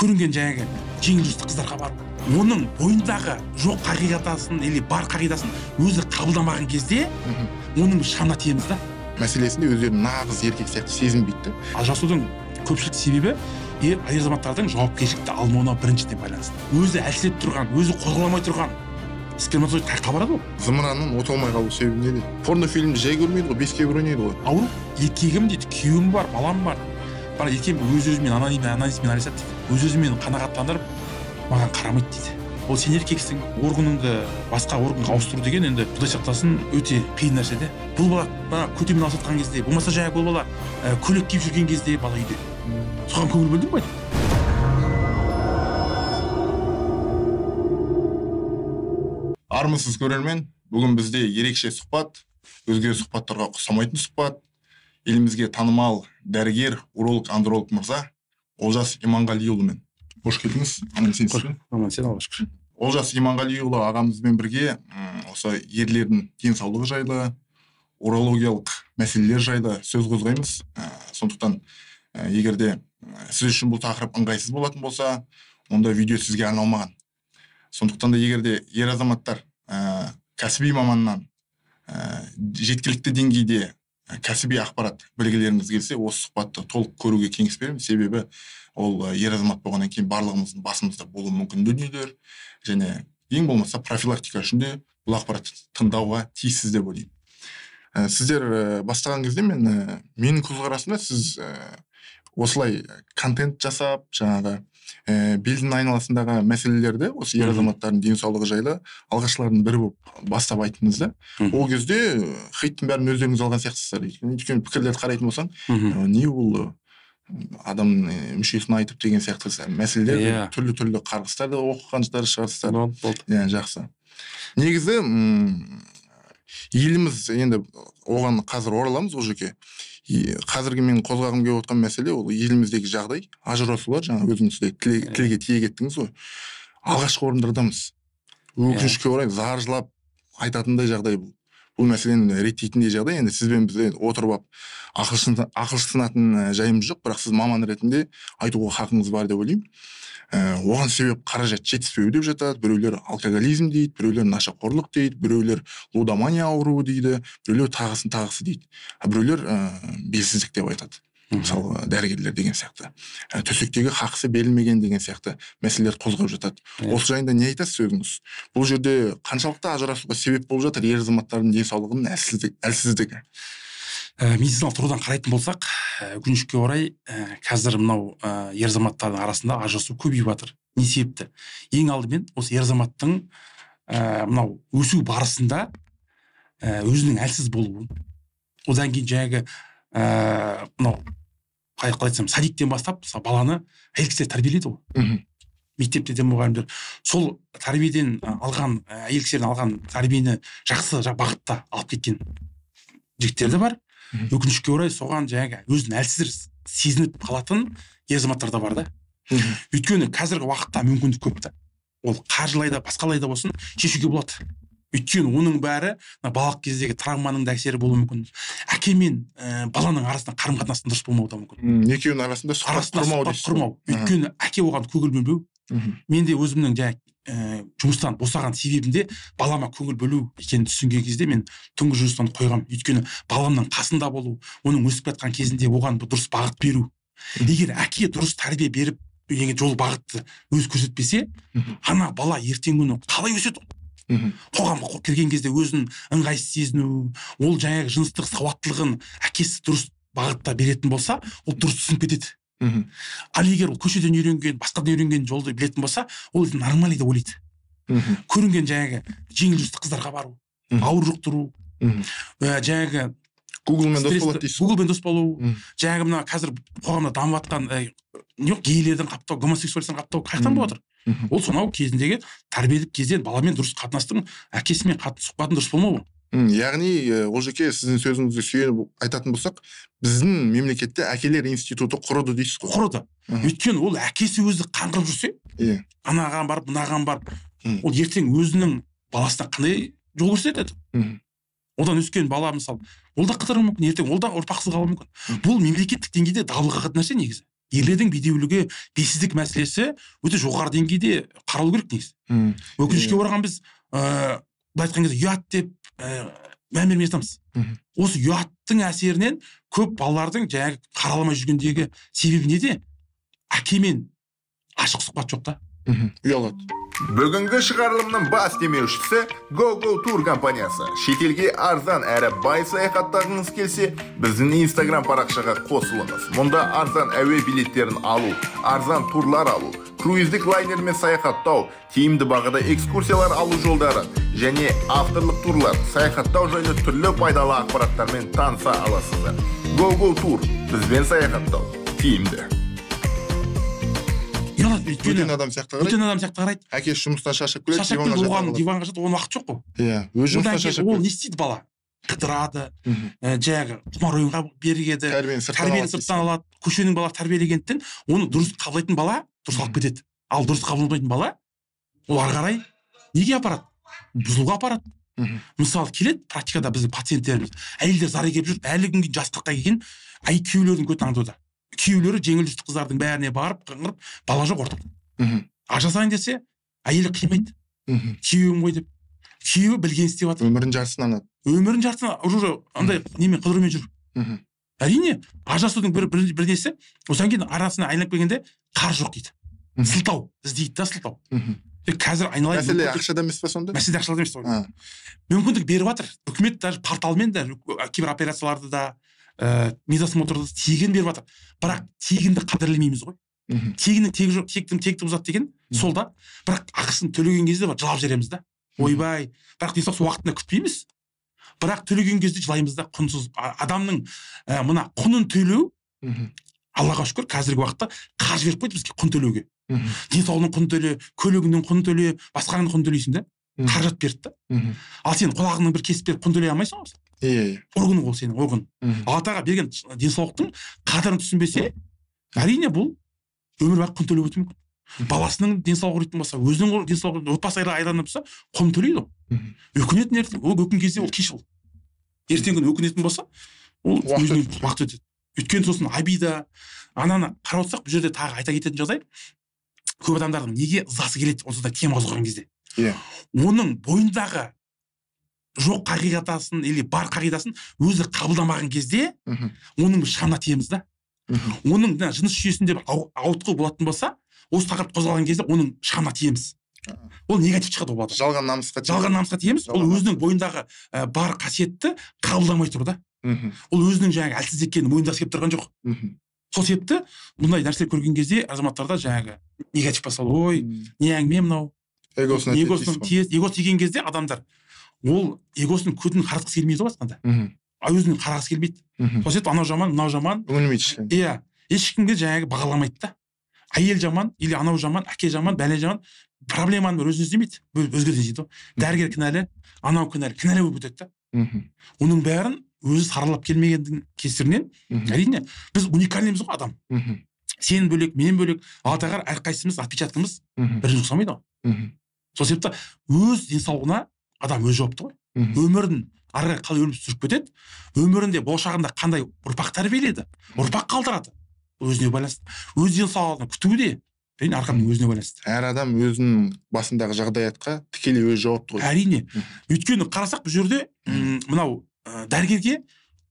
Көрінген жаңағы жеңіл жүзді қыздарға бару, оның бойындағы жоқ қағидасын или бар қағидасын өзі қабылдамаған кезде оның шамына тиеміз да. Мәселесінде өздерін нағыз еркек сияқты сезінбейді. Ажырасудың көпшілік себебі ер азаматтардың жауапкершілікті алмауына біріншіден байланысты. Өзі әлсіреп тұрған, өзі қозғала тұрған сперматозоид қайда барады ол? Зымыранның от алмай қалу себебі неде? Порнофильмді жай көрмейді ғой, 5-ке 1 ойнайды ғой. Ауру, еркегім дейді, күйеуім бар, балам бар. Бірақ еркегім өз-өзімен анализмен айналысады дейді. Өз-өзімен қанағаттандырып, маған қарамайды дейді. Ол сен еркексің, органыңды басқа органға ауыстыру деген енді Құдай сақтасын өте қиын нәрсе де. Бұл бала көтемен алысып жатқан кезде, болмаса жаңағы бұл бала көйлек киіп жүрген кезде бала үйде. Соған көңіл бөлдің бе? Армысыз көрермен, бүгін бізде ерекше сұхбат, өзге сұхбаттарға ұқсамайтын сұхбат. Елімізге танымал дәрігер, уролог, андролог мырза Олжас Иманғалиұлымен. Қош келдіңіз. Аман-есенсіз бе? Аман-есен, Аллаға шүкір. Олжас Иманғалиұлы ағамызбен бірге осы ерлердің денсаулығы жайлы, урологиялық мәселелер жайлы сөз қозғаймыз. Сондықтан егер де сіз үшін бұл тақырып ыңғайсыз болатын болса, онда видео сізге арналмаған. Сондықтан да егер де ер азаматтар кәсіби маманнан жеткілікті деңгейде кәсіби ақпарат білгілеріңіз келсе, осы сұхбатты толық көруге кеңес беремін. Себебі ол ер азамат болғаннан кейін барлығымыздың басымызда болуы мүмкін дүниелер, және ең болмаса профилактика үшін де бұл ақпаратты тыңдауға тиіссіз деп ойлаймын. Сіздер бастаған кезде менің көзқарасымда сіз осылай контент жасап, жаңағы белдің айналасындағы мәселелерді, осы ер азаматтардың денсаулығы жайлы алғашқылардың бірі болып бастап айттыңыз да. Ол кезде хейттің бәрін өздеріңіз алған сияқтысыздар. Өйткені пікірлерді қарайтын болсаң, не ол адамның мүшесін айтып деген сияқты мәселелер, түрлі-түрлі қарғыстарды оқығандар шығарсыздар. Болды. Жақсы. Негізі еліміз енді оған қазір ораламыз ол жерге. Қазіргі мен қозғағым келіп отқан мәселе ол еліміздегі жағдай, ажырасулар, жаңа өзіңіз де тілге тиек еттіңіз ғой. Алғашқы орындардамыз. Өкінішке орай зар жылап айтатындай жағдай бұл. Бұл мәселені реттейтіндей жағдай. Енді сізбен біз отырып алып ақыл сынатын жайымыз жоқ, бірақ сіз маман ретінде айтуға хақыңыз бар деп ойлаймын. Оған себеп қаражат жетіспеу деп жатады, біреулер алкоголизм дейді, біреулер нашақорлық дейді, біреулер лудомания ауруы дейді, біреулер тағысын тағысы дейді, біреулер белсіздік деп айтады. Мысалы, дәрігерлер деген сияқты. Төсектегі хақысы берілмеген деген сияқты мәселелер қозғап жатады. Осы жайында не айтасыз өзіңіз? Бұл жерде қаншалықты ажырасуға себеп болып жатыр ер азаматтардың денсаулығының әлсіздігі? Медициналық тұрғыдан қарайтын болсақ, өкінішке орай, қазір мынау ер азаматтардың арасында ажырасу көбейіп жатыр. Не себепті? Ең алдымен осы ер азаматтың мынау өсу барысында өзінің әлсіз болуы. Одан кейін жаңағы мынау қалай айтсам, садиктен бастап баланы әйел кісілер тәрбиелейді ғой. Мектепте де мұғалімдер сол тәрбиеден алған, әйел кісілерден алған тәрбиені жақсы бағытта алып кеткен жігіттер де бар. Өкінішке орай соған жаңағы өзін әлсіз сезініп қалатын ер азаматтар да бар да. Өйткені қазіргі уақытта мүмкіндік көп та. Ол қаржылай да, басқалай да болсын шешуге болады. Өйткені оның бәрі балалық кездегі травманың да әсері болуы мүмкін. Әке мен баланың арасында қарым-қатынастың дұрыс болмауы да мүмкін. Екеуінің арасында сұхбат құрмау. Өйткені әке оған көңіл бөлмеу. Мен де өзімнің жаңағы жұмыстан босаған себебімде балама көңіл бөлу екенін түсінген кезде мен түнгі жұмыстан қойғам. Өйткені баламның қасында болу, оның өсіп жатқан кезінде оған дұрыс бағыт беру. Егер әке дұрыс тәрбие беріп, жол бағытты өз көрсетпесе, ана бала ертеңгі күні қалай өседі? Қоғамға кірген кезде өзін ыңғайсыз сезіну, ол жаңағы жыныстық сауаттылығын әкесі дұрыс бағытта беретін болса, ол дұрыс түсініп кетеді. Ал егер ол көшеден үйренген, басқадан үйренген жолды білетін болса, ол нормально деп ойлайды. Көрінген жаңағы жеңіл жүзді қыздарға бару, ауыр жұқтыру, жаңағы Google-мен дос болады дейсіз. Google-мен дос болу, жаңағы мына қазір қоғамда дамып жатқан гейлердің қаптау, гомосексуалистің қаптау қаяқтан болып жатыр? Ол сонау кезіндегі тәрбиелік кезден баламен дұрыс қатынастың, әкесімен сұхбаттың дұрыс болмауы. Яғни, Олжеке, сіздің сөзіңізге сүйеніп айтатын болсақ, біздің мемлекетте әкелер институты құрыды дейсіз ғой. Құрыды. Өйткені ол әкесі өзі қаңғырып жүрсе, анаған барып, мынаған барып, ол ертең өзінің баласына қандай жол көрсетеді? Одан өскен бала, мысалы, ол да қыдыруы мүмкін, ертең ол да ұрпақсыз қалуы мүмкін. Бұл мемлекеттік деңгейде дабыл қағатын нәрсе негізі. Ерлердің бедеулігі, бейсіздік мәселесі өте жоғары деңгейде қаралу керек негізі. Өкінішке ораған біз былай айтқан кезде ұят деп мән бермей жатамыз. Осы ұяттың әсерінен көп балалардың жаңағы қараламай жүргендегі себебі неде? Әкемен ашық сұхбат жоқ та. Ұялады. Бүгінгі шығарылымның бас демеушісі GoGo Tour компаниясы. Шетелге арзан әрі бай саяхаттағыңыз келсе, біздің Instagram парақшаға қосылыңыз. Мұнда арзан әуе билеттерін алу, арзан турлар алу, круиздік лайнермен саяхаттау, тиімді бағада экскурсиялар алу жолдарын және авторлық турлар, саяхаттау жайлы түрлі пайдалы ақпараттармен таныса аласыздар. GoGo Tour бізбен саяхаттау тиімді. Бөтен адам сияқты қарайды. Бөтен адам сияқты қарайды. Әкесі жұмыстан шаршап келеді, шаршап келеді, оған диванға жатады, оның уақыты жоқ қой. Иә, өзі жұмыстан шаршап. Ол не істейді бала? Қыдырады, жаңағы құмар ойынға беріледі, тәрбиені сырттан алады. Көшенің баласы тәрбиелегендіктен оны дұрыс қабылдайтын бала дұрыс алып кетеді. Ал дұрыс қабылдамайтын бала ол ары қарай неге апарады? Бұзылуға апарады. Мысалы келеді практикада біздің пациенттеріміз, әйелдер зар егеп жүр, әлі күнге жас 40-қа келген әй күйеулердің көтін аңдуда. Күйеулері жеңіл жүзді қыздардың бәріне барып қыңғырып, бала жоқ ортада. Ажырасайын десе, әйелі қимайды. Күйеуім ғой деп. Күйеуі білген істеп жатыр. Өмірін жартысын анады. Өмірін жартысын уже андай немен қыдырумен жүр. Әрине, ажырасудың бір несі, осыдан кейін арасына айналып келгенде қар жоқ дейді. Сылтау іздейді да, сылтау. Қазір айналайын. Мәселе ақшада емес па сонда? Мәселе ақшада емес. Мүмкіндік беріп жатыр. Үкімет даже порталмен де кейбір операцияларды да медосмотрды тегін беріп жатыр. Бірақ тегінді қадірлемейміз ғой. Тегіннің тегі жоқ, текті бұзады деген сол да. Бірақ ақысын төлеген кезде жылап жібереміз да. Ойбай, бірақ денсаулық уақытында күтпейміз. Бірақ төлеген кезде жылаймыз да, құнсыз адамның мына құнын төлеу, Аллаға шүкір, қазіргі уақытта қаржы беріп қойды бізге құн төлеуге. Денсаулығының құнын төле, көлігіңнің құнын төле, басқаңның құнын төлейсің да. Қаражат берді да. Ал сен құлағыңның бір кесіп беріп құн төлей алмайсың ғой. Иә. Орган ол сенің, орган. Алла тағала берген денсаулықтың қадірін түсінбесе, әрине бұл өмір бақи құн төлеп өтуі мүмкін. Баласының денсаулығы құритын болса, өзінің денсаулығы, отбасы айырылып болса, құн төлейді ол. Өкінетін ертең, ол өкінген кезде ол кеш ол. Ертеңгі күні өкінетін болса, ол өзінің уақыт өтеді. Өйткені сосын обида, ананы қарап отырсақ, бұл жерде тағы айта кететін жағдай, көп адамдардың неге ызасы келеді онсыз да тема қозғаған кезде. Иә. Оның бойындағы жоқ қағидасын или бар қағидасын өзі қабылдамаған кезде, оның бір шамына тиеміз да. Оның жыныс жүйесінде бір ауытқу болатын болса, осы тақырып қозғалған кезде оның шамына тиеміз. Ол негатив шығады ол балада. Жалған намысқа тиеміз. Жалған намысқа тиеміз. Ол өзінің бойындағы бар қасиетті қабылдамай тұр да. Ол өзінің жаңағы әлсіз екенін мойындағысы келіп тұрған жоқ. Сол себепті бұндай нәрселер көрген кезде азаматтарда жаңағы негатив басталады. Ой, не әңгіме мынау? Эгосына тиеді. Эгосы тиген кезде адамдар ол эгосының көтін қаратқысы келмейді ғой айтқанда. А өзінің қарағысы келмейді. Сол себепті анау жаман, мынау жаман. Үңілмейді ешкім. Иә, ешкімге жаңағы бағаламайды да. Әйел жаман, или анау жаман, әке жаман, бәле жаман. Проблеманы бір өзін іздемейді, өзгеден іздейді ғой. Дәрігер кінәлі, анау кінәлі, кінәлі болып өтеді да. Оның бәрін өзі саралап келмегендің кесірінен, әрине, біз уникальныймыз ғой адам. Сен бөлек, мен бөлек, Алла тағала әрқайсымыз отпечаткымыз біріне ұқсамайды ғой. Сол себепті өз денсаулығына адам өзі жауапты ғой. Өмірін ары қарай қалай өмір сүріп кетеді, өмірінде болашағында қандай ұрпақ тәрбиелейді, ұрпақ қалдырады, өзіне байланысты. Өз денсаулығын күтуі де әрине әркімнің өзіне байланысты. Әр адам өзінің басындағы жағдаятқа тікелей өзі жауапты ғой. Әрине. Өйткені қарасақ бұл жерде мынау дәрігерге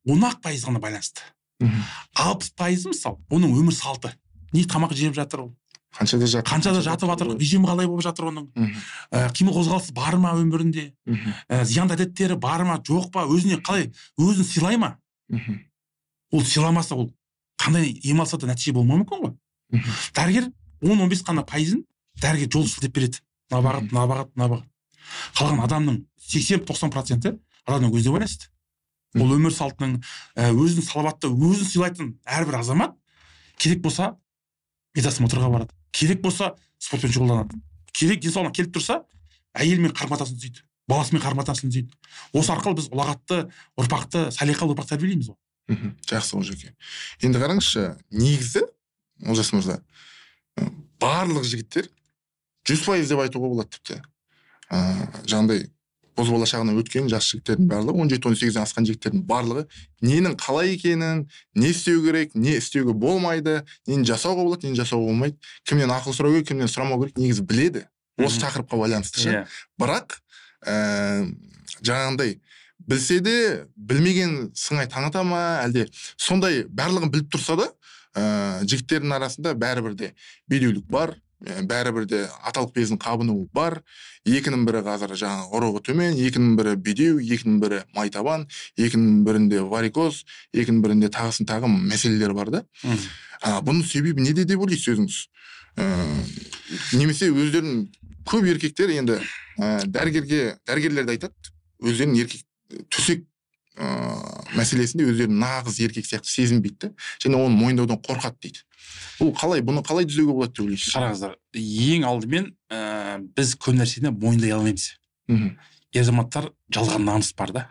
10% ғана байланысты. 60% мысалы оның өмір салты. Не тамақ жеп жатыр ол? Қаншада жатыр? Қаншада жатып жатыр? Режимі қалай болып жатыр оның? Қимыл қозғалысы бар ма өмірінде? Зиянды әдеттері бар ма, жоқ па? Өзіне қалай, өзін сыйлай ма? Ол сыйламаса, ол қандай ем алса да нәтиже болмауы мүмкін ғой. Дәрігер 10-15 қана пайызын дәрігер жол сілтеп береді. Мына бағыт, мына бағыт, мына бағыт. Қалған адамның 80-90% адамның өзіне байланысты. Ол өмір салтының, өзін салауатты, өзін сыйлайтын әрбір азамат керек болса медосмотрға барады. Керек болса спортпен шұғылданады. Керек денсаулығына келіп тұрса, әйелімен қарым-қатынасын түзейді, баласымен қарым-қатынасын түзейді. Осы арқылы біз ұлағатты ұрпақты, салиқалы ұрпақ тәрбиелейміз ғой. Жақсы, Олжеке. Енді қараңызшы, негізі Олжас мырза, барлық жігіттер 100% деп айтуға болады тіпті. Жаңағыдай Бозбала шағынан өткен жас жігіттердің барлығы, 17-18-ден асқан жігіттердің барлығы ненің қалай екенін, не істеу керек, не істеуге болмайды, нені жасауға болады, нені жасауға болмайды, кімнен ақыл сұрау керек, кімнен сұрамау керек, негізі біледі. Осы тақырыпқа байланысты ше. Бірақ жаңағындай білсе де білмеген сыңай таныта ма, әлде сондай барлығын біліп тұрса да, жігіттердің арасында бәрібір де бедеулік бар, бәрібір де аталық бездің қабынуы бар. Екінің бірі қазір жаңағы ұрығы төмен, екінің бірі бедеу, екінің бірі майтабан, екінің бірінде варикоз, екінің бірінде тағысын тағы мәселелер бар да. Бұның себебі неде деп ойлайсыз өзіңіз? Немесе өздерінің көп еркектер енді дәрігерлер де айтады, өздерінің еркек төсек мәселесінде өздерін нағыз еркек сияқты сезінбейді және оны мойындаудан қорқады дейді. Бұл қалай, бұны қалай түзеуге болады деп ойлайсыз? Қараңыздар, ең алдымен біз көп нәрсені мойындай алмаймыз. Ер азаматтар жалған намыс бар да.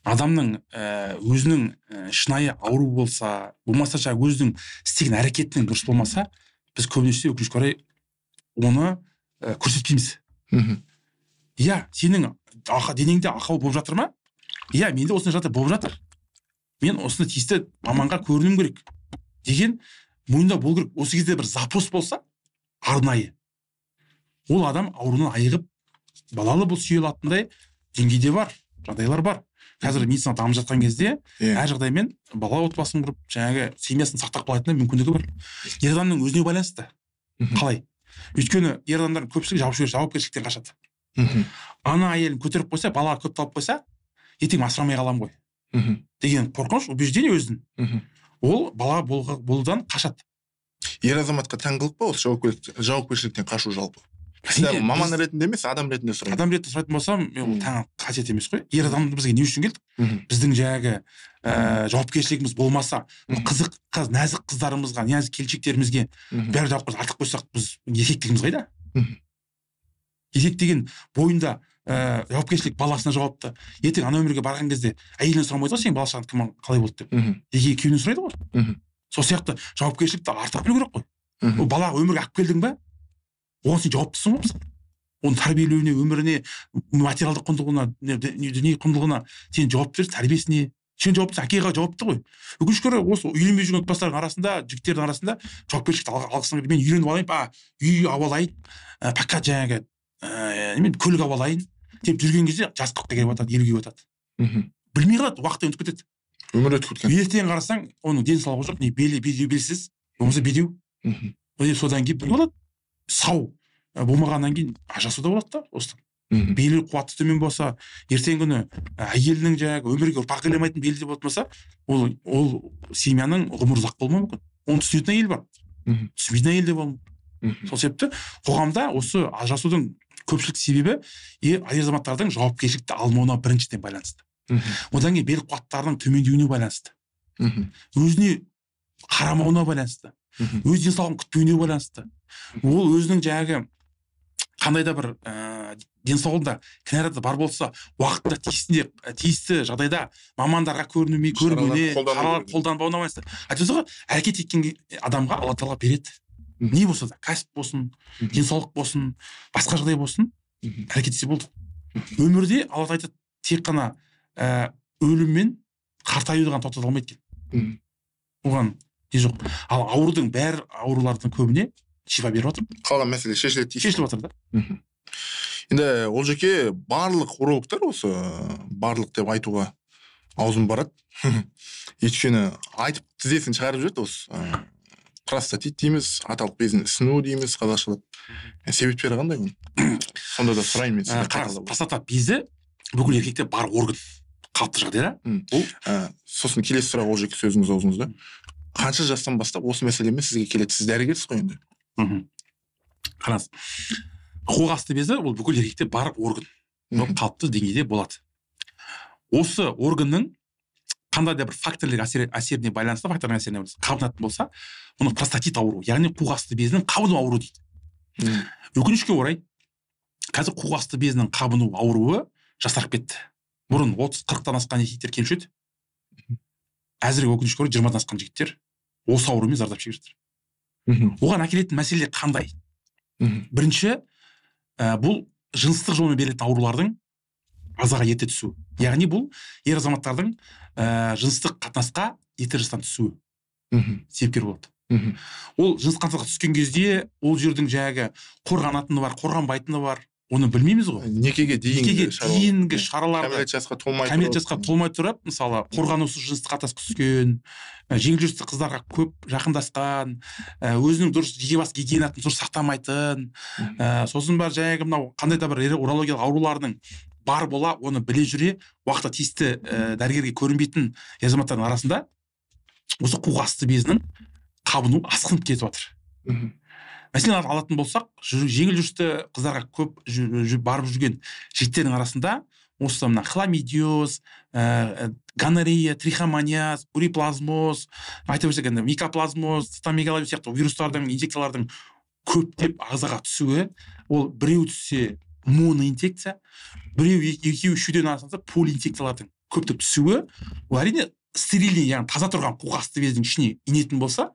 Адамның өзінің шынайы ауру болса, болмаса жаңағы өзінің істеген әрекетінің дұрыс болмаса, біз көбінесе өкінішке орай оны көрсетпейміз. Иә, сенің денеңде ақау болып жатыр ма? Иә, менде осындай жағдай болып жатыр. Мен осыны тиісті маманға көрінуім керек деген мойындау болу керек. Осы кезде бір запрос болса, арнайы, ол адам ауруынан айығып, балалы бұл сүйе алатындай деңгейде бар, жағдайлар бар. Қазір медицина дамып жатқан кезде әр жағдаймен бала отбасын құрып, жаңағы семьясын сақтап қалатындай мүмкіндігі бар. Ер адамның өзіне байланысты. Қалай? Өйткені ер адамдардың көпшілігі жауапкершіліктен қашады. Ана әйелін көтеріп қойса, бала көп тауып қойса, ертең асырамай қаламын ғой деген қорқыныш, убеждение өзінің. Ол бала болудан қашады. Ер азаматқа тән қылық па осы жауапкершіліктен қашу жалпы? Маман ретінде емес, адам ретінде сұраймын. Адам ретінде сұрайтын болсам, ол тән қасиет емес қой. Ер адамды бізге не үшін келдік? Біздің жаңағы жауапкершілігіміз болмаса, қызық қыз, нәзік қыздарымызға, нәзік келіншектерімізге бәрі жауапкершілік артық қойсақ, біз еркектігіміз қайда? Еркек деген бойында жауапкершілік баласына жауапты. Ертең ана өмірге барған кезде әйелінен сұрамайды ғой, сенің бала шағаң кім қалай болды деп. Неге күйеуінен сұрайды ғой. Сол сияқты жауапкершілікті артық білу керек қой. Ол балаға өмірге алып келдің ба? Оған сен жауаптысың ғой мысалы. Оның тәрбиелеуіне, өміріне, материалдық құндылығына, дүние құндылығына сен жауап бересің, тәрбиесіне. Сен жауаптысың, әкеге жауапты ғой. Өкінішке орай, осы үйленбей жүрген отбасылардың арасында, жігіттердің арасында жауапкершілікті алғысың келмей, мен үйленіп алайын, үй алып алайын, пока жаңағы көлік алып алайын деп жүрген кезде жас 40-қа келіп жатады, 50-ге келіп жатады. Білмей қалады, уақыт өтіп кетеді. Өмір өтіп кеткен. Ертең қарасаң, оның денсаулығы жоқ, не белі белсіз, болмаса бедеу. Содан кейін болады. Сау болмағаннан кейін ажырасу да болады да осыдан. Белі қуаты төмен болса, ертеңгі күні әйелінің жаңағы өмірге ұрпақ келе алмайтын белі де болмаса, ол семьяның ғұмыры ұзақ болмауы мүмкін. Оны түсінетін әйел бар, түсінбейтін әйел де болуы мүмкін. Сол себепті қоғамда осы ажырасудың көпшілік себебі ер азаматтардың жауапкершілікті алмауына біріншіден байланысты. Одан кейін бел қуаттарының төмендеуіне байланысты. Өзіне қарамауына байланысты. Өз денсаулығын күтпеуіне байланысты. Ол өзінің жаңағы қандай да бір денсаулығында кінәраты бар болса, уақытында тиісті жағдайда мамандарға көрінуіне, шаралар қолданбауына байланысты. Айтады ғой, әрекет еткен адамға Алла тағала береді. Не болса да, кәсіп болсын, денсаулық болсын, басқа жағдай болсын, әрекет етсе болды. Өмірде Алла айтады, тек қана өлім мен қартаюды ғана тоқтата алмайды екен. Оған не жоқ. Ал аурудың бәрі, аурулардың көбіне шипа беріп жатыр. Қалған мәселе шешіледі. Шешіліп жатыр да. Енді ол жеке барлық урологтар осы барлық деп айтуға аузым барады. Өйткені айтып тізесін шығарып жіберді осы. Простатит дейміз, аталық бездің ісінуі дейміз қазақшалап. Себептері қандай оның? Сонда да сұраймын мен сізден. Қараңыз, простата безі бүкіл еркекте бар орган. Қалыпты жағдайда. Бұл сосын келесі сұрақ ол жеке сөзіңіз аузыңызда. Қанша жастан бастап осы мәселемен сізге келеді? Сіз дәрігерсіз ғой енді. Қараңыз, қуық асты безі ол бүкіл еркекте бар орган. Ол қалыпты деңгейде болады. Осы органның қандай да бір факторлер әсеріне байланысты, факторлардың әсеріне байланысты қабынатын болса, мұны простатит ауруы, яғни қуық асты безінің қабыну ауруы дейді. Өкінішке орай, қазір қуық асты безінің қабыну ауруы жасарып кетті. Бұрын 30-40-тан асқан еркектер келуші еді. Әзірге өкінішке орай 20-дан асқан жігіттер осы аурумен зардап шегіп жатыр. Оған әкелетін мәселе қандай? Бірінші, бұл жыныстық жолмен берілетін аурулардың ағзаға ерте түсуі. Яғни бұл ер азаматтардың жыныстық қатынасқа ерте жастан түсуі себепкер болады. Ол жыныстық қатынасқа түскен кезде ол жердің жаңағы қорғанатыны бар, қорғанбайтыны бар, оны білмейміз ғой. Некеге дейінгі шараларды кәмелет жасқа толмай тұрып, мысалы, қорғанусыз жыныстық қатынасқа түскен, жеңіл жүрісті қыздарға көп жақындасқан, өзінің дұрыс жеке бас гигиенасын дұрыс сақтамайтын, сосын бар жаңағы мынау қандай да бір урологиялық аурулардың бар бола, оны біле жүре уақытта тиісті дәрігерге көрінбейтін азаматтардың арасында осы қуық асты безінің қабыну асқынып кетіп жатыр. Мәселен алатын болсақ, жеңіл жүрісті қыздарға көп барып жүрген жігіттердің арасында осы мына хламидиоз, гонорея, трихомониаз, уреплазмоз, айта берсек енді микоплазмоз, цитомегаловирус сияқты вирустардың, инфекциялардың көптеп ағзаға түсуі, ол біреу түссе моноинфекция, біреу екеу үшеуден асса полиинфекциялардың көптеп түсуі, ол әрине стерильный, яғни таза тұрған қуық асты бездің ішіне енетін болса,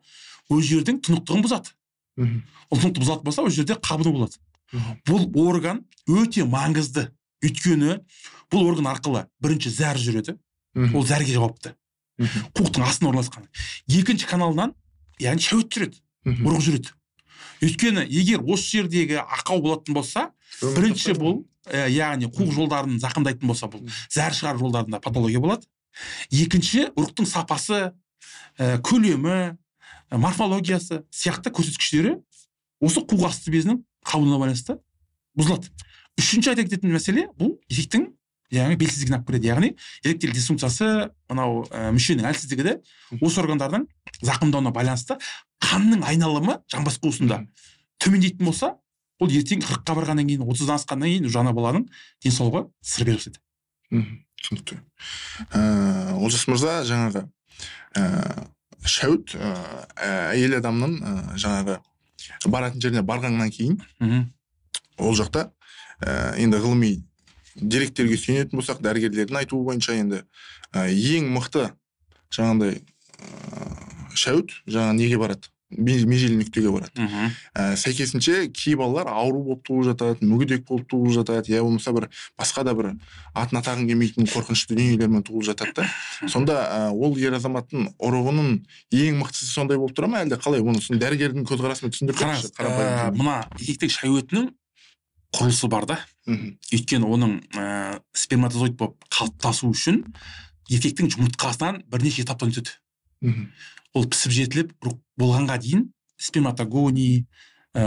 ол жердің тұнықтығын бұзады. Ол тұнықтықты бұзатын болса, ол жерде қабыну болады. Бұл орган өте маңызды. Өйткені бұл орган арқылы бірінші зәр жүреді, ол зәрге жауапты. Қуықтың астына орналасқан. Екінші каналынан, яғни шәует жүреді, ұрық жүреді. Өйткені егер осы жердегі ақау болатын болса, бірінші бұл, яғни қуық жолдарын зақымдайтын болса, бұл зәр шығару жолдарында патология болады. Екінші, ұрықтың сапасы, көлемі, морфологиясы сияқты көрсеткіштері осы қуық асты безінің қабынуына байланысты бұзылады. Үшінші айта кететін мәселе, бұл еркектің яғни белсіздігін алып келеді. Яғни эректиль дисфункциясы, мынау мүшенің әлсіздігі де осы органдардың зақымдауына байланысты қанның айналымы жамбас қуысында төмендейтін болса, ол ертең 40-қа барғаннан кейін, 30-дан асқаннан кейін уже ана баланың денсаулығы сыр беріп кетеді. Түсінікті. Олжас мырза, жаңағы шәует әйел адамның жаңағы баратын жеріне барғаннан кейін ол жақта енді ғылыми деректерге сүйенетін болсақ, дәрігерлердің айтуы бойынша енді ең мықты жаңағындай шәует жаңа неге барады? Межелі нүктеге барады. Сәйкесінше кей балалар ауру болып туылып жатады, мүгедек болып туылып жатады, я болмаса бір басқа да бір атын атағың келмейтін қорқынышты дүниелермен туылып жатады да. Сонда ол ер азаматтың ұрығының ең мықтысы сондай болып тұра ма, әлде қалай? Оны дәрігердің көзқарасымен түсіндіріп беріңізші. Қараңыз, мына еркектің шәуетінің құрылысы бар да. Өйткені оның сперматозоид болып қалыптасу үшін еркектің жұмыртқасынан бірнеше этаптан өтеді. Ол пісіп жетіліп ұрық болғанға дейін сперматогоний,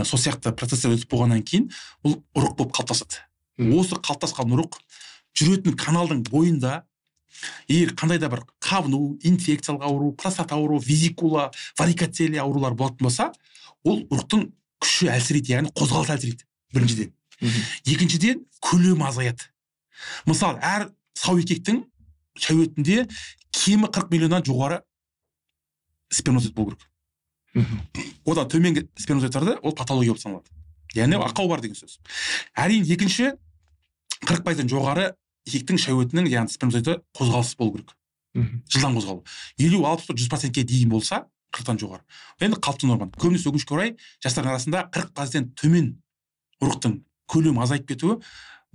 сол сияқты процесстер өтіп болғаннан кейін ол ұрық болып қалыптасады. Осы қалыптасқан ұрық жүретін каналдың бойында егер қандай да бір қабыну, инфекциялық ауру, простата ауру, везикула, варикоцелия аурулар болатын болса, ол ұрықтың күші әлсірейді, яғни қозғалысы әлсірейді біріншіден. Екіншіден, көлемі азаяды. Мысалы, әр сау еркектің шәуетінде кемі 40 миллионнан жоғары сперматозоид болу керек. Одан төменгі сперматозоидтарды ол патология болып саналады. Яғни ақау бар деген сөз. Әрине, екінші 40%-дан жоғары еркектің шәуетінің, яғни сперматозоиды қозғалысы болу керек. Жылдам қозғалу. 50, 60, 100%-ке дейін болса, 40-тан жоғары. Енді қалыпты норма. Көбінесе өкінішке орай жастардың арасында 40%-тен төмен ұрықтың көлемі азайып кетуі,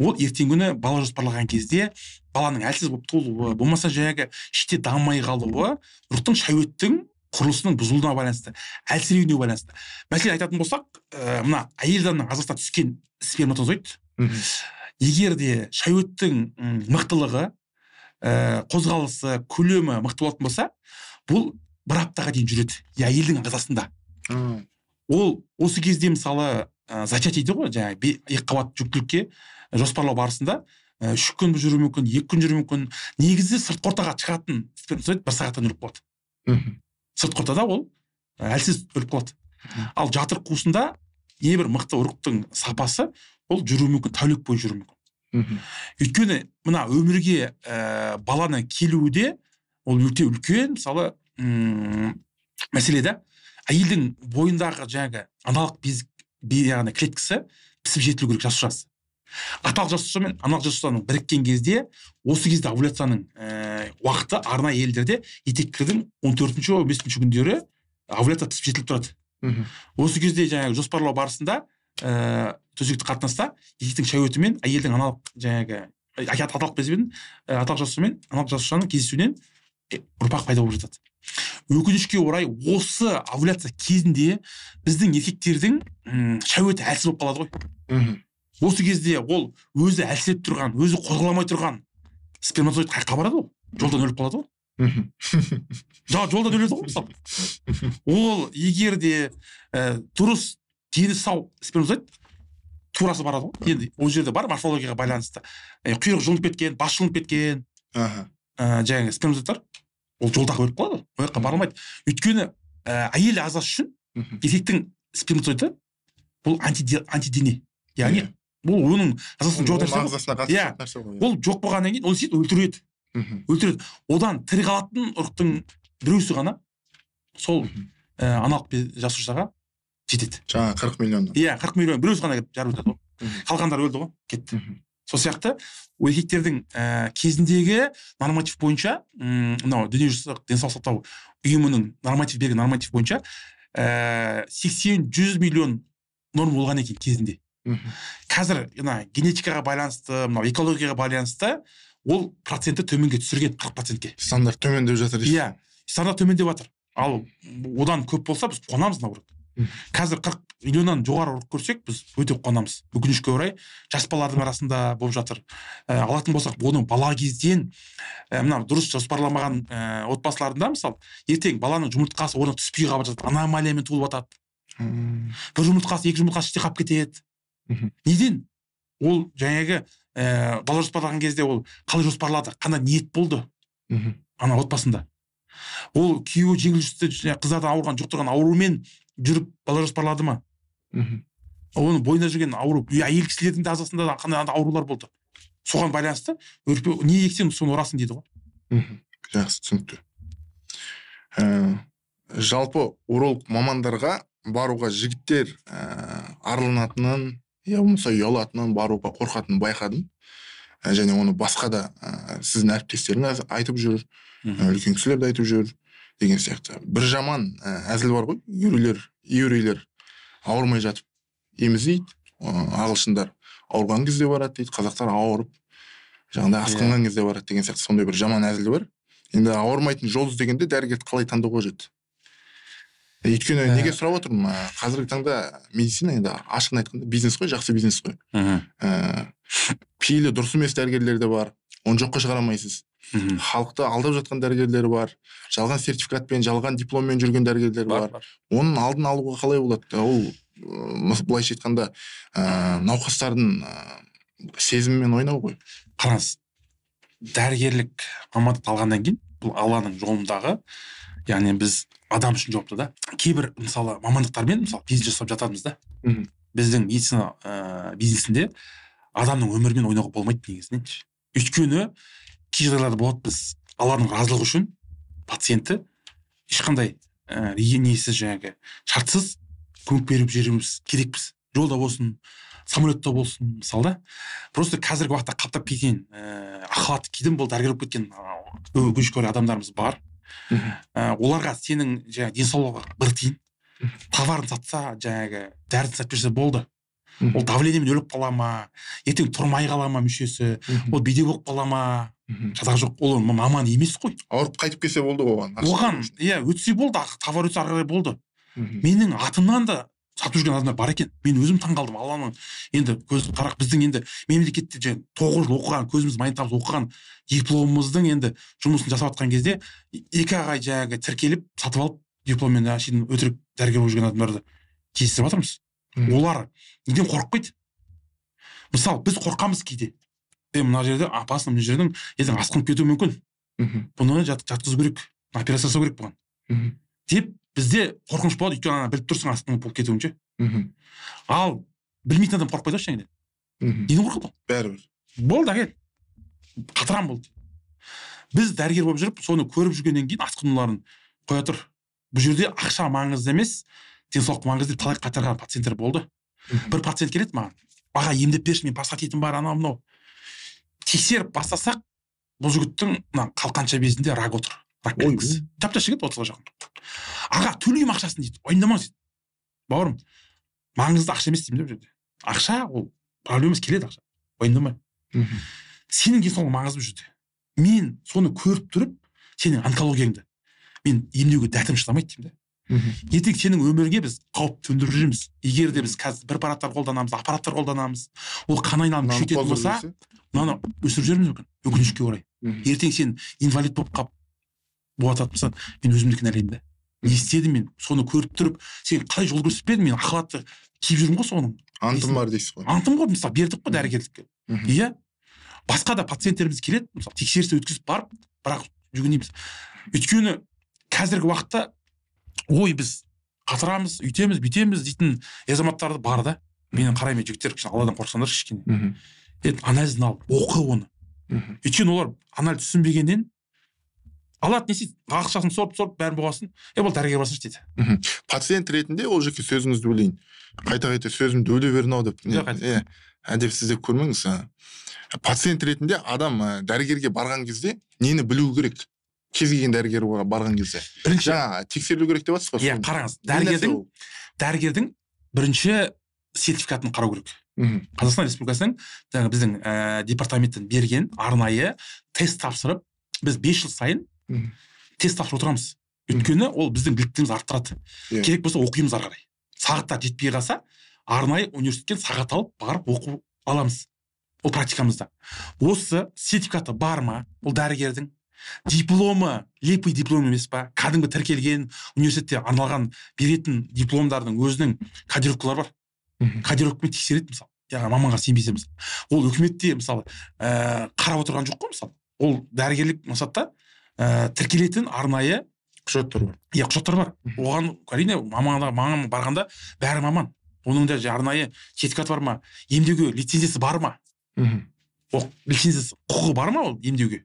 ол ертеңгі күні бала жоспарлаған кезде баланың әлсіз болып туылуы, болмаса жаңағы іште дамымай қалуы, ұрықтың шәуеттің құрылысының бұзылуына байланысты, әлсіреуіне байланысты. Мәселен айтатын болсақ, мына әйел адамның ағзасына түскен сперматозоид, егер де шәуеттің мықтылығы, қозғалысы, көлемі мықты болатын болса, бұл бір аптаға дейін жүреді әйелдің ағзасында. Ол осы кезде мысалы зачатие дейді ғой, жаңағы екі қабат жүктілікке жоспарлау барысында 3 күн жүруі мүмкін, 2 күн жүруі мүмкін. Негізі сыртқы ортаға шығатын сперматозоид 1 сағаттан өліп қалады. Сыртқы ортада ол әлсіз өліп қалады. Ал жатыр қуысында небір мықты ұрықтың сапасы ол жүруі мүмкін, тәулік бойы жүруі мүмкін. Өйткені мына өмірге баланың келуі де ол өте үлкен, мысалы, мәселе да. Әйелдің бойындағы жаңағы аналық без, яғни клеткасы пісіп жетілу керек, жасушасы. Аталық жасуша мен аналық жасушаның біріккен кезде, осы кезде овуляцияның уақыты арнайы елдерде етеккірдің 14-ші, 15-ші күндері овуляция пісіп жетіліп тұрады. Осы кезде жаңағы жоспарлау барысында Төсектік қатынаста еркектің шәуеті мен әйелдің аналық жаңағы аталық безбен, аталық жасуша мен аналық жасушаның кездесуінен ұрпақ пайда болып жатады. Өкінішке орай, осы овуляция кезінде біздің еркектердің шәуеті әлсіз болып қалады ғой. Осы кезде ол өзі әлсіреп тұрған, өзі қозғаламай тұрған сперматозоид қай барады? Ол жолдан өліп қалады ғой. Жолдан өледі ғой, мысалы. Ол егер де дұрыс, дені сау сперматозоид турасы барады ғой. Енді ол жерде бар морфологияға байланысты. Құйрық жұлынып кеткен, бас жұлынып кеткен жаңағы сперматозоидтар ол жолда өліп қалады, ол жаққа бара алмайды. Өйткені әйел ағзасы үшін еркектің сперматозоиды бұл антидене, яғни бұл оның ағзасында жоқ нәрсе ғой. Иә, ол жоқ болғаннан кейін ол сөйтіп өлтіреді. Өлтіреді. Одан тірі қалатын ұрықтың біреусі ғана сол аналық жасушаға жетеді. Жаңа 40 миллион. Иә, 40 миллион біреусі ғана келіп жарып өтеді ғой. Қалғандары өлді ғой, кетті. Сол сияқты еркектердің кезіндегі норматив бойынша, мынау Дүниежүзілік денсаулық сақтау ұйымының норматив берген норматив бойынша 80-100 миллион норма болған екен кезінде. Қазір мына генетикаға байланысты, мынау экологияға байланысты ол проценті төменге түсірген, 40%-ке. Стандарт төмендеп жатыр. Иә, стандарт төмендеп жатыр. Ал одан көп болса, біз қуанамыз, наоборот. Қазір 40 миллионнан жоғары ұрық көрсек, біз өте қуанамыз. Өкінішке орай, жас балалардың арасында болып жатыр. Алатын болсақ, бұны бала кезден мына дұрыс жоспарламаған отбасыларында, мысалы, ертең баланың жұмыртқасы орнына түспей қалып жатады, аномалиямен туылып жатады. Бір жұмыртқасы, екі жұмыртқасы іште қалып кетеді. Неден? Ол жаңағы бала жоспарлаған кезде ол қалай жоспарлады, қандай ниет болды ана отбасында? Ол күйеуі жеңіл жүзді қыздардан ауырған, жұқтырған аурумен жүріп бала жоспарлады ма? Оның бойында жүрген ауру, әйел кісілердің де ағзасында қандай аурулар болды? Соған байланысты не ексең, соны орасың дейді ғой. Жақсы, түсінікті. Жалпы уролог мамандарға баруға жігіттер арланатынын, я болмаса ұялатынын, баруға қорқатынын байқадым. Және оны басқа да сіздің әріптестеріңіз айтып жүр, үлкен кісілер де айтып жүр деген сияқты. Бір жаман әзіл бар ғой, еврейлер ауырмай жатып ем іздейді, ағылшындар ауырған кезде барады дейді, қазақтар ауырып жаңағыдай асқынған кезде барады деген сияқты сондай бір жаман әзіл бар. Енді ауырмайтын жол іздегенде дәрігерді қалай таңдау қажет? Өйткені неге сұрап отырмын, қазіргі таңда медицина енді ашығын айтқанда бизнес қой, жақсы бизнес қой. Пейілі дұрыс емес дәрігерлер де бар, оны жоққа шығара алмайсыз. Халықты алдап жатқан дәрігерлер бар, жалған сертификатпен, жалған дипломмен жүрген дәрігерлер бар. Оның алдын алуға қалай болады? Ол былайша айтқанда науқастардың сезімімен ойнау ғой. Қараңыз, дәрігерлік мамандықты алғаннан кейін бұл Алланың жолындағы, яғни біз адам үшін жауапты да. Кейбір мысалы мамандықтармен мысалы бизнес жасап жатамыз да. Біздің медицина бизнесінде адамның өмірімен ойнауға болмайды негізінен. Өйткені кей жағдайларда болады, біз Алланың разылығы үшін пациентті ешқандай несіз, жаңағы шартсыз көмек беріп жіберуіміз керекпіз. Жолда болсын, самолетта болсын, мысалы да. Просто қазіргі уақытта қаптап кеткен, ақ халат кидім, бұл дәрігер болып кеткен өкінішке орай адамдарымыз бар. Оларға сенің жаңағы денсаулығы бір тиын, товарын сатса, жаңағы дәрісін сатып берсе болды. Ол давлениемен өліп қала ма, ертең тұрмай қала ма мүшесі, ол бедеу болып қала ма, шатақ жоқ, ол маман емес қой. Ауырып қайтып келсе болды оған. Оған, иә, өтсе болды, товар өтсе ары қарай болды. Менің атымнан да сатып жүрген адамдар бар екен. Мен өзім таңғалдым. Алланың енді көзін қарақ, біздің енді мемлекетте жаңа 9 жыл оқыған, көзіміз майын табыз оқыған дипломымыздың енді жұмысын жасап жатқан кезде екі ағай жаңағы тіркеліп сатып алып дипломмен әшейін өтірік дәрігер болып жүрген адамдарды кездестіріп жатырмыз. Олар неден қорықпайды? Мысалы, біз қорқамыз кейде. Мына жерде опасно, мына жердің ертең асқынып кетуі мүмкін. Бұны жатқызу керек, операция жасау керек бұған. Деп бізде қорқыныш болады, өйткені ана біліп тұрсың асқынып болып кетуін ше. Ал білмейтін адам қорықпайды ғой ештеңеден. Неден қорқады ол? Бәрібір. Болды, әкел. Қатырам болды. Біз дәрігер болып жүріп, соны көріп жүргеннен кейін асқынуларын қоя тұр. Бұл жерде ақша маңызды емес, денсаулық маңызды деп талай қатырған пациенттер болды. Бір пациент келеді маған, аға емдеп берші, мен простатитім бар, анау мынау. Тексеріп бастасақ, бұл жігіттің мына қалқанша безінде рак отыр. Рак белгісі. Жап-жас жігіт, 30-ға жақын. Аға, төлеймін ақшасын дейді. Уайымдамаңыз дейді. Бауырым, Маңызды ақша емес деймін де бұл жерде. Ақша ол проблема емес, келеді ақша. Уайымдама. Сенің денсаулығың маңызды бұл жерде. Мен соны көріп тұрып, сенің онкологияңды мен емдеуге дәтім шыдамайды деймін де. Ертең сенің өміріңе біз қауіп төндіріп жүрміз. Егер де біз қазір препараттар қолданамыз, аппараттар қолданамыз, ол қан айналымын күшейтетін болса, мынаны өсіріп жіберуіміз мүмкін, өкінішке орай. Ертең сен инвалид болып қалып болатын болсаң, мен өзімді кінәлаймын да. Не істедім мен? Соны көріп тұрып, сен қалай жол көрсетпедің? Мен ақ халатты киіп жүрмін ғой соның. Антым бар дейсіз ғой. Антым ғой, мысалы, бердік қой дәрігерлікке. Иә. Басқа да пациенттеріміз келеді, мысалы, тексеріс өткізіп барып, бірақ жүгінеміз. Өйткені қазіргі уақытта ой біз қатырамыз, үйтеміз, бүйтеміз дейтін азаматтар бар да. Менің қараймын, жігіттер, кішкене Алладан қорықсаңдаршы кішкене. Анализін ал, оқы оны. Өйткені олар анализ түсінбегеннен алады, не істейді, ақшасын сорып-сорып бәрін болғасын, бұл дәрігер барсыншы дейді. Пациент ретінде ол жеке сөзіңізді бөлейін. Қайта-қайта сөзімді бөле берін ау деп. Әдепсіз деп көрмеңіз. Пациент ретінде адам дәрігерге барған кезде нені білу керек? Кез келген дәрігерге барған кезде. Бірінші жаңа тексерілу керек деп жатсыз ғой. Иә, қараңыз, дәрігердің бірінші сертификатын қарау керек. Қазақстан Республикасының жаңа біздің департаменттен берген арнайы тест тапсырып, біз 5 жыл сайын тест тапсырып отырамыз. Өйткені ол біздің біліктілігімізді арттырады. Керек болса оқимыз ары қарай. Сағаттар жетпей қалса, арнайы университеттен сағат алып барып оқу аламыз. Ол практикамызда. Осы сертификаты бар ма ол дәрігердің? Дипломы, лепый диплом емес па? Кәдімгі тіркелген университетте арналған беретін дипломдардың өзінің кодировкалары бар. Кодировкамен тексереді мысалы. Яғни маманға сенбесе мысалы. Ол үкіметте мысалы қарап отырған жоқ қой мысалы. Ол дәрігерлік мақсатта тіркелетін арнайы құжаттар бар. Иә, құжаттар бар. Оған әрине маман барғанда бәрі маман. Оның да арнайы сертификаты бар ма? Емдеуге лицензиясы бар ма? Ол лицензиясы құқығы бар ма ол емдеуге?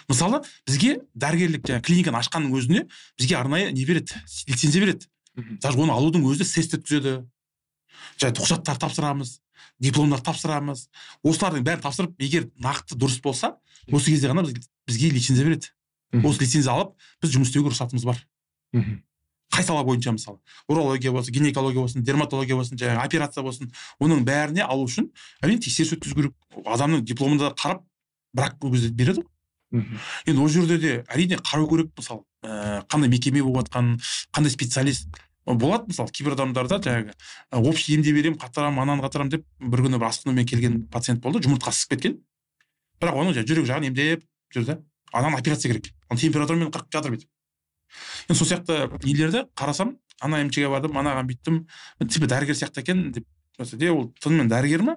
Мысалы, бізге дәрігерлік жаңа клиниканы ашқанның өзіне бізге арнайы не береді? Лицензия береді. Даже оны алудың өзі тест өткізеді. Жаңа құжаттар тапсырамыз, дипломдар тапсырамыз. Осылардың бәрін тапсырып, егер нақты дұрыс болса, осы кезде ғана бізге лицензия береді. Осы лицензия алып, біз жұмыс істеуге рұқсатымыз бар. Қай сала бойынша мысалы, урология болсын, гинекология болсын, дерматология болсын, жаңа операция болсын, оның бәріне алу үшін әрине тексеріс өткізу керек. Адамның дипломын да қарап, бірақ ол кезде береді ғой. Енді ол жерде де әрине қарау керек, мысалы, қандай мекеме болып жатқанын, қандай специалист болады. Мысалы, кейбір адамдарда жаңағы общий емдей беремін, қатырамын, ананы қатырамын деп бір күні бір асқынумен келген пациент болды, жұмыртқасы ісіп кеткен. Бірақ оның жаңағы жүрек жағын емдеп жүр да. Ананы операция керек. Оның температурамен 40 жатыр бүйтіп. Енді сол сияқты нелерді қарасам, ана емшіге бардым, анаған бүйттім, типа дәрігер сияқты екен деп. Ол тынымен дәрігер ме?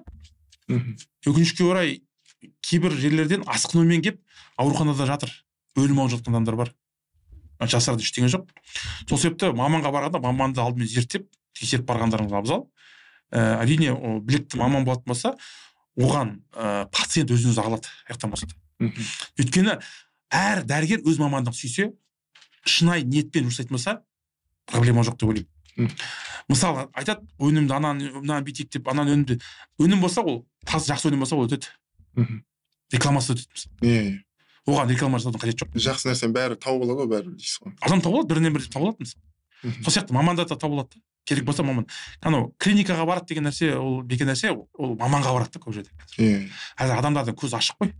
Өкінішке орай кейбір жерлерден асқынумен кеп ауруханада жатыр, өлім алып жатқан адамдар бар. Жасырады ештеңе жоқ. Сол себепті маманға барғанда маманды алдымен зерттеп, тексеріп барғандарыңыз абзал. Әрине, ол білікті маман болатын болса, оған пациент өзін өзі алады, аяқтан болса. Өйткені әр дәрігер өз мамандығын сүйсе, шынайы ниетпен жұмыс жасайтын болса, проблема жоқ деп ойлаймын. Мысалы, айтады, өнімді ананы, мынаны бүйтейік деп, ананы өнімді. Өнім болса, ол таз жақсы өнім болса, ол өтеді. Рекламасы өтеді мысалы. Оған реклама жасаудың қажеті жоқ. Жақсы нәрсенің бәрі тауып алады ғой, бәрі дейсіз ғой. Адам тауып алады, бірінен бірі тауып алады мысалы. Сол сияқты мамандар да тауып алады. Керек болса маман. Анау клиникаға барады деген нәрсе, ол бекер нәрсе, ол маманға барады да көп жерде. Қазір адамдардың көзі ашық қой.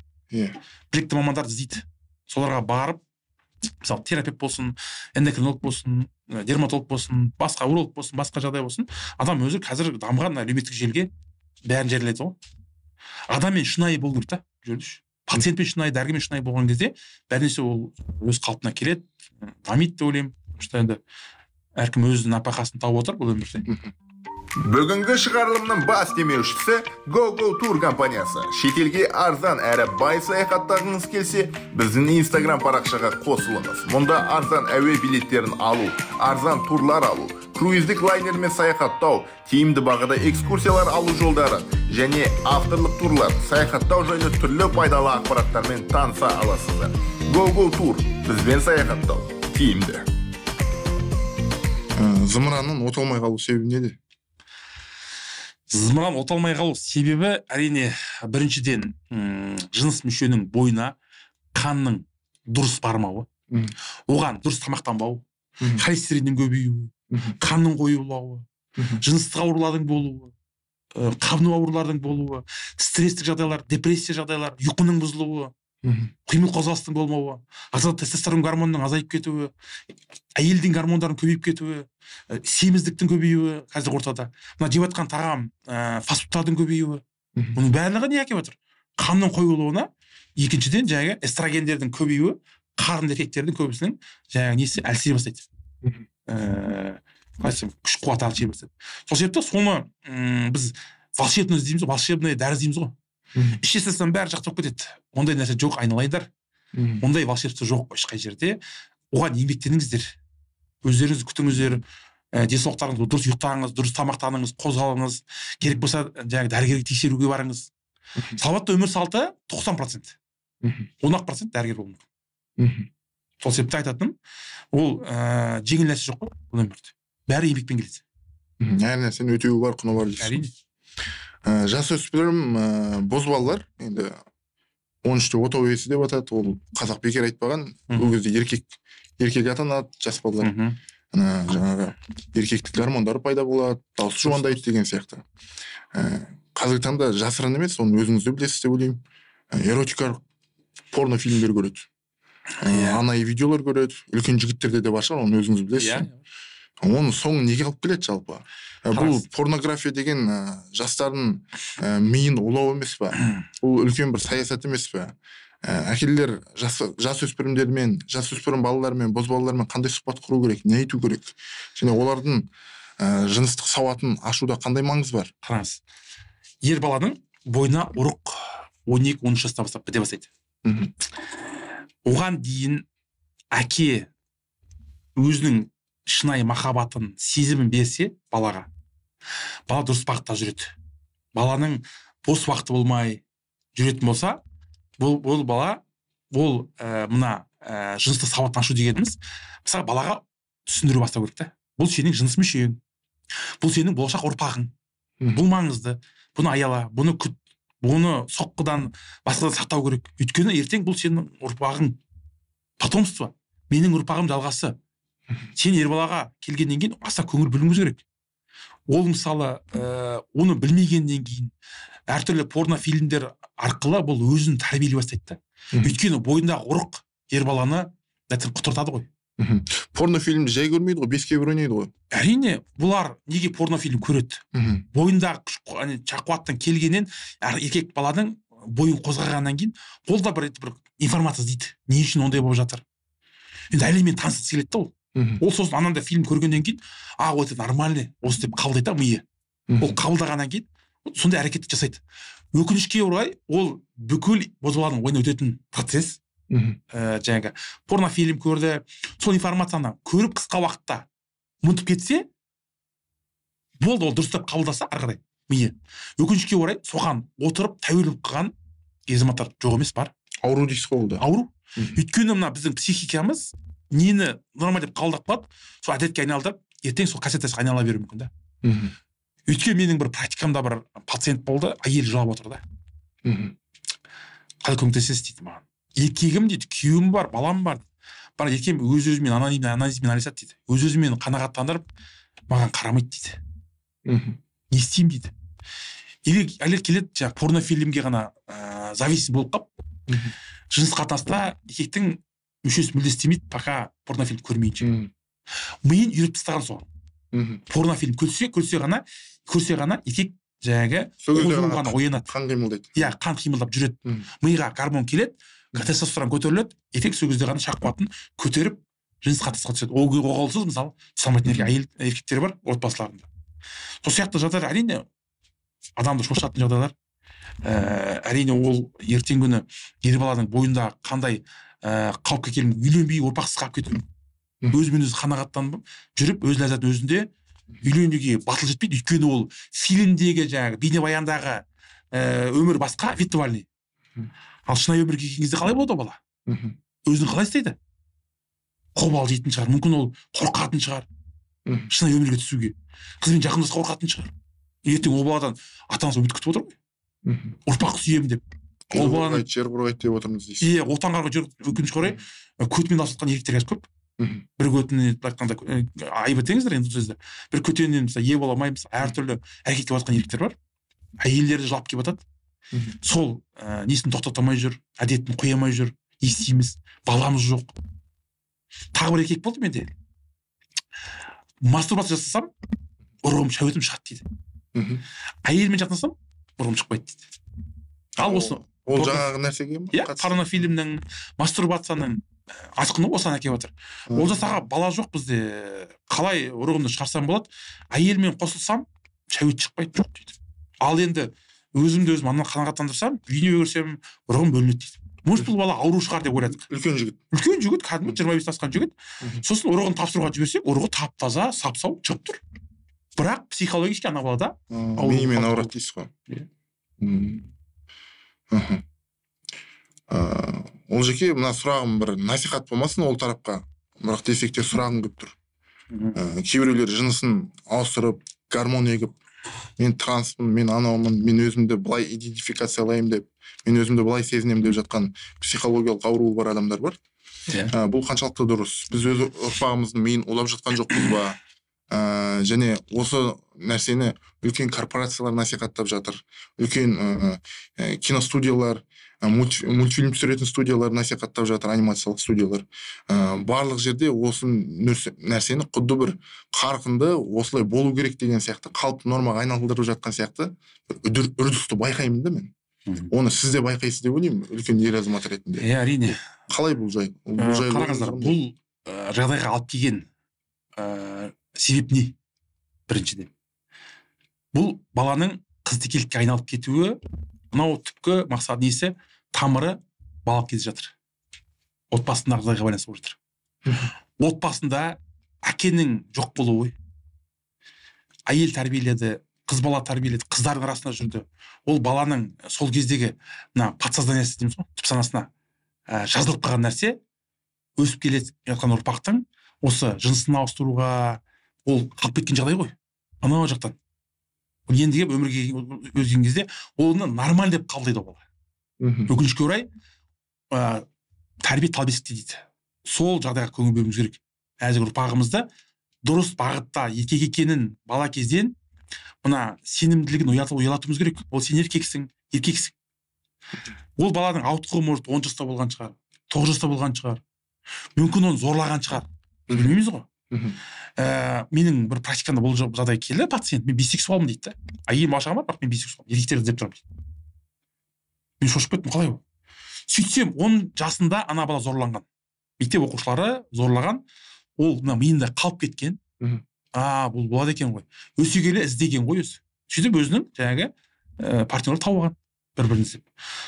Білікті мамандарды іздейді. Соларға барып, мысалы, терапевт болсын, эндокринолог болсын, дерматолог болсын, басқа уролог болсын, басқа жағдай болсын, адам өзі қазір дамыған әлеуметтік желіге бәрін жариялайды ғой. Адаммен шынайы болу керек та, бұл жерде. Пациентпен шынайы, дәрігермен шынайы болған кезде бәрі нәрсе ол өз қалпына келеді, дамиды деп ойлаймын. Потому енді әркім өз нәпақасын тауып отыр бұл өмірде. Бүгінгі шығарылымның бас демеушісі GoGo Tour компаниясы. Шетелге арзан әрі бай саяхаттағыңыз келсе, біздің Instagram парақшаға қосылыңыз. Мұнда арзан әуе билеттерін алу, арзан турлар алу, круиздік лайнермен саяхаттау, тиімді бағада экскурсиялар алу жолдары және авторлық турлар, саяхаттау жайлы түрлі пайдалы ақпараттармен таныса аласыздар. GoGo Tour бізбен саяхаттау тиімді. Зымыранның оталмай қалу себебі неде? Зымыран оталмай қалу себебі әрине біріншіден жыныс мүшенің бойына қанның дұрыс бармауы, оған дұрыс тамақтанбау, холестериннің көбеюі, қанның қоюлауы, Жыныстық аурулардың болуы, қабыну аурулардың болуы, стресстік жағдайлар, депрессия жағдайлар, ұйқының бұзылуы, қимыл қозғалыстың болмауы, ағзада тестостерон гормонының азайып кетуі, әйелдің гормондарының көбейіп кетуі, семіздіктің көбеюі қазіргі ортада, мына жеп жатқан тағам, фастфудтардың көбеюі, бұның барлығы не әкеліп отыр? Қанның қоюлығына, екіншіден жаңағы эстрогендердің көбеюі, қарынды еркектердің көбісінің жаңағы несі әлсірей бастайды. Күш қуаты әлсірей бастайды. Сол себепті соны біз волшебный іздейміз, волшебный дәрі іздейміз ғой. Іше салсаң бәрі жақсы болып кетеді. Ондай нәрсе жоқ, айналайындар. Ондай волшебство жоқ ешқай жерде. Оған еңбектеніңіздер. Өздеріңізді күтіңіздер, денсаулықтарыңызды дұрыс ұйықтаңыз, дұрыс тамақтаныңыз, қозғалыңыз. Керек болса жаңағы дәрігерге тексеруге барыңыз. Салауатты өмір салты 90%. 10% дәрігер болуы мүмкін. Сол себепті айтатыным, ол жеңіл нәрсе жоқ қой бұл өмірде. Бәрі еңбекпен келеді. Әр нәрсенің өтеуі бар, құны бар дейсіз. Әрине. Жасөспірім бозбалалар, енді 13-те отау иесі деп атады, ол қазақ бекер айтпаған, ол кезде еркек атанады, жас балалар. Ана жаңағы еркектік гормондары пайда болады, дауысы жуандайды деген сияқты. Қазіргі таңда жасырын емес, оны өзіңіз де білесіз деп ойлаймын. Эротикалық порнофильмдер көреді. Анайы видеолар көреді, үлкен жігіттерде де бар шығар, оны өзіңіз білесіз. Оның соңы неге алып келеді жалпы? Бұл порнография деген жастардың миын улау емес па? Ол үлкен бір саясат емес па? Әкелер жасөспірімдермен, жасөспірім балалармен, бозбалалармен қандай сұхбат құру керек, не айту керек? Және олардың жыныстық сауатын ашуда қандай маңыз бар? Қараңыз, ер баланың бойына ұрық 12-13 жастан бастап біте бастайды. Оған дейін әке өзінің шынайы махаббатын, сезімін берсе балаға, бала дұрыс бағытта жүреді. Баланың бос уақыты болмай жүретін болса, бұл бала, ол мына жыныстық сауатын ашу дегеніміз, мысалы балаға түсіндіре бастау керек та. Бұл сенің жыныс мүшең, бұл сенің болашақ ұрпағың, бұл маңызды, бұны аяла, бұны күт, бұны соққыдан басқадан сақтау керек. Өйткені ертең бұл сенің ұрпағың, потомство, менің ұрпағым жалғасы. Сен ер балаға келгеннен кейін аса көңіл бөлуіңіз керек. Ол мысалы, оны білмегеннен кейін әртүрлі порнофильмдер арқылы бұл өзін тәрбиелей бастайды да. Өйткені бойындағы ұрық ер баланы құтыртады ғой. Порнофильмді жай көрмейді ғой, 5-ке 1 ойнайды ғой. Әрине, бұлар неге порнофильм көреді? Бойындағы шақуаттан келгеннен еркек баланың бойын қозғағаннан кейін ол да бір информация іздейді. Не үшін ондай болып жатыр? Енді әлеммен танысқысы келеді да ол. Ол сосын анандай фильм көргеннен кейін, а, это нормальный, осы деп қабылдайды да миы. Ол қабылдағаннан кейін сондай әрекетті жасайды. Өкінішке орай, ол бүкіл бозбаланың ойына өтетін процесс. Жаңағы порнофильм көрді, сол информацияны көріп қысқа уақытта ұмытып кетсе, болды, ол дұрыстап қабылдаса ары қарай миы. Өкінішке орай, соған отырып тәуелді болып қалған азаматтар жоқ емес, бар. Ауру дейсіз ғой ол да. Ауру. Өйткені мына біздің психикамыз нені норма деп қабылдап қалады, сол әдетке айналдырып, ертең сол кассетасына айнала беруі мүмкін да. Өйткені менің бір практикамда бір пациент болды, әйелі жылап отыр да. Қалай көмектесесіз дейді маған. Еркегім дейді, күйеуім бар, балам бар. Бірақ еркегім өз-өзімен анализмен айналысады дейді. Өз-өзімен қанағаттандырып, маған қарамайды дейді. Не істеймін дейді. Или әйел келеді, жаңағы порнофильмге ғана зависим болып қалып, жыныс қатынаста еркектің мүшесі мүлде істемейді, пока порнофильм көрмейінше. Миын үйретіп тастаған соған. Порнофильм көрсе ғана еркек жаңағы ғана оянады. Қан қимылдайды. Иә, қан қимылдап жүреді. Миға гормон келеді, тестостерон көтеріледі, еркек сол кезде ғана шақуатын көтеріп жыныс қатынасқа түседі. Оғалсыз мысалы түсе алмайтын әйел еркектер бар отбасыларында. Сол сияқты жағдайлар әрине адамды шошытатын жағдайлар. Әрине ол ертеңгі күні ер баланың бойында қандай қауіпке келіп үйленбей ұрпақсыз қалып кету, өзімен өзі қанағаттанып жүріп өз ләззатын өзінде үйленуге батыл жетпейді. Өйткені ол фильмдегі жаңағы бейнебаяндағы өмір басқа, виртуальный. Ал шынайы өмірге келген кезде қалай болады ол бала? Өзін қалай істейді? Қобалжитын шығар, мүмкін ол қорқатын шығар. Шынайы өмірге түсуге. Қызбен жақындасуға қорқатын шығар. Ертең ол баладан ата-анасы үміт күтіп отыр ғой. Ұрпақ сүйемін деп. Ол баланы жер қорғайды деп отырмыз дейсіз. Иә, отан қорғайды, жер, өкінішке орай, көтімен алып жатқан еркектер қазір көп. Бір көтіне айтқанда, айып етеңіздер енді бұл сөзді, бір көтеннен мысалы ие бола алмай, мысалы әртүрлі әрекет етіп жатқан еркектер бар. Әйелдері жылап келіп жатады. Сол несін тоқтата алмай жүр, әдетін қоя алмай жүр, не істейміз, баламыз жоқ. Тағы бір еркек болды менде. Мастурбация жасасам, ұрығым, шәуетім шығады дейді. Әйелмен жатсам, ұрығым шықпайды дейді. Ал осы ол жаңағы нәрсеге ме? Иә, порнофильмнің, мастурбацияның асқыны осыған әкеліп жатыр. Олжас аға, бала жоқ бізде, қалай ұрығымды шығарсам болады? Әйелмен қосылсам, шәует шықпайды, жоқ дейді. Ал енді өзімді өзім анан қанағаттандырсам, үйіне көрсем, ұрығым бөлінеді дейді. Может, бұл бала ауру шығар деп ойладық. Үлкен жігіт. Үлкен жігіт, кәдімгі 25 асқан жігіт. Сосын ұрығын тапсыруға жіберсек, ұрығы тап-таза, сап-сау шығып тұр. Бірақ психологически ана балада миымен ауырады дейсіз ғой. Ол жеке мына сұрағым бір насихат болмасын ол тарапқа, бірақ десек те сұрағым келіп тұр. Кейбіреулер жынысын ауыстырып, гормон егіп, мен транспын, мен анаумын, мен өзімді былай идентификациялаймын деп, мен өзімді былай сезінемін деп жатқан психологиялық ауруы бар адамдар бар. Бұл қаншалықты дұрыс? Біз өз ұрпағымыздың миын улап жатқан жоқпыз ба? Және осы нәрсені үлкен корпорациялар насихаттап жатыр, үлкен киностудиялар, мультфильм түсіретін студиялар насихаттап жатыр, анимациялық студиялар. Барлық жерде осы нәрсені құдды бір қарқынды осылай болу керек деген сияқты қалыпты нормаға айналдырып жатқан сияқты бір үрдісті байқаймын да мен. Оны сіз де байқайсыз деп ойлаймын, үлкен ер азамат ретінде. Иә, әрине. Қалай бұл жай? Қараңыздар, бұл жағдайға алып келген себеп не? Біріншіден, бұл баланың қызтекелікке айналып кетуі, мынау түпкі мақсат несі, тамыры балалық кезде жатыр. Отбасындағы жағдайға байланысты болып жатыр. Отбасында әкенің жоқ болуы, әйел тәрбиеледі, қыз бала тәрбиеледі, қыздардың арасында жүрді. Ол баланың сол кездегі мына подсознаниясы дейміз ғой, түп санасына жазылып қалған нәрсе, өсіп келе жатқан ұрпақтың осы жынысын ауыстыруға ол қалып кеткен жағдай ғой. Анау жақтан. Енді келіп өмірге өзген кезде оны нормаль деп қабылдайды ол бала. Өкінішке орай, тәрбие талбесікте дейді. Сол жағдайға көңіл бөлуіміз керек. Әзір ұрпағымызды дұрыс бағытта еркек екенін бала кезден мына сенімділігін оялатуымыз керек. Ол сен еркексің, еркексің. Ол баланың ауытқуы может 10 жаста болған шығар, 9 жаста болған шығар. Мүмкін оны зорлаған шығар. Біз білмейміз ғой. Менің бір практикамда бұл жағдай келді, пациент, мен бисексуалмын дейді да. Әйелім бала шағам бар, бірақ мен бисексуалмын, еркектерді іздеп тұрамын дейді. Мен шошып кеттім, қалай ол? Сөйтсем, 10 жасында ана бала зорланған. Мектеп оқушылары зорлаған, ол мына миында қалып кеткен. Бұл болады екен ғой. Өсе келе іздеген ғой өзі. Сөйтіп өзінің жаңағы партнерін тауып алған, бір-бірін іздеп.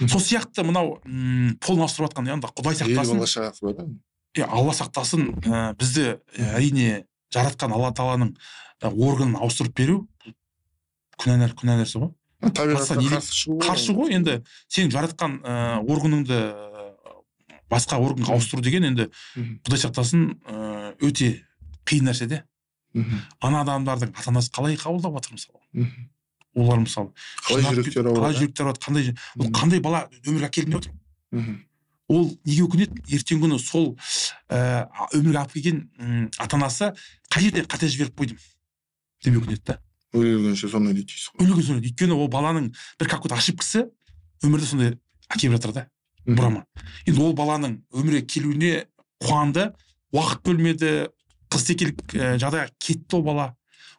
Сол сияқты мынау полын ауыстырып жатқан, енді Құдай сақтасын. Алла сақтасын, бізді әрине жаратқан Алла Тағаланың органын ауыстырып беру күнә нәрсе ғой. Табиғатқа қарсы шығу ғой. Енді сен жаратқан органыңды басқа органға ауыстыру деген енді Құдай сақтасын өте қиын нәрсе де. Ана адамдардың ата-анасы қалай қабылдап жатыр мысалы? Олар мысалы қалай жүректері ауырады, қандай ол қандай бала өмірге әкелдім деп отыр. Ол неге өкінеді? Ертеңгі күні сол өмірге алып келген ата-анасы қай жерде қате жіберіп қойдым деп өкінеді да. Өлгенше сондай дейді дейсіз ғой. Өлгенше сондай. Өйткені ол баланың бір какой-то ошибкасы өмірде сондай әкеліп жатыр да. Бұрама. Енді ол баланың өмірге келуіне қуанды, уақыт бөлмеді, қызтекелік жағдайға кетті ол бала.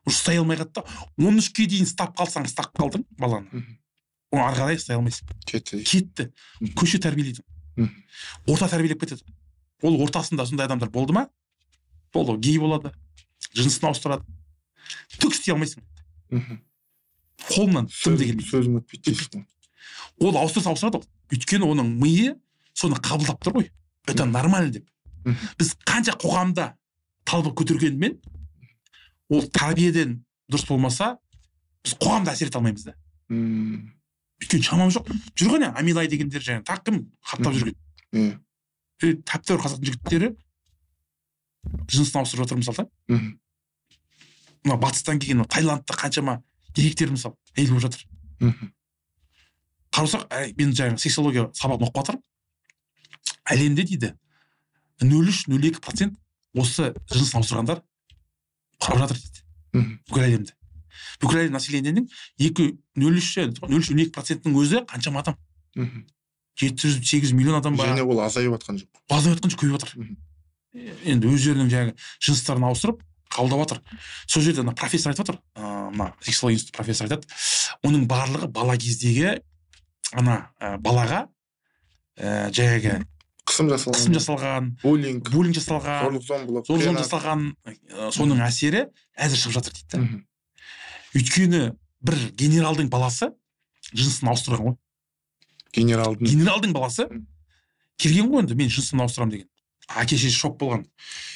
Ұстай алмай қалды да. 13-ке дейін ұстап қалсаң, ұстап қалдың баланы. Оны ары қарай ұстай алмайсың. Кетті. Көше тәрбиелейді. Орта тәрбиелеп кетеді. Ол ортасында сондай адамдар болды ма? Болды, гей болады, жынысын ауыстырады. Түк істей алмайсың. Қолынан түм де келмейді. Сөзің өтпейді дейсің. Ол ауыстырса ауыстырады ол. Өйткені оның миы соны қабылдап тұр ғой. Это нормально деп. Біз қанша қоғамда талап көтергенмен, ол тәрбиеден дұрыс болмаса, біз қоғамда әсер ете алмаймыз да. Өйткені шамам жоқ. Жүрген Амилай дегендер жаңа тақ кім қаптап жүрген. Тәп-тәуір қазақтың жігіттері жынысын ауыстырып жатыр мысалы да. Мына батыстан келген Таиландта қаншама еркектер мысалы әйел болып жатыр. Қарасақ, мен жаңа сексология сабағын оқып жатырмын. Әлемде дейді 0,3-0,2% Осы жынысын ауыстырғандар құрап жатыр дейді. Бүкіл әлемді. Бүкіл әлем населениенің 2,03-0,2%-ның өзі қаншама адам? 708 миллион адам бар. Және ол азайып жатқан жоқ. Азайып жатқан жоқ, көбейіп жатыр. Енді өздерінің жаңағы жыныстарын ауыстырып қабылдап жатыр. Сол жерде ана профессор айтып жатыр, мына сексология институты профессор айтады, оның барлығы бала кездегі ана балаға жаңағы қысым жасалған, қысым жасалған, буллинг жасалған, зорлық зомбылық, зорлық жасалған, соның әсері әзір шығып жатыр дейді да. Өйткені бір генералдың баласы жынысын ауыстырған ғой. Генералдың баласы келген ғой, енді мен жынысын ауыстырамын деген. Әке шешесі шок болған.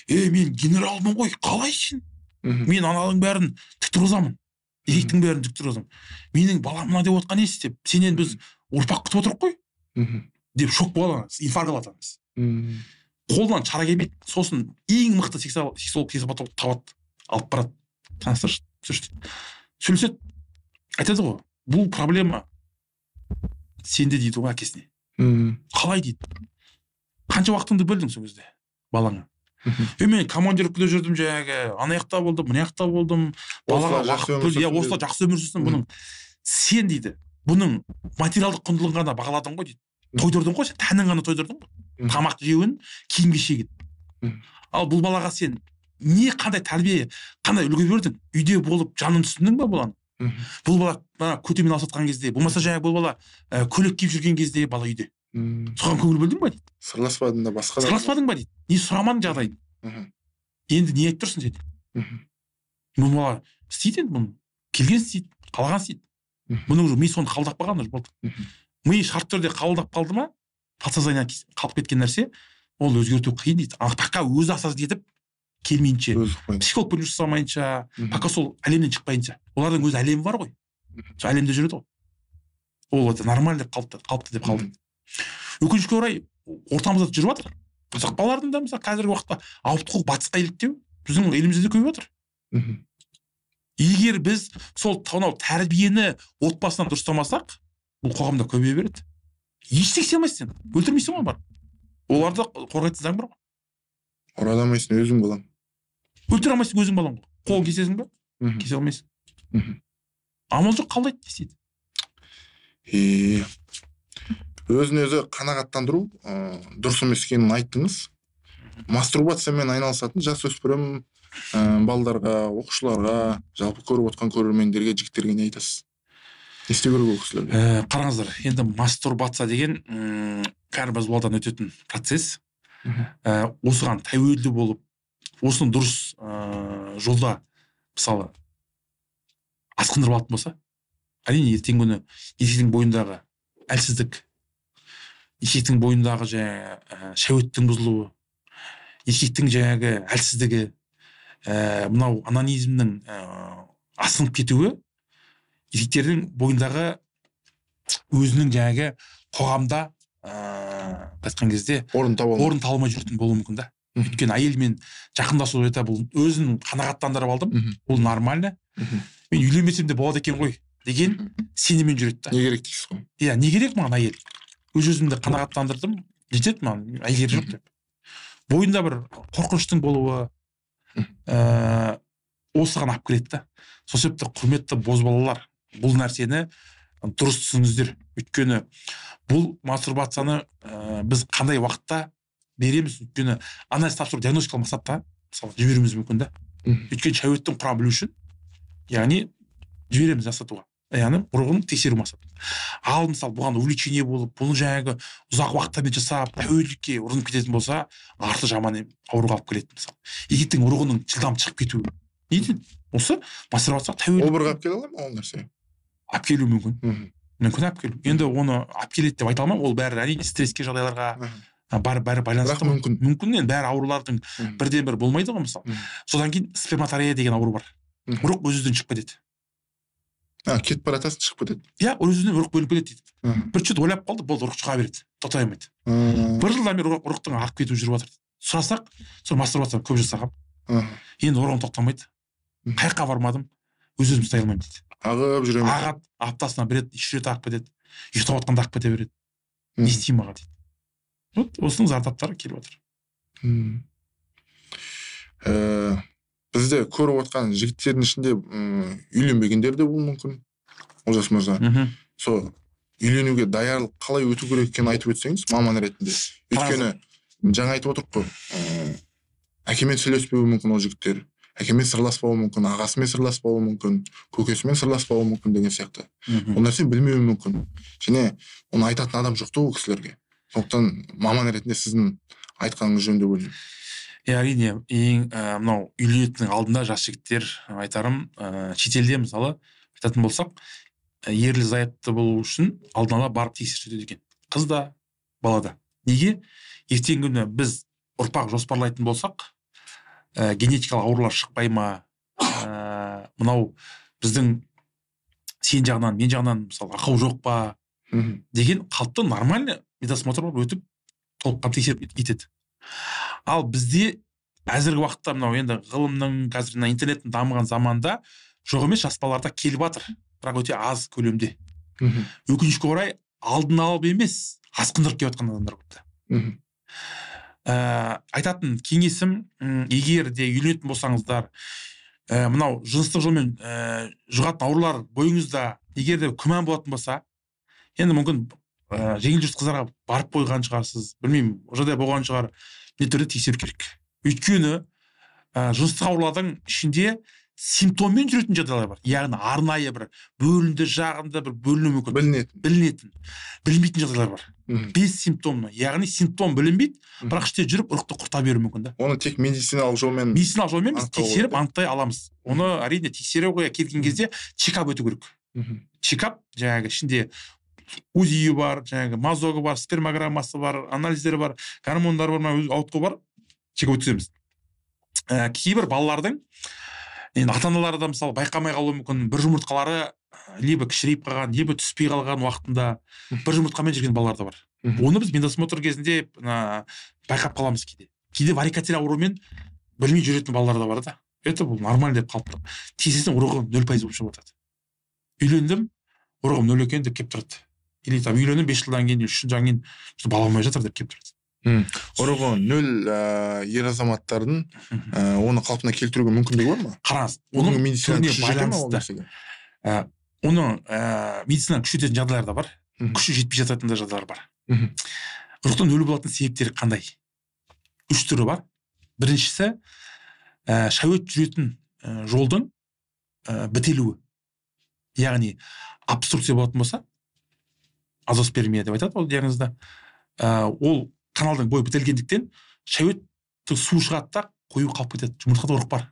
Мен генералмын ғой, қалай сен? Мен ананың бәрін тік тұрғызамын. Еркектің бәрін тік тұрғызамын. Менің балам мына деп отқан несі деп, сенен біз ұрпақ күтіп отырық қой деп шок болған, инфаркт алады. Қолынан шара келмейді. Сосын ең мықты сексолог, сексопатолог табады, алып барады, таныстыршы, сөйлеседі. Айтады ғой, бұл проблема сенде дейді ғой әкесіне. Қалай дейді? Қанша уақытыңды бөлдің сол кезде балаңа? Мен командировкада жүрдім жаңағы, ана жақта болдым, мына жақта болдым, балаға уақыт бөл, иә, осылай жақсы өмір сүрсін бұның. Сен дейді, бұның материалдық құндылығын ғана бағаладың ғой дейді. Тойдырдың ғой, сен тәнін ғана тойдырдың ғой. Тамақ жеуін, киім кешегін. Ал бұл балаға сен не қандай тәрбие, қандай үлгі бердің? Үйде болып жанын түсіндің ба баланы? Бұл бала мына көтемен алысып кезде, болмаса жаңағы бұл бала көйлек киіп жүрген кезде бала үйде. Соған көңіл бөлдің ба дейді? Сырласпадың да басқа. Сырласпадың ба дейді? Не сұрамадың жағдайын? Енді не айтып тұрсың сен? Бұл бала істейді енді бұны. Келген істейді, қалаған істейді. Бұны уже ми соны қабылдап қалған уже болды. Ми шарт түрде қабылдап қалды ма, подсознание қалып кеткен нәрсе, ол өзгерту қиын дейді. Ал пока өзі осознать етіп келмейінше, психологпен жұмыс жасамайынша, пока сол әлемнен шықпайынша. Олардың өз әлемі бар ғой. Сол әлемде жүреді ғой. Ол это нормально деп қалыпты деп қалды. Өкінішке орай ортамызда жүріп жатыр. Қазақ балалардың да мысалы қазіргі уақытта ауытқу батысқа еліктеу біздің елімізде де көбейіп жатыр. Егер біз сол мынау тәрбиені отбасынан дұрыстамасақ, бұл қоғамда көбейе береді. Ештеңе істей алмайсың сен. Өлтірмейсің ғой бар. Оларды қорғайтын заң бар ғой. Ұра алмайсың, өзің балаң. Өлтіре алмайсың, өзің балаң ғой. Қолын кесесің ба? Кесе алмайсың. Амал жоқ, қалдайды, не істейді? Өзін өзі қанағаттандыру дұрыс емес екенін айттыңыз. Мастурбациямен айналысатын жасөспірім балдарға, оқушыларға, жалпы көріп отқан көрермендерге, жігіттерге не айтасыз? Не істеу керек ол кісілерге? Қараңыздар, енді мастурбация деген әрбір баладан өтетін процесс. Осыған тәуелді болып, осыны дұрыс жолда мысалы асқындырып алатын болса, әрине ертеңгі күні еркектің бойындағы әлсіздік, еркектің бойындағы жаңағы шәуеттің бұзылуы, еркектің жаңағы әлсіздігі, мынау анонизмнің асқынып кетуі, еркектердің бойындағы өзінің жаңағы қоғамда айтқан кезде орын таба алмай жүретін болуы мүмкін да. Өйткені әйелмен жақындасу это бұл өзін қанағаттандырып алдым, бұл нормально. Мен үйленбесем де болады екен ғой деген сеніммен жүреді да. Не керек дейсіз ғой? Иә, не керек маған әйел? Өз өзімді қанағаттандырдым, жетеді маған, әйел керек жоқ деп. Бойында бір қорқыныштың болуы осыған алып келеді да. Сол себепті құрметті бозбалалар, бұл нәрсені дұрыс түсініңіздер. Өйткені бұл мастурбацияны біз қандай уақытта береміз? Өйткені анализ тапсыру диагностикалық мақсатта мысалы жіберуіміз мүмкін да. Өйткені шәуеттің құрамын білу үшін, яғни жібереміз жасатуға, яғни ұрығын тексеру мақсатында. Ал мысалы бұған увлечение болып, бұны жаңағы ұзақ уақыттармен жасап, тәуелділікке ұрынып кететін болса, арты жаман ауруға алып келеді мысалы. Еркектің ұрығының жылдам шығып кетуі. Неден? Осы мастурбацияға тәуелді. Обырға алып келе ала ма ол нәрсе? Алып келуі мүмкін. Мүмкін алып келу. Енді оны алып келеді деп айта алмаймын. Ол бәрі әрине стресске жағдайларға бәрі байланысты. Бірақ мүмкін. Мүмкін, енді бәрі аурулардың бірден бір болмайды ғой мысалы. Содан кейін сперматорея деген ауру бар. Ұрық өз-өзінен шығып кетеді. Кетіп бара жатасың, шығып кетеді. Иә, өз-өзінен ұрық бөлініп кетеді дейді. Бір чөт ойлап қалды, болды, ұрық шыға береді. Тоқтай алмайды. Бір жылдан бері ұрықтың ағып кетуі жүріп жатыр. Сұрасақ, сол мастурбацияны көп жасағам. Енді ұрығым тоқтамайды. Қай жаққа бармадым, өз-өзімді ұстай алмаймын дейді. Ағып жүре ме? Ағады, аптасына бір рет, үш рет ағып кетеді. Ұйықтап жатқанда ағып кете береді. Не істеймін аға дейді. Вот осының зардаптары келіп отыр. Бізде көріп отқан жігіттердің ішінде үйленбегендер де болуы мүмкін. Олжас мырза, сол үйленуге даярлық қалай өту керек екенін айтып өтсеңіз, маман ретінде. Өйткені жаңа айтып отырмық қой, әкемен сөйлеспеуі мүмкін ол жігіттер, әкемен сырласпауы мүмкін, ағасымен сырласпауы мүмкін, көкесімен сырласпауы мүмкін деген сияқты. Ол нәрсені білмеуі мүмкін. Және оны айтатын адам жоқ та ол кісілерге. Сондықтан маман ретінде сіздің айтқаныңыз жөн деп ойлаймын. Әрине, ең мынау үйленетіннің алдында жас жігіттер айтарым, шетелде мысалы айтатын болсақ, ерлі зайыпты болу үшін алдын ала барып тексеріс өтеді екен. Қыз да, бала да. Неге? Ертеңгі күні біз ұрпақ жоспарлайтын болсақ, генетикалық аурулар шықпай ма, мынау біздің сен жағынан, мен жағынан мысалы ақау жоқ па деген қалыпты нормальный медосмотр өтіп толыққан тексеріп кетеді. Ал бізде әзіргі уақытта мынау енді ғылымның, қазір мына интернеттің дамыған заманда жоқ емес жас балаларда келіп жатыр, бірақ өте аз көлемде. Өкінішке орай алдын алып емес, асқындырып келіп жатқан адамдар көп та. Айтатын кеңесім, егер де үйленетін болсаңыздар, мынау жыныстық жолмен жұғатын аурулар бойыңызда егер де күмән болатын болса, енді мүмкін жеңіл жүріс қыздарға барып қойған шығарсыз, білмеймін, ол жағдай болған шығар, міндетті түрде тексеру керек. Өйткені жыныстық аурулардың ішінде симптоммен жүретін жағдайлар бар. Яғни арнайы бір бөлінді, жағында бір бөлінуі мүмкін. Білінетін. Білінбейтін жағдайлар бар. Без симптомны. Яғни симптом білінбейді, бірақ іште жүріп ұрықты құрта беруі мүмкін да. Оны тек медициналық жолмен, медициналық жолмен біз тексеріп анықтай аламыз. Оны әрине тексеруге келген кезде чекап өту керек. Чекап жаңағы ішінде УЗИ бар, жаңағы мазогы бар, спермограммасы бар, анализдері бар, гормондары бар, ауытқу бар, чекап өткіземіз. Кейбір балалардың енді ата-аналары да мысалы байқамай қалуы мүмкін, бір жұмыртқалары либо кішірейіп қалған, либо түспей қалған уақытында бір жұмыртқамен жүрген балалар да бар. Оны біз медосмотр кезінде байқап қаламыз кейде. Кейде варикоцеле ауруымен білмей жүретін балалар да бар да. Это бұл нормально деп қалыпты. Тексерсең ұрығы 0% болып шығып жатады. Үйлендім, ұрығым 0 екен деп келіп тұрады. Или там үйлендім 5 жылдан кейін, 3 жылдан кейін бала болмай жатыр деп келіп тұрады. Ұрығы 0 ер азаматтардың оны қалпына келтіруге мүмкіндігі бар ма? Қараңыз, оның түріне байланысты. Оның медицинаны күшейтетін жағдайлар да бар, күші жетпей жататын да жағдайлар бар. Ұрықтың нөл болатын себептері қандай? 3 түрі бар. Біріншісі, шәует жүретін жолдың бітелуі. Яғни обструкция болатын болса, азоспермия деп айтады ол диагнозда. Ол каналдың бойы бітелгендіктен шәуеттің суы шығады да қою қалып кетеді. Жұмыртқада ұрық бар,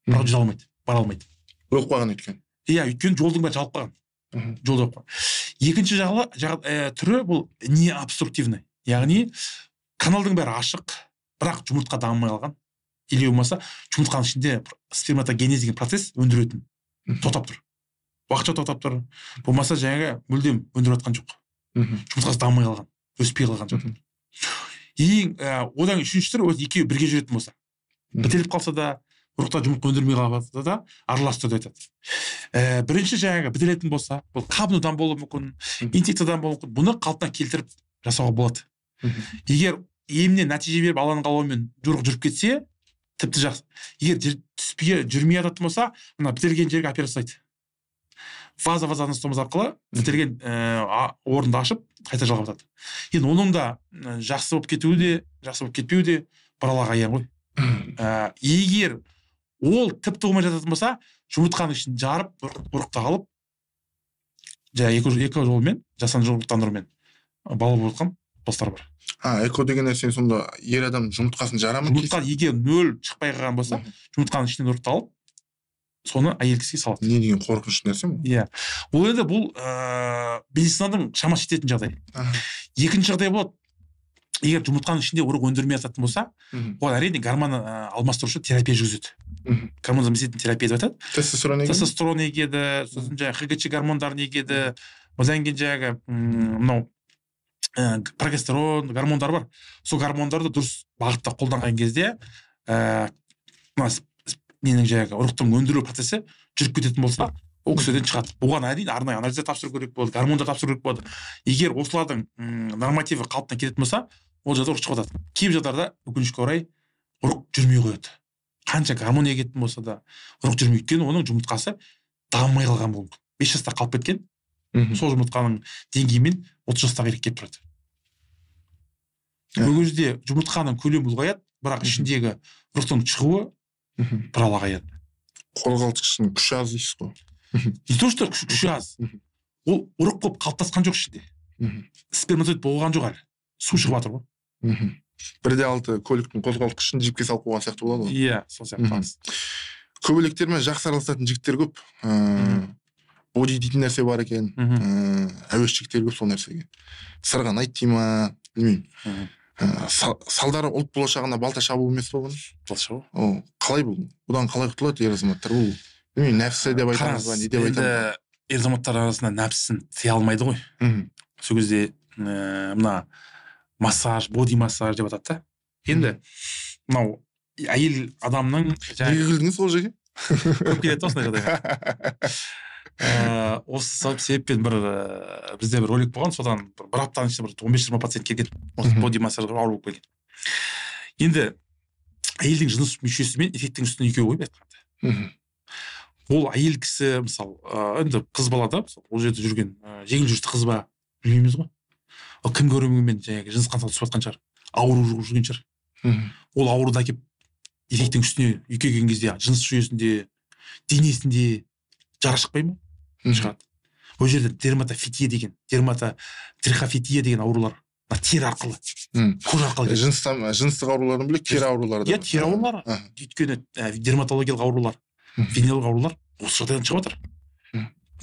бірақ жүзе алмайды, бара алмайды. Ұрық қалған өйткені. Иә, өйткені жолдың бәрі жабылып қалған. Жол жабылып қалған. Екінші түрі бұл необструктивный. Яғни каналдың бәрі ашық, бірақ жұмыртқа дамымай қалған. Или болмаса жұмыртқаның ішінде сперматогенез деген процесс өндіретін тоқтап тұр. Уақытша тоқтап тұр. Болмаса жаңағы мүлдем өндіріп жатқан жоқ. Жұмыртқасы дамымай қалған, өспей қалған жоқ. Ең одан үшінші түрі екеуі бірге жүретін болса, бітеліп қалса да, ұрықта жұмыртқа өндірмей қалса да, аралас түрде айтады. Бірінші жаңағы бітелетін болса, бұл қабынудан болуы мүмкін, инфекциядан болуы мүмкін, бұны қалпына келтіріп жасауға болады. Егер емнен нәтиже беріп Алланың қалауымен жорық жүріп кетсе, тіпті жақсы. Егер түспей жүрмей жататын болса, мына бітелген жерге операция жасайды. Фаза-фаза анастомоз арқылы бітелген орынды ашып, қайта жалғап жатады. Енді оның да жақсы болып кетуі де, жақсы болып кетпеуі де бір Аллаға аян ғой. Егер ол тіпті болмай жататын болса, жұмыртқаның ішін жарып, ұрықты алып, екі жолмен, жасанды жұмыртқандырумен бала болып жатқан достар бар. Эко деген нәрсе сонда ер адам жұмыртқасын жара ма? Жұмыртқа егер нөл шықпай қалған болса, жұмыртқаның ішінен ұрықты алып, соны әйел кісіге салады. Не деген қорқынышты нәрсе бұл? Иә. Ол енді бұл медицинаның шамасы жететін жағдай. Екінші жағдай болады. Егер жұмыртқаның ішінде ұрық өндірмей жататын болса, оған әрине гормон алмастырушы терапия жүргізеді. Гормон заместительный терапия деп айтады. Тестостерон егеді. Тестостерон егеді, сосын жаңағы ХГЧ гормондарын егеді, одан кейін жаңағы мынау прогестерон гормондары бар. Сол гормондарды дұрыс бағытта қолданған кезде ненің жаңағы ұрықтың өндіру процесі жүріп кететін болса, ол кісіден шығады. Оған әрине арнайы анализдер тапсыру керек болады, гормондар тапсыру керек болады. Егер осылардың нормативі қалпына келетін болса, ол жерде ұрық шығып жатады. Кейбір жағдайларда өкінішке орай ұрық жүрмей қояды. Қанша гормон егетін болса да ұрық жүрмейді. Өйткені оның жұмыртқасы дамымай қалған болуы мүмкін. 5 жаста қалып кеткен, сол жұмыртқаның деңгейімен 30 жастағы еркек келіп тұрады. Ол кезде жұмыртқаның көлемі ұлғаяды, бірақ ішіндегі ұрықтың шығуы бір алағаяды. Қозғалтқыштың күші аз дейсіз ғой. Не то что күші аз, ол ұрық болып қалыптасқан жоқ ішінде. Сперматозоид болған жоқ әлі. Су шығып жатыр ғой. 1,6 көліктің қозғалтқышын джипке салып қойған сияқты болады ғой. Иә, сол сияқты. Көбелектермен жақсы араласатын жігіттер көп. Боди дейтін нәрсе бар екен. Әуес жігіттер көп сол нәрсеге. Сырғанайды дей ма, білмеймін. Салдары ұлт болашағына балта шабу емес пе бұның? Балта шабу. Қалай бұл? Бұдан қалай құтылады ер азаматтар? Бұл білмеймін, нәпсі деп айтамыз ба, не деп айтамыз? Ер азаматтар арасында нәпсісін тыя алмайды ғой. Сол кезде мына массаж, боди массаж деп атады да. Енді мынау әйел адамның неге күлдіңіз ол жерге? Көп келеді осындай жағдайға. Осы себеппен бір бізде бір ролик болған, содан бір аптаның ішінде бір 15-20 пациент келген, осы боди массажға ауру болып келген. Енді әйелдің жыныс мүшесі мен еркектің үстіне екеуі ғой айтқанда. Ол әйел кісі, мысалы, енді қыз бала да, мысалы, ол жерде жүрген жеңіл жүрісті қыз ба білмейміз ғой. Ол кім көрімімен жаңағы жыныс қатынасқа түсіп жатқан шығар, ауру жұғып жүрген шығар. Ол ауруды әкеп еркектің үстіне үйкеген кезде жыныс жүйесінде, денесінде жара шықпай ма? Шығады. Ол жерде дерматофития деген, дерматотрихофития деген аурулар тері арқылы, кожа арқылы. Жыныстық аурулардан бөлек тері аурулары да. Иә, тері аурулары. Өйткені дерматологиялық аурулар, венералық аурулар осы жағдайдан шығып жатыр.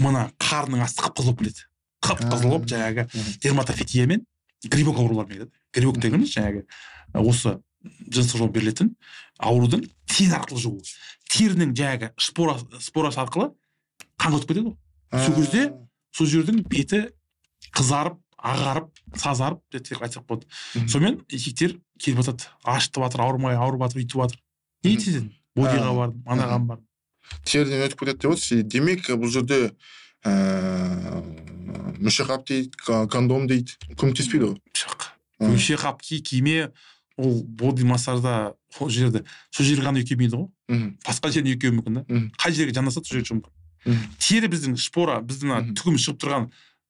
Мына қарнның асты қып-қызыл болып келеді. Қып-қызыл болып жаңағы дерматофития мен грибок ауруларымен келеді. Грибок дегеніміз жаңағы осы жыныстық жолмен берілетін аурудың тері арқылы жұғуы. Терінің жаңағы спорасы арқылы қан өтіп кетеді ғой. Сол кезде сол жердің беті қызарып, ағарып, сазарып деп айтсақ болады. Сонымен еркектер келіп жатады, ашытып жатыр, ауырмай, ауырып жатыр, үйтіп жатыр. Не етесің? Бодиға бардым, анаған бардым. Теріден өтіп кетеді деп отырсыз. Демек, бұл жерде мүшеқап дейді, кондом дейді, көмектеспейді ғой. Жоқ. Мүшеқап киме, ол боди массажда сол жерде, сол жерге ғана үйкемейді ғой. Басқа жеріне үйкеуі мүмкін да. Қай жерге жанасады, сол жерге мүмкін. Тері біздің шпора, біздің түгім шығып тұрған,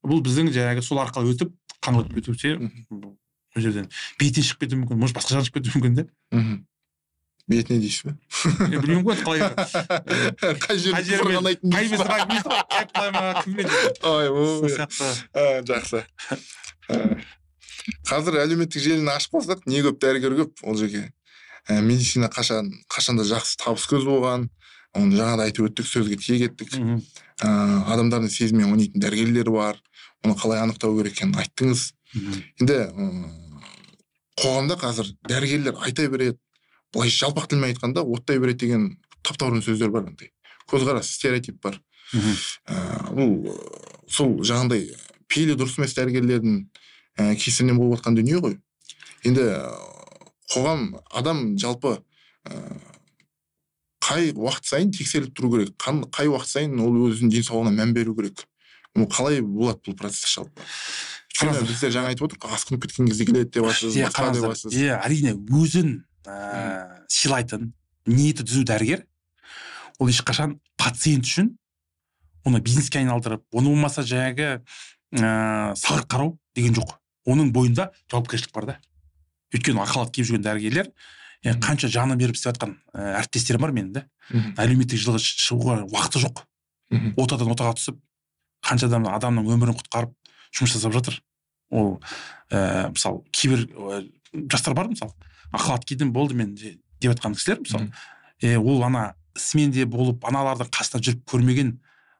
бұл біздің жаңағы сол арқылы өтіп, қан өтіп кетусе, ол жерден бетіне шығып кетуі мүмкін, может басқа жағынан шығып кетуі мүмкін де. Бетіне дейсіз бе? Білмеймін ғой, қалай. Қай жерде сырғанайтын? Қай жерде сырғанайтын? Кіммен? Ой, жақсы. Қазір әлеуметтік желіні ашып қалсақ, не көп дәрігер көп ол жерге. Медицина қашанда жақсы табыс көзі болған. Оны жаңа да айтып өттік, сөзге тиек еттік. Адамдардың сезімімен ойнайтын дәрігерлер бар. Оны қалай анықтау керек екенін айттыңыз. Енді қоғамда қазір дәрігерлер айта береді, былай жалпақ тілмен айтқанда оттай береді деген таптаурын сөздер бар андай. Көзқарас, стереотип бар. Бұл сол жаңағындай пейілі дұрыс емес дәрігерлердің кесірінен болып жатқан дүние ғой. Енді қоғам, адам жалпы қай уақыт сайын тексеріліп тұру керек, қай уақыт сайын ол өзінің денсаулығына мән беру керек. Ол қалай болады бұл процесс жалпы? Өйткені біздер жаңа айтып отырмық, асқынып кеткен кезде келеді деп жатсыз, басқа деп жатсыз. Иә, әрине өзін сыйлайтын, ниеті түзу дәрігер, ол ешқашан пациент үшін оны бизнеске айналдырып, оны болмаса жаңағы салғырт қарау деген жоқ. Оның бойында жауапкершілік бар да. Өйткені ақ халат киіп жүрген дәрігерлер қанша жанын беріп істеп жатқан әріптестерім бар менің да. Әлеуметтік жылға шығуға уақыты жоқ. Отадан отаға түсіп, қанша адамның өмірін құтқарып жұмыс жасап жатыр. Ол мысалы кейбір жастар бар, мысалы ақ халат кидім болды мен деп жатқан кісілер, мысалы ол ана ісімен де болып аналардың қасында жүріп көрмеген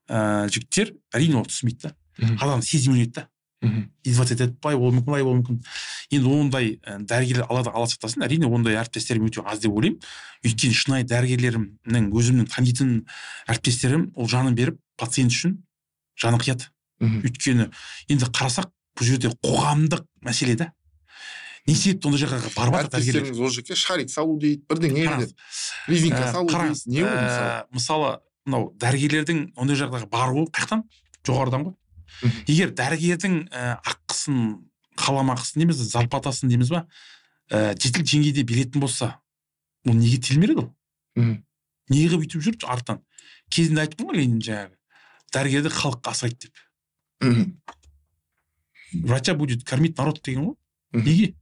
жігіттер әрине ол түсінбейді да. Адам сезіммен ойнайды да. Издеваться етеді, былай болуы мүмкін, былай болуы мүмкін. Енді ондай дәрігерлер алла сақтасын, әрине ондай әріптестерім өте аз деп ойлаймын. Өйткені шынайы дәрігерлерімнің, өзімнің танитын әріптестерім ол жанын беріп пациент үшін жанын қияды. Өйткені енді қарасақ бұл жерде қоғамдық мәселе да. Не себепті ондай жаққа барып жатыр дәрігерлер? Әріптестеріңіз ол жерге шарик салу дейді, бірдеңе деп, резинка салу дейді, не ол мысалы? Мысалы, мынау дәрігерлердің ондай жағдайға баруы қаяқтан? Жоғарыдан ғой. Егер дәрігердің ақысын, қаламақысын дейміз, зарплатасын дейміз ба, жетілік деңгейде беретін болса, ол неге телміреді ол? Неғып өйтіп жүр арттан? Кезінде айттым ғой, Ленин жаңағы дәрігерді халық асырайды деп. Врача будет кормить народ деген ғой. Неге?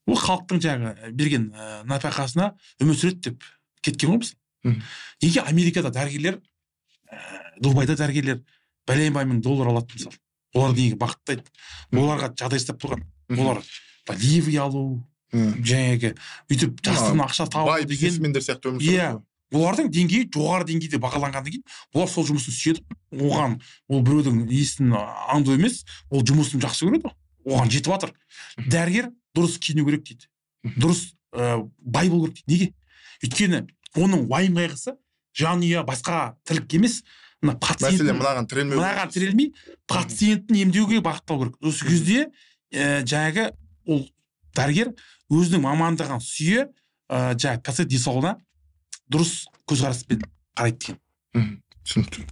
Ол халықтың жаңағы берген нәпақасына өмір сүреді деп кеткен ғой біз. Неге Америкада дәрігерлер, Дубайда дәрігерлер бәленбай мың доллар алады мысалы? Олар неге бақыттайды? Оларға жағдай жасап қойған. Олар ливый алу, жаңағы өйтіп жасырын ақша табу деген бизнесмендер сияқты өмір сүреді. Иә, олардың деңгейі жоғары деңгейде бағаланғаннан кейін олар сол жұмысын сүйеді. Оған ол біреудің несін аңду емес, ол жұмысын жақсы көреді, оған жетіп жатыр. Дәрігер дұрыс киіну керек дейді, дұрыс бай болу керек дейді. Неге? Өйткені оның уайым қайғысы жанұя, басқа тірлік емес, мына пациент, мәселе мынаған тірелмеу, мынаған тірелмей пациентін емдеуге бағытталу керек. Осы кезде жаңағы ол дәрігер өзінің мамандығын сүйе, жаңағы пациент денсаулығына дұрыс көзқараспен қарайды деген. Түсінікті.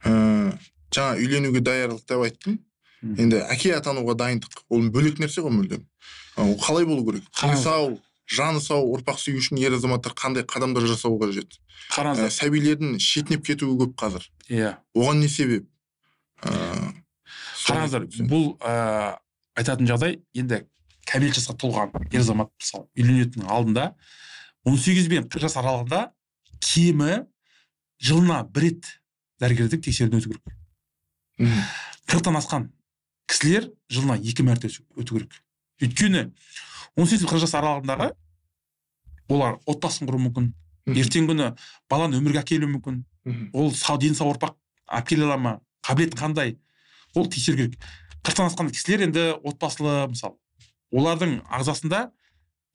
Жаңа үйленуге даярлық деп айттым. Енді әке атануға дайындық ол бөлек нәрсе ғой мүлдем. Ол қалай болу керек? Дені сау, жаны сау ұрпақ сүю үшін ер азаматтар қандай қадамдар жасау қажет? Қараңыздар, сәбилердің шетінеп кетуі көп қазір. Иә. Оған не себеп? Қараңыздар, бұл айтатын жағдай, енді кәмелет жасқа толған ер азамат мысалы үйленетіннің алдында 18 бен 40 жас аралығында кемі жылына бір рет дәрігердік тексеруден өту керек. 40-тан асқан кісілер жылына 2 мәрте өту керек. Өйткені 18-40 жас аралығындағы олар отбасын құруы мүмкін, ертеңгі күні баланы өмірге әкелуі мүмкін, ол сау дені сау ұрпақ алып келе ала ма, қабілет қандай, ол тексеру керек. 40-тан асқан кісілер енді отбасылы мысалы, олардың ағзасында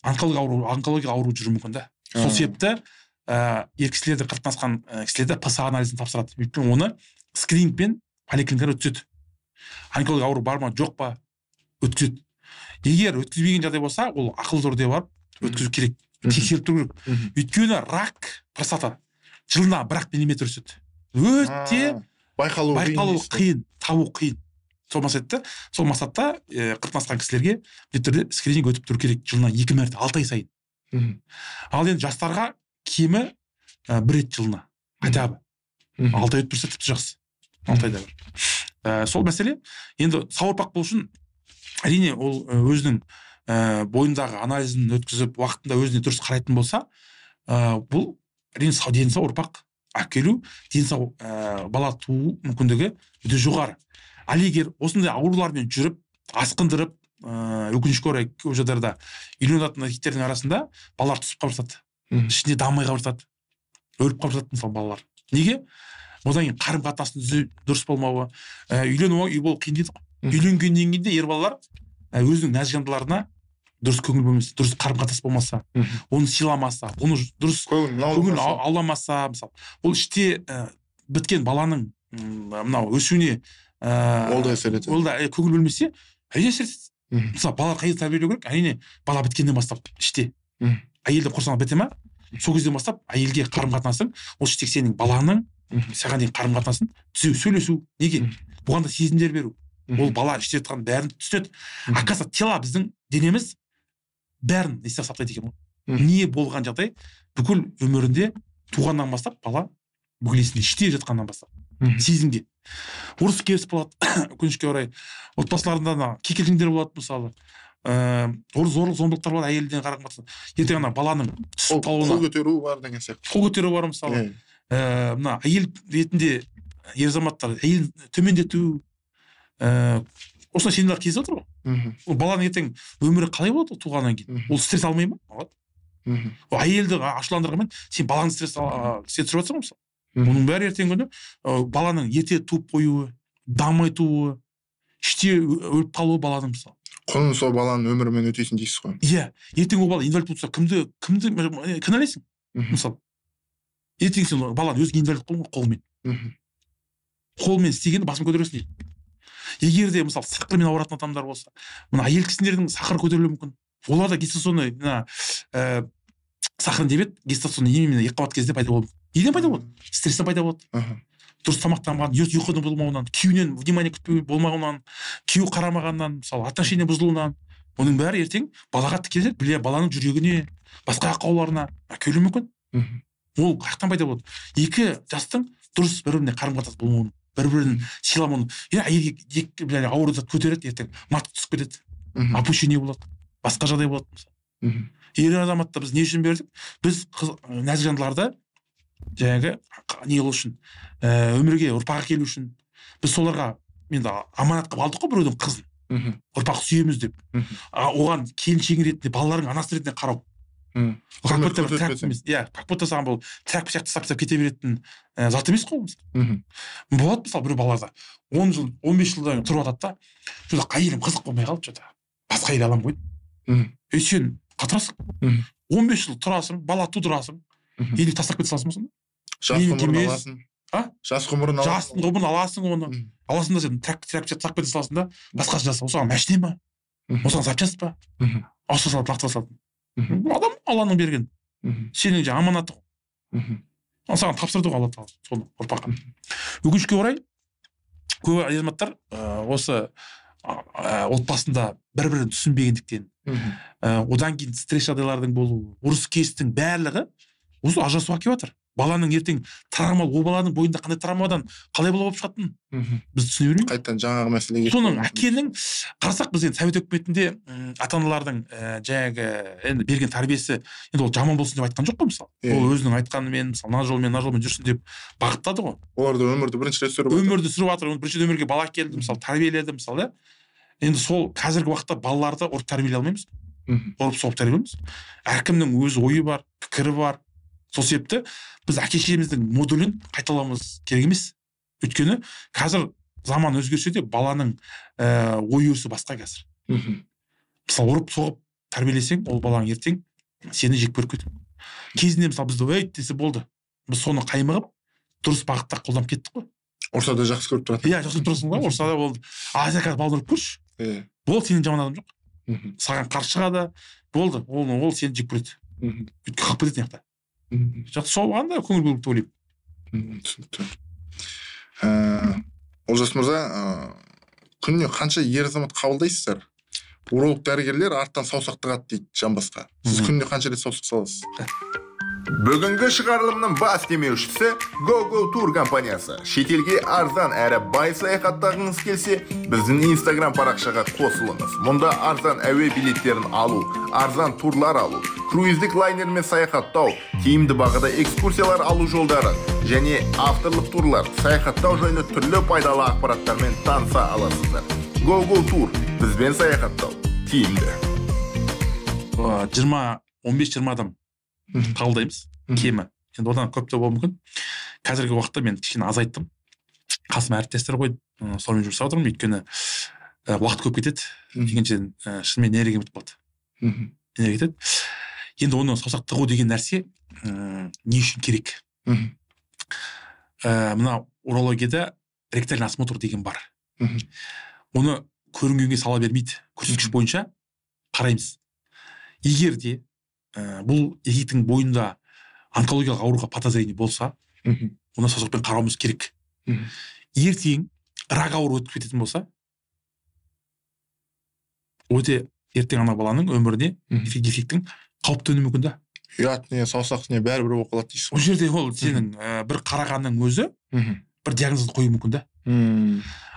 онкология ауру жүруі мүмкін да. Сол себепті ер кісілерді, 40-тан асқан кісілерді ПСА анализін тапсырады. Өйткені оны скринингпен поликлиникалар өткізеді. Онкология ауру бар ма, жоқ па, өткізеді. Егер өткізбеген жағдай болса, ол ақылы түрде барып өткізу керек, тексеріп тұру керек. Өйткені рак простата жылына 1 миллиметр өседі. Өте байқалу қиын, табу қиын. Сол мақсатта 40-тан асқан кісілерге міндетті түрде скрининг өтіп тұру керек, жылына 2 мәрте, 6 ай сайын. Ал енді жастарға кемі 1 рет жылына, хотя бы 6 ай өтіп тұрса тіпті жақсы. 6 айда бір. Сол мәселе. Енді сау ұрпақ болу үшін әрине ол өзінің бойындағы анализін өткізіп, уақытында өзіне дұрыс қарайтын болса, бұл әрине дені сау ұрпақ әкелу, дені сау бала туу мүмкіндігі өте жоғары. Ал егер осындай аурулармен жүріп, асқындырып, өкінішке орай көп жағдайда үйленетін еркектердің арасында балалар түсіп қалып жатады, ішінде дамымай қалып жатады, өліп қалып жатады мысалы балалар. Неге? Одан кейін қарым қатынастың дұрыс болмауы, үйлену үй болу қиын дейді ғой. Үйленгеннен кейін де ер балалар өзінің нәзік жандыларына дұрыс көңіл бөлмесе, дұрыс қарым қатынас болмаса, оны сыйламаса, оны дұрыс көңіл ауламаса, мысалы, ол іште біткен баланың мынау өсуіне ол да әсер етеді. Ол да көңіл бөлмесе, әрине әсер етеді. Мысалы, бала қайда тәрбиелеу керек? Әрине, бала біткеннен бастап іште. Әйелді құрсағына біте ма? Сол кезден бастап әйелге қарым қатынасың, ол іштегі сенің баланың саған деген қарым қатынасын түзеу, сөйлесу. Неге? Бұған да сезімдер беру. Ол бала іште жатқан бәрін түсінеді. Оказывается, тела біздің денеміз бәрін есте сақтайды екен ғой. Не болған жағдай бүкіл өмірінде туғаннан бастап бала бүкіл есінде, іште жатқаннан бастап сезімде. Ұрыс керіс болады, өкінішке орай. Отбасыларында кикілжіңдер болады мысалы. Зорлық зомбылықтар болады әйелден қарым қатынас. Ертең ана баланың түсіп қалуына, қол көтеру бар деген сияқты. Қол көтеру бар мысалы. Мына әйел ретінде ер азаматтар әйел төмендету, осындай сенімдер кездесіп отыр ғой. Ол баланың ертең өмірі қалай болады туғаннан кейін? Ол стресс алмай ма? Алады. Ол әйелді ашуландырғанмен сен баланы стресс түсіріп жатсың ғой мысалы. Оның бәрі ертеңгі күні баланың ерте туып қоюы, дамымай тууы, іште өліп қалуы баланың мысалы. Құнын сол баланың өмірімен өтесің дейсіз ғой. Иә, ертең ол бала инвалид болса, кімді кінәлайсың? Мысалы, ертең сен баланы өзің инвалид қылдың ғой қолмен. Қолмен істегенді басын көтересің дейді. Егер де мысалы сақырмен ауыратын адамдар болса, мына әйел кісілердің сахары көтерілуі мүмкін. Олар да гестационный мына сахарный диабет гестационный именно екіқабат кезде пайда болады. Неден пайда болады? Стресстен пайда болады. Дұрыс тамақтанбаған, ұйқының болмауынан, күйеуінен внимание күтпеу болмауынан, күйеу қарамағаннан, мысалы отношения бұзылуынан, оның бәрі ертең балаға тікелей, баланың жүрегіне, басқа ақауларына әкелуі мүмкін. Ол қаяқтан пайда болады? Екі жастың дұрыс бір-біріне қарым-қатынас болмауын, бір-бірін сыйламауын. Әйелге ауыр зат көтереді, ертең матық түсіп кетеді, опущение болады, басқа жағдай болады. Ер азаматты біз не үшін бердік? Біз нәзік жандыларды жаңағы не қылу үшін, өмірге ұрпақ әкелу үшін біз соларға енді аманат қылып алдық қой біреудің қызын, ұрпақ сүйеміз деп. Оған келіншегің ретінде, балаларың анасы ретінде қарау. Как будто саған бұл тряпка сияқты тастап кете беретін зат емес қой. Болады мысалы біреу балаларда 10 жыл, 15 жылдан тұрып жатады да, что-то әйелім қызық болмай қалды, что-то басқа әйел аламын ғой. Ей, сен қатырасың, 15 жыл тұрасың, бала тудырасың, елді тастап кете саласың ба сонда? Жас ғұмырын аласың. Жас ғұмырын аласың. Жас ғұмырын аласың оны. Аласың да сен тряпка тастап кете саласың да, басқасын жаса. Осыған машина ма? Осыған запчасть па? Ауыстыра салып, лақтыра салдың. Адам Алланың берген. Сенің жаңа аманаты ғой. Саған тапсырды ғой Алла тағала соны ұрпаққа. Өкінішке орай көп азаматтар осы отбасында бір-бірін түсінбегендіктен, одан кейін стресс жағдайлардың болуы, ұрыс-керістің барлығы осы ажырасуға келіп жатыр. Баланың ертең травма, ол баланың бойында қандай травмадан қалай бала болып шығатынын біз түсіне бермейміз. Қайтадан жаңағы мәселеге. Соның әкенің қарасақ, біз енді совет өкіметінде ата-аналардың жаңағы енді берген тәрбиесі, енді ол жаман болсын деп айтқан жоқ қой мысалы. Ол өзінің айтқанымен, мысалы, мына жолмен, мына жолмен жүрсін деп бағыттады ғой. Олар да өмірді бірінші рет сүріп жатыр. Өмірді сүріп жатыр. Бірінші өмірге бала келді, мысалы, тәрбиеледі, мысалы, Енді сол қазіргі уақытта балаларды ұрып тәрбиелей алмаймыз. Ұрып соғып тәрбиелейміз. Әркімнің өз ойы бар, пікірі бар. Сол себепті біз әке-шешеміздің модулін қайталамыз керек емес. Өйткені қазір заман өзгерсе де баланың ой өрісі басқа қазір. Мысалы, ұрып соғып тәрбиелесең, ол балаң ертең сені жек көріп кетеді. Кезінде мысалы бізді өйт десе болды. Біз соны қаймығып дұрыс бағытта қолданып кеттік қой. Ұрса да жақсы көріп тұратын. Иә, жақсы тұрасың ғой, ұрса да болды. А сен қазір баланы ұрып көрші. Болды, сенен жаман адам жоқ. Саған қарсы шығады, болды, ол сені жек көреді. Өйткені қалып кетеді мына жақта. Жақсы, соған да көңіл бөліп ойлаймын. Түсінікті. Олжас мырза, күніне қанша ер азамат қабылдайсыздар? Уролог дәрігерлер арттан саусақ тығады дейді жамбасқа. Сіз күніне қанша рет саусақ саласыз? Бүгінгі шығарылымның бас демеушісі GoGo Tour компаниясы. Шетелге арзан әрі бай саяхаттағыңыз келсе, біздің Instagram парақшаға қосылыңыз. Мұнда арзан әуе билеттерін алу, арзан турлар алу, круиздік лайнермен саяхаттау, тиімді бағада экскурсиялар алу жолдары және авторлық турлар, саяхаттау жайлы түрлі пайдалы ақпараттармен таныса аласыздар. GoGo Tour, бізбен саяхаттау тиімді. 15-20 адам қабылдаймыз кемі. Енді одан көп те болуы мүмкін. Қазіргі уақытта мен кішкене азайттым. Қасыма әріптестер қойып, сонымен жұмыс жасап отырмын. Өйткені уақыт көп кетеді. Екіншіден, шынымен энергия бітіп қалды. Энергия кетеді. Енді оны саусақ тығу деген нәрсе не үшін керек? Мына урологияда ректальный осмотр деген бар. Оны көрінгенге сала бермейді. Көрсеткіш бойынша қараймыз. Егер де бұл еркектің бойында онкологиялық ауруға подозрение болса, оны саусақпен қарауымыз керек. Ертең рак ауруы өтіп кететін болса, өте ертең ана баланың өміріне еркектің қауіп төнуі мүмкін да. Ұят не, саусақ не, бәрі бір болып қалады дейсіз. Ол жерде ол сенің бір қарағанның өзі бір диагнозды қоюы мүмкін да.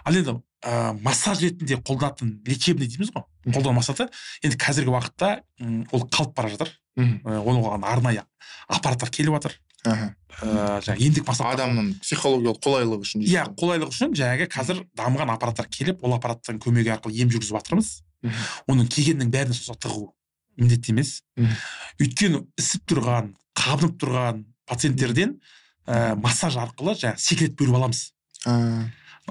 Ал енді массаж ретінде қолданатын лечебный дейміз ғой. Қолдану мақсаты енді қазіргі уақытта ол қалып бара жатыр. Оны оған арнайы аппараттар келіп жатыр. Жаңағы емдік мақсат адамның психологиялық қолайлығы үшін. Иә, қолайлығы үшін жаңағы қазір дамыған аппараттар келіп, ол аппараттың көмегі арқылы ем жүргізіп жатырмыз. Оның келгеннің бәріне саусақ тығу міндетті емес. Өйткені ісіп тұрған, қабынып тұрған пациенттерден массаж арқылы жаңағы секрет бөліп аламыз.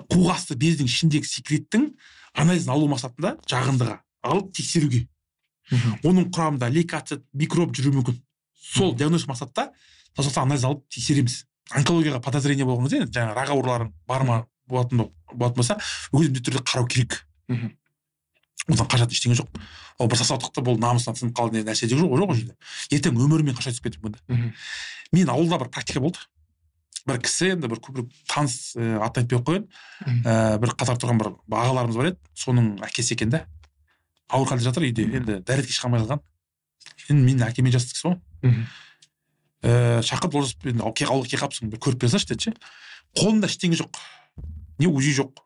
Қуғасты бездің ішіндегі секреттің анализін алу мақсатында жағындыға алып тексеруге. Оның құрамында лейкоцит, микроб жүруі мүмкін. Сол диагноз мақсатта саусақтан анализ алып тексереміз. Онкологияға подозрение болған кезде, жаңағы рак аурулары бар ма болатын болса, өзі міндетті түрде қарау керек. Одан қашатын ештеңе жоқ. Ол бір саусақтықты бұл намысынан сынып қалды деген нәрсе жоқ, жоқ ол жерде. Ертең өмірімен қаша түсіп кетуі мүмкін. Мен ауылда бір практика болды. Бір кісі, енді бір көбірек таныс, атын айтпай ақ қояйын, бір қатар тұрған бір ағаларымыз бар еді, соның әкесі екен да. Ауыр халде жатыр үйде, енді дәретке шыға алмай қалған. Енді менің әкеме жасты кісі ғой. Шақырып, Олжас, енді ауылға келіп қалыпсың, бір көріп бере салшы деді ше. Қолымда ештеңе жоқ, не УЗИ жоқ,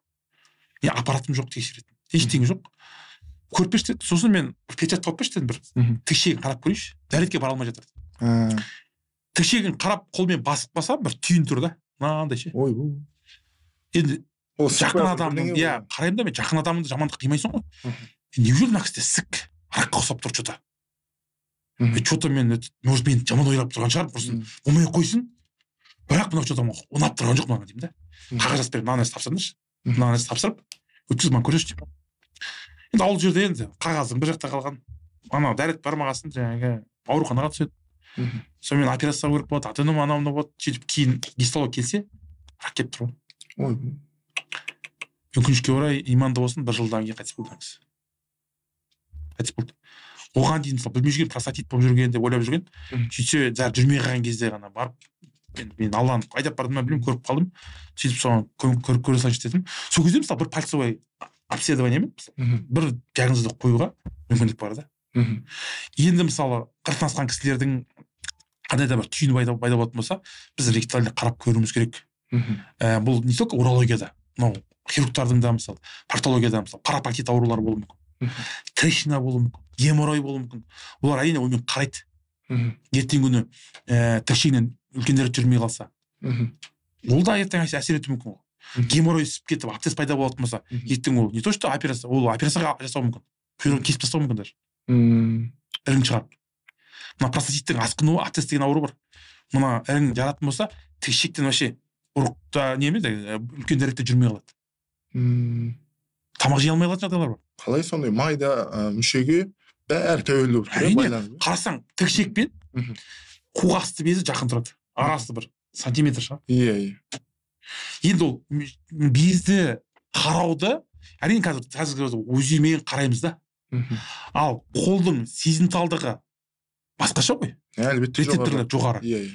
не аппаратым жоқ тексеретін, ештеңе жоқ. Көріп берші деді. Сосын мен бір печать тауып берші дедім, бір тікшегін қарап көрейінші. Дәретке бара алмай жатыр. Тікшегін қарап қолмен басып қалсам, бір түйін тұр да, мынандай ше. Ойбу. Енді жақын адамның, иә, қараймын да мен, жақын адамыңды жамандық қимайсың ғой. Неужели мына кісіде сік, ракқа ұқсап тұр что-то. Что-то мен, может, мен жаман ойлап тұрған шығармын, құрсын, болмай қойсын. Бірақ мынау что-то ұнап тұрған жоқ маған деймін да. Қағаз жазып беремін, мына нәрсе тапсырыңдаршы. Мына нәрсе тапсырып, өткіз, маған көрсетші деймін. Енді ауыл жерде енді қағазым бір жақта қалған. Анау дәрет бармағасын жаңағы ауруханаға түседі. Сонымен операция керек болады, аденома анау мынау болады. Сөйтіп кейін гистолог келсе, рак келіп тұр ғой. Өкінішке орай, иманды болсын, бір жылдан кейін қайтыс болды. Қайтыс болды. Оған дейін мысалы білмей жүрген, простатит болып жүрген деп ойлап жүрген. Сөйтсе, зәр жүрмей қалған кезде ғана барып, енді мен Алланы айдап бардым ба білмеймін, көріп қалдым. Сөйтіп соған көріп көре салайыншы дедім. Сол кезде мысалы бір пальцевой обследованиемен бір диагнозды қоюға мүмкіндік бар да. Енді мысалы 40-тан асқан кісілердің қандай да бір түйіні пайда болатын болса, біз ректальды қарап көруіміз керек. Бұл не только урологияда, мынау хирургтардың да, мысалы проктологияда, мысалы парапатит аурулары болуы мүмкін, трещина болуы мүмкін, геморрой болуы мүмкін. Олар әрине онымен қарайды. Ертеңгі күні тікшегінен үлкен дәрет жүрмей қалса, ол да ертең әсер етуі мүмкін. Геморрой ісіп кетіп, абсцесс пайда болатын болса, ертең ол не то что операция, ол операцияға жасауы мүмкін, құйрығын кесіп тастауы мүмкін даже, ірің шығарып. Мына простатиттің асқынуы, абсцесс деген ауру бар. Мына ірің жаратын болса, тікшектен вообще ұрықта не емес, үлкен дәретте жүрмей қалады. Тамақ жей алмай қалатын жағдайлар бар. Қалай сондай майда мүшеге бәрі тәуелді болып тұр, байланып. Қарасаң, тікшек пен қуық асты безі жақын тұрады. Арасы бір сантиметр шығар. Иә, иә. Енді ол безді қарауды әрине қазір УЗИ-мен қараймыз да. Ал қолдың сезімталдығы басқаша ғой. Әлбетте, рецепторлар жоғары. Иә, иә.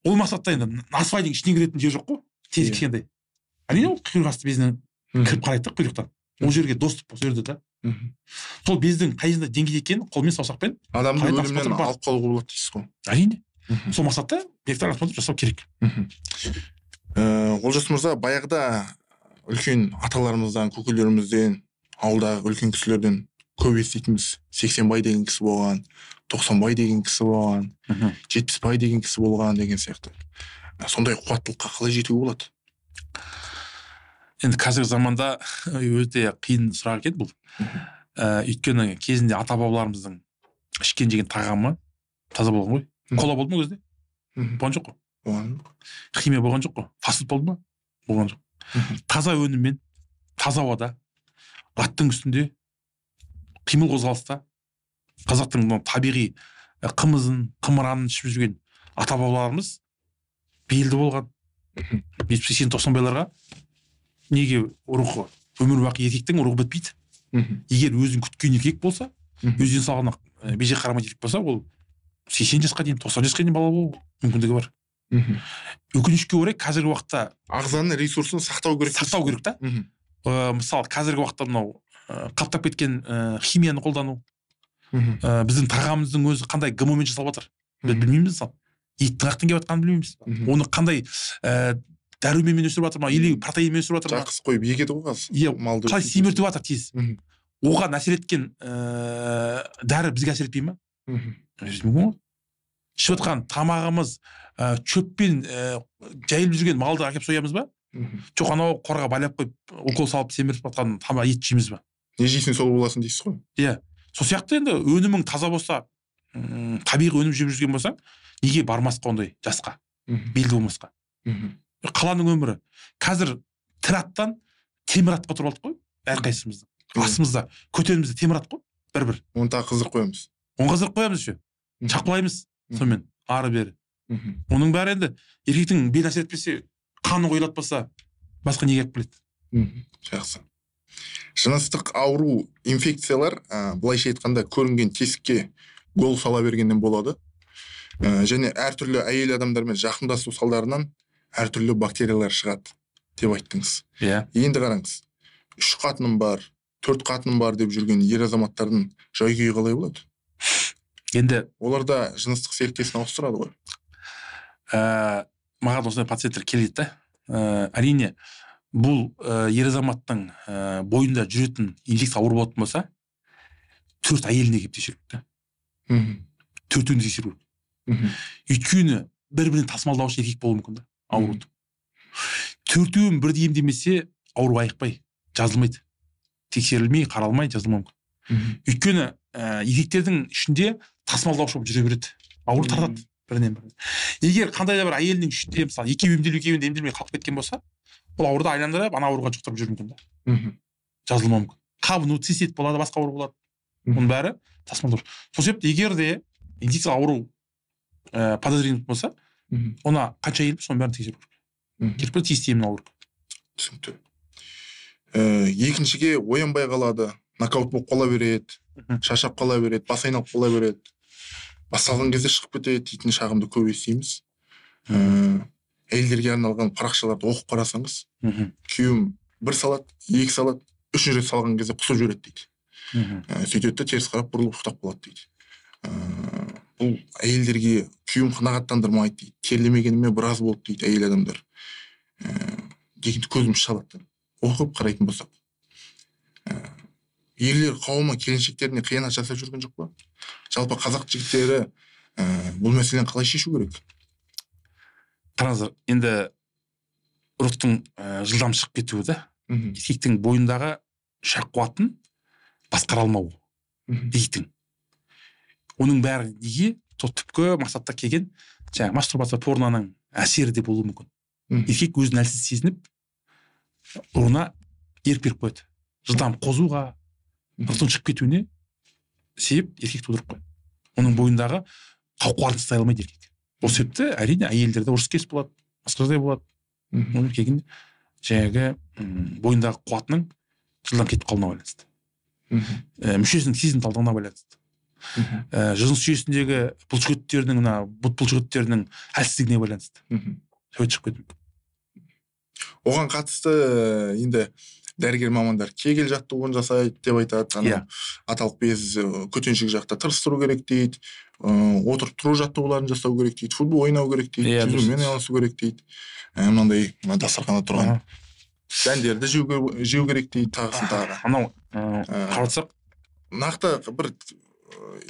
Ол мақсатта енді насвайдың ішіне кіретін жер жоқ қой, тез кішкентай. Әрине ол құйрық асты безіне кіріп қарайды да құйрықтан. Ол жерге доступ сол жерде да. Сол бездің қай жерде деңгейде екенін қолмен, саусақпен адамды өлімнен алып қалуға болады дейсіз ғой. Әрине. Сол мақсатта ректальный осмотр жасау керек. Олжас мырза, баяғыда үлкен аталарымыздан, көкелерімізден, ауылдағы үлкен кісілерден көп еститінбіз. 80 бай деген кісі болған, 90 бай деген кісі болған, 70 бай деген кісі болған деген сияқты. Сондай қуаттылыққа қалай жетуге болады? Енді қазіргі заманда өте қиын сұрақ екен бұл. Өйткені кезінде ата бабаларымыздың ішкен жеген тағамы таза болған ғой. Кола болды ма ол кезде? Болған жоқ қой. Болған жоқ. Химия болған жоқ қой. Фастфуд болды ма? Болған жоқ. Таза өніммен, таза ауада, аттың үстінде, қимыл қозғалыста, қазақтың мынау табиғи қымызын, қымыранын ішіп жүрген ата бабаларымыз белді болған. 70, 80, 90 байларға неге рухы өмір бақи еркектің рухы бітпейді. Егер өзін күткен еркек болса, өз денсаулығына бейжай қарамайтын еркек болса, ол 80 жасқа дейін, 90 жасқа дейін бала болу мүмкіндігі бар. Өкінішке орай, қазіргі уақытта ағзаның ресурсын сақтау керек. Сақтау керек та. Мысалы, қазіргі уақытта мынау қаптап кеткен химияны қолдану, біздің тағамымыздың өзі қандай ГМО-мен жасалып жатыр, біз білмейміз. Мысалы, еттің қаяқтан келіп жатқанын білмейміз, оны қандай дәруменмен өсіріп жатыр ма или протеинмен өсіріп жатыр ма. Жақсы қойып егеді ғой қазір. Иә, малды қалай өсіріп. Семіртіп жатыр тез. Оған әсер еткен дәрі бізге әсер етпей ма? Әсер етуі мүмкін ғой. Ішіп жатқан тамағымыз, шөппен жайылып жүрген малды әкеліп соямыз ба, жоқ анау қораға байлап қойып, укол салып семіртіп жатқан тамақ, ет жейміз ба? Не жейсің, сол боласың дейсіз ғой. Иә, сол сияқты. Енді өнімің таза болса, табиғи өнім жеп жүрген болсаң, неге бармасқа ондай жасқа, белді болмасқа? Қаланың өмірі қазір тірі аттан темір атқа отырып алдық қой. Әрқайсымыздың астымызда, көтерімізде темір ат қой бір бір. Оны тағы қыздырып қоямыз. Оны қыздырып қоямыз, еще шапқылаймыз сонымен ары бері. Оның бәрі енді еркектің белін әсер етпесе, қанын қоюлатпаса, басқа неге алып келеді? Жақсы. Жыныстық ауру, инфекциялар, былайша айтқанда, көрінген тесікке гол сала бергеннен болады. Және әртүрлі әйел адамдармен жақындасу салдарынан әртүрлі бактериялар шығады деп айттыңыз. Иә. Енді қараңыз, үш қатыным бар, төрт қатыным бар деп жүрген ер азаматтардың жай күйі қалай болады? Енді Олар да жыныстық серіктесін ауыстырады ғой. Маған осындай пациенттер келеді да. Әрине, бұл ер азаматтың бойында жүретін инфекция ауру болатын болса, 4 әйеліне келіп тексеру керек та. Төртеуін тексеру керек. Өйткені бір-бірін тасымалдаушы еркек болуы мүмкін да ауруды. Төртеуін бірдей емдемесе, ауру айықпай, жазылмайды. Тексерілмей, қаралмай жазылмауы мүмкін. Өйткені еркектердің ішінде тасымалдаушы болып жүре береді. Ауру таратады бірінен біріне. Егер қандай да бір әйелінің ішінде, мысалы, екеуі емделу, екеуі емделмей қалып кеткен болса, ол ауруды айландырып, ана ауруға жұқтырып жүруі мүмкін да. Жазылмауы мүмкін. Қабыну, цистит болады, басқа ауру болады. Оның бәрі тасымалдаушы. Сол себепті егер де инфекциялық ауру подозрение болса, оны қанша әйел, соның бәрін тексеру керек. Келіп бір тиісті емін алу керек. Түсінікті. Екіншіге оянбай қалады, нокаут болып қала береді, шаршап қала береді, бас айналып қала береді. Басталған кезде шығып кетеді дейтін шағымды көп естиміз. Әйелдерге арналған парақшаларды оқып қарасаңыз, күйеуім бір салады, екі салады, үшінші рет салған кезде құсып жібереді дейді. Сөйтеді де теріс қарап бұрылып ұйықтап қалады дейді. Бұл әйелдерге күйеуім қанағаттандырмайды дейді, терлемегеніме біраз болды дейді әйел адамдар. Дегенді көзіміз шалады. Оқып қарайтын болсақ, ерлер қауымы келіншектеріне қиянат жасап жүрген жоқ па? Жалпы қазақ жігіттері бұл мәселені қалай шешу керек? Қараңыздар, енді ұрықтың жылдам шығып кетуі да, еркектің бойындағы шақ қуатын басқара алмауы еркектің. Оның бәрі неге? Сол түпкі мақсатта келген жаңағы мастурбация, порноның әсері де болуы мүмкін. Еркек өзін әлсіз сезініп, ұрына ерік беріп қояды. Жылдам қозуға, ұрықтың шығып кетуіне себеп еркек тудырып қояды. Оның бойындағы қауқарын ұстай алмайды еркек. Ол себепті әрине әйелдерде ұрыс керіс болады, басқа жағдай болады. Оның еркегін жаңағы бойындағы қуатының жылдам кетіп қалуына байланысты. Мүшесінің сезімталдығына байланысты. Жыныс жүйесіндегі бұлшықеттерінің, мына бұт бұлшықеттерінің әлсіздігіне байланысты. Сөйтіп шығып кетуі мүмкін. Оған қатысты енді дәрігер мамандар кегел жаттығуын жасайды деп айтады. Ана аталық без көтеншік жақта тырыстыру керек дейді, отырып тұру жаттығуларын жасау керек дейді, футбол ойнау керек дейді, жүзумен айналысу керек дейді, мынандай дастарханда тұрған дәндерді жеу керек дейді, тағысын тағы. Анау қарасақ, нақты бір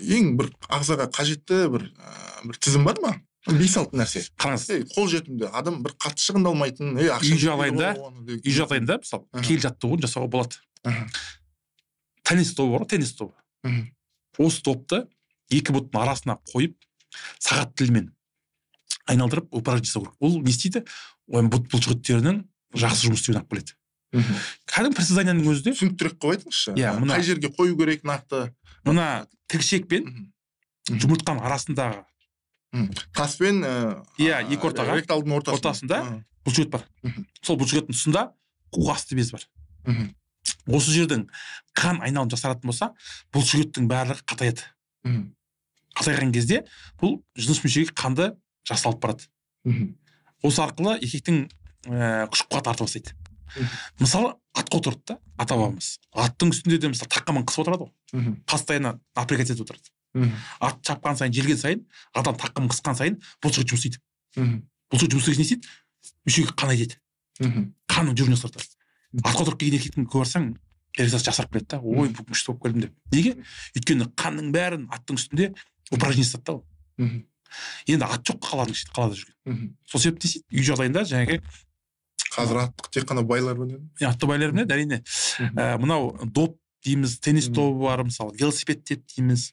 ең бір ағзаға қажетті бір тізім бар ма? 5-6 нәрсе. Қараңыз, қол жетімді, адам бір қатты шығындалмайтын, ақша үй жағдайында, мысалы, кегел жаттығуын жасауға болады. Теннис тобы бар, теннис тобы. Осы топты екі бұттың арасына қойып, сағат тілімен айналдырып упражнение жасау керек. Ол не істейді? Бұт бұлшықеттерінің жақсы жұмыс істеуін алып келеді. Кәдімгі приседанияның өзі де түсініктірек қойып айтыңызшы. Қай жерге қою керек нақты? Мына тікшек пен жұмыртқаның арасындағы таспен екі ортаға, ректалдың ортасында бұлшықет бар. Сол бұлшықеттің тұсында қуық асты без бар. Осы жердің қан айналым жасаратын болса, бұлшықеттің барлығы қатаяды. Қатайған кезде бұл жыныс мүшеге қанды жақсы алып барады. Осы арқылы еркектің күш қуаты арта бастайды. Мысалы, атқа отырды да, ата бабамыз. Аттың үстінде де мысалы таққамен қысып отырады ғой. Постоянно напрягать етіп отырады. Ат шапқан сайын, желген сайын, адам таққын қысқан сайын бұлшықет жұмыс істейді. Бұлшықет жұмыс істеген не істейді? Мүшеге қан айдайды. Қанның жүруін жақсартады. Атқа отырып келген еркектің көрсең, эрекциясы жақсарып келеді да. Ой, бүгін күшті болып келдім деп. Неге? Өйткені қанның бәрін аттың үстінде упражнение жасады да ол. Енді ат жоқ қаланың ішінде, қалада жүрген. Сол себепті не істейді? Үй жағдайында жаңағы қазір аттық тек қана байлар мінеді. Атты байлар мінеді, әрине. Мынау доп дейміз, теннис тобы бар, мысалы, велосипед деп дейміз.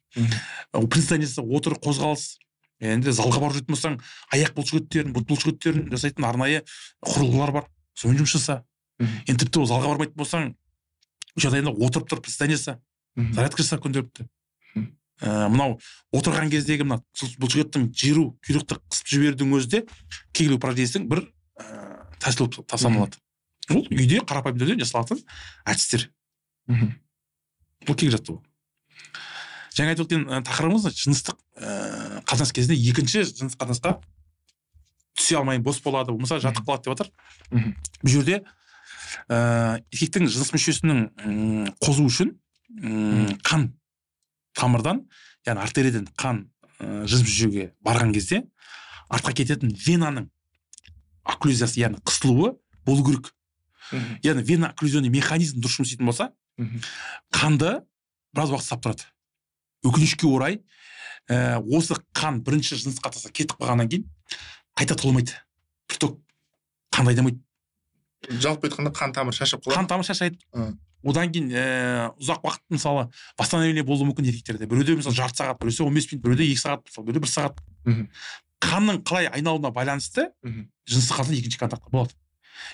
Приседание отыр, қозғалыс. Енді залға барып жүретін болсаң, аяқ бұлшықеттерін, бұт бұлшықеттерін жасайтын арнайы құрылғылар бар. Сонымен жұмыс жаса. Енді тіпті ол залға бармайтын болсаң, жағдайында отырып тұрып приседание жаса, зарядка жаса күнделікті. Мынау отырған кездегі мына бұлшықеттің жиыру, құйрықты қысып жіберудің өзі де кегел упражнениесінің бір тәсіл болып саналады. Ол үйде қарапайым түрде жасалатын әдістер. Бұл кегел жаттығу. Жаңа айтып өткен тақырыбымыз жыныстық қатынас кезінде екінші жыныстық қатынасқа түсе алмай бос болады, болмаса жатып қалады деп жатыр. Бұл жерде еркектің жыныс мүшесінің қозуы үшін қан тамырдан, яғни артериядан қан жыныс мүшеге барған кезде Артқа кететін венаның окклюзиясы, яғни қысылуы болу керек. Яғни вена окклюзионный механизм дұрыс жұмыс істейтін болса, қанды біраз уақыт ұстап тұрады. Өкінішке орай, осы қан бірінші жыныстық қатынасқа кетіп қалғаннан кейін қайта толмайды. Приток қанды айдамайды. Жалпы айтқанда қан тамыры шашып қалады. Қан тамыры шашайды. Одан кейін ұзақ уақыт мысалы восстановление болуы мүмкін еркектерде. Біреуде мысалы жарты сағат, біреуде 15 минут, біреуде 2 сағат, мысалы біреуде 1 сағат. Қанның қалай айналуына байланысты жыныстық қатынас екінші контактта болады.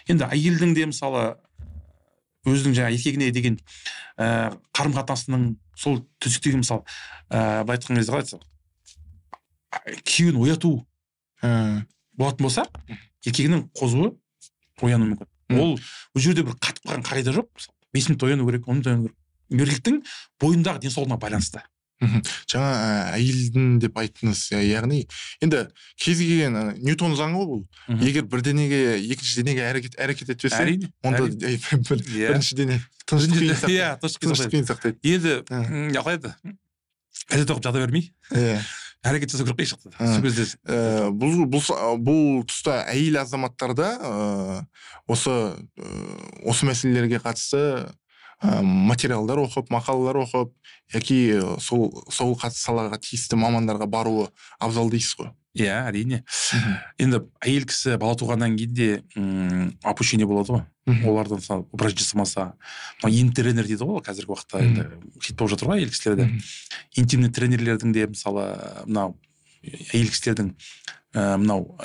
Енді әйелдің де мысалы өзінің жаңа еркегіне деген қарым қатынасының сол төсектегі мысалы былай айтқан кезде қалай айтсам, күйеуін ояту болатын болса, еркегінің қозуы оянуы мүмкін. Ол жерде бір қатып қалған қағида жоқ. Мысалы 5 минут ояну керек, 10 минут ояну керек. Еркектің бойындағы денсаулығына байланысты. Жаңа әйелдің деп айттыңыз, яғни енді кез келген Ньютон заңы ғой бұл. Егер бір денеге екінші денеге әрекет етпесе, әрине, онда бірінші дене тыныштық күйін сақтайды. Енді қалай еді, газет оқып жата бермей, әрекет жасау керек қой шықты. Сол кезде бұл тұста әйел азаматтарда осы мәселелерге қатысты материалдар оқып, мақалалар оқып, яки сол салаға тиісті мамандарға баруы абзал дейсіз ғой? Иә, әрине. Енді әйел кісі бала туғаннан кейін де опущение болады ғой. Олардан мысалы упражнение жасамаса, мынау интим-тренер дейді ғой қазіргі уақытта, енді хит болып жатыр ғой әйел кісілерде. Интимный тренерлердің де мысалы мынау әйел кісілердің мынау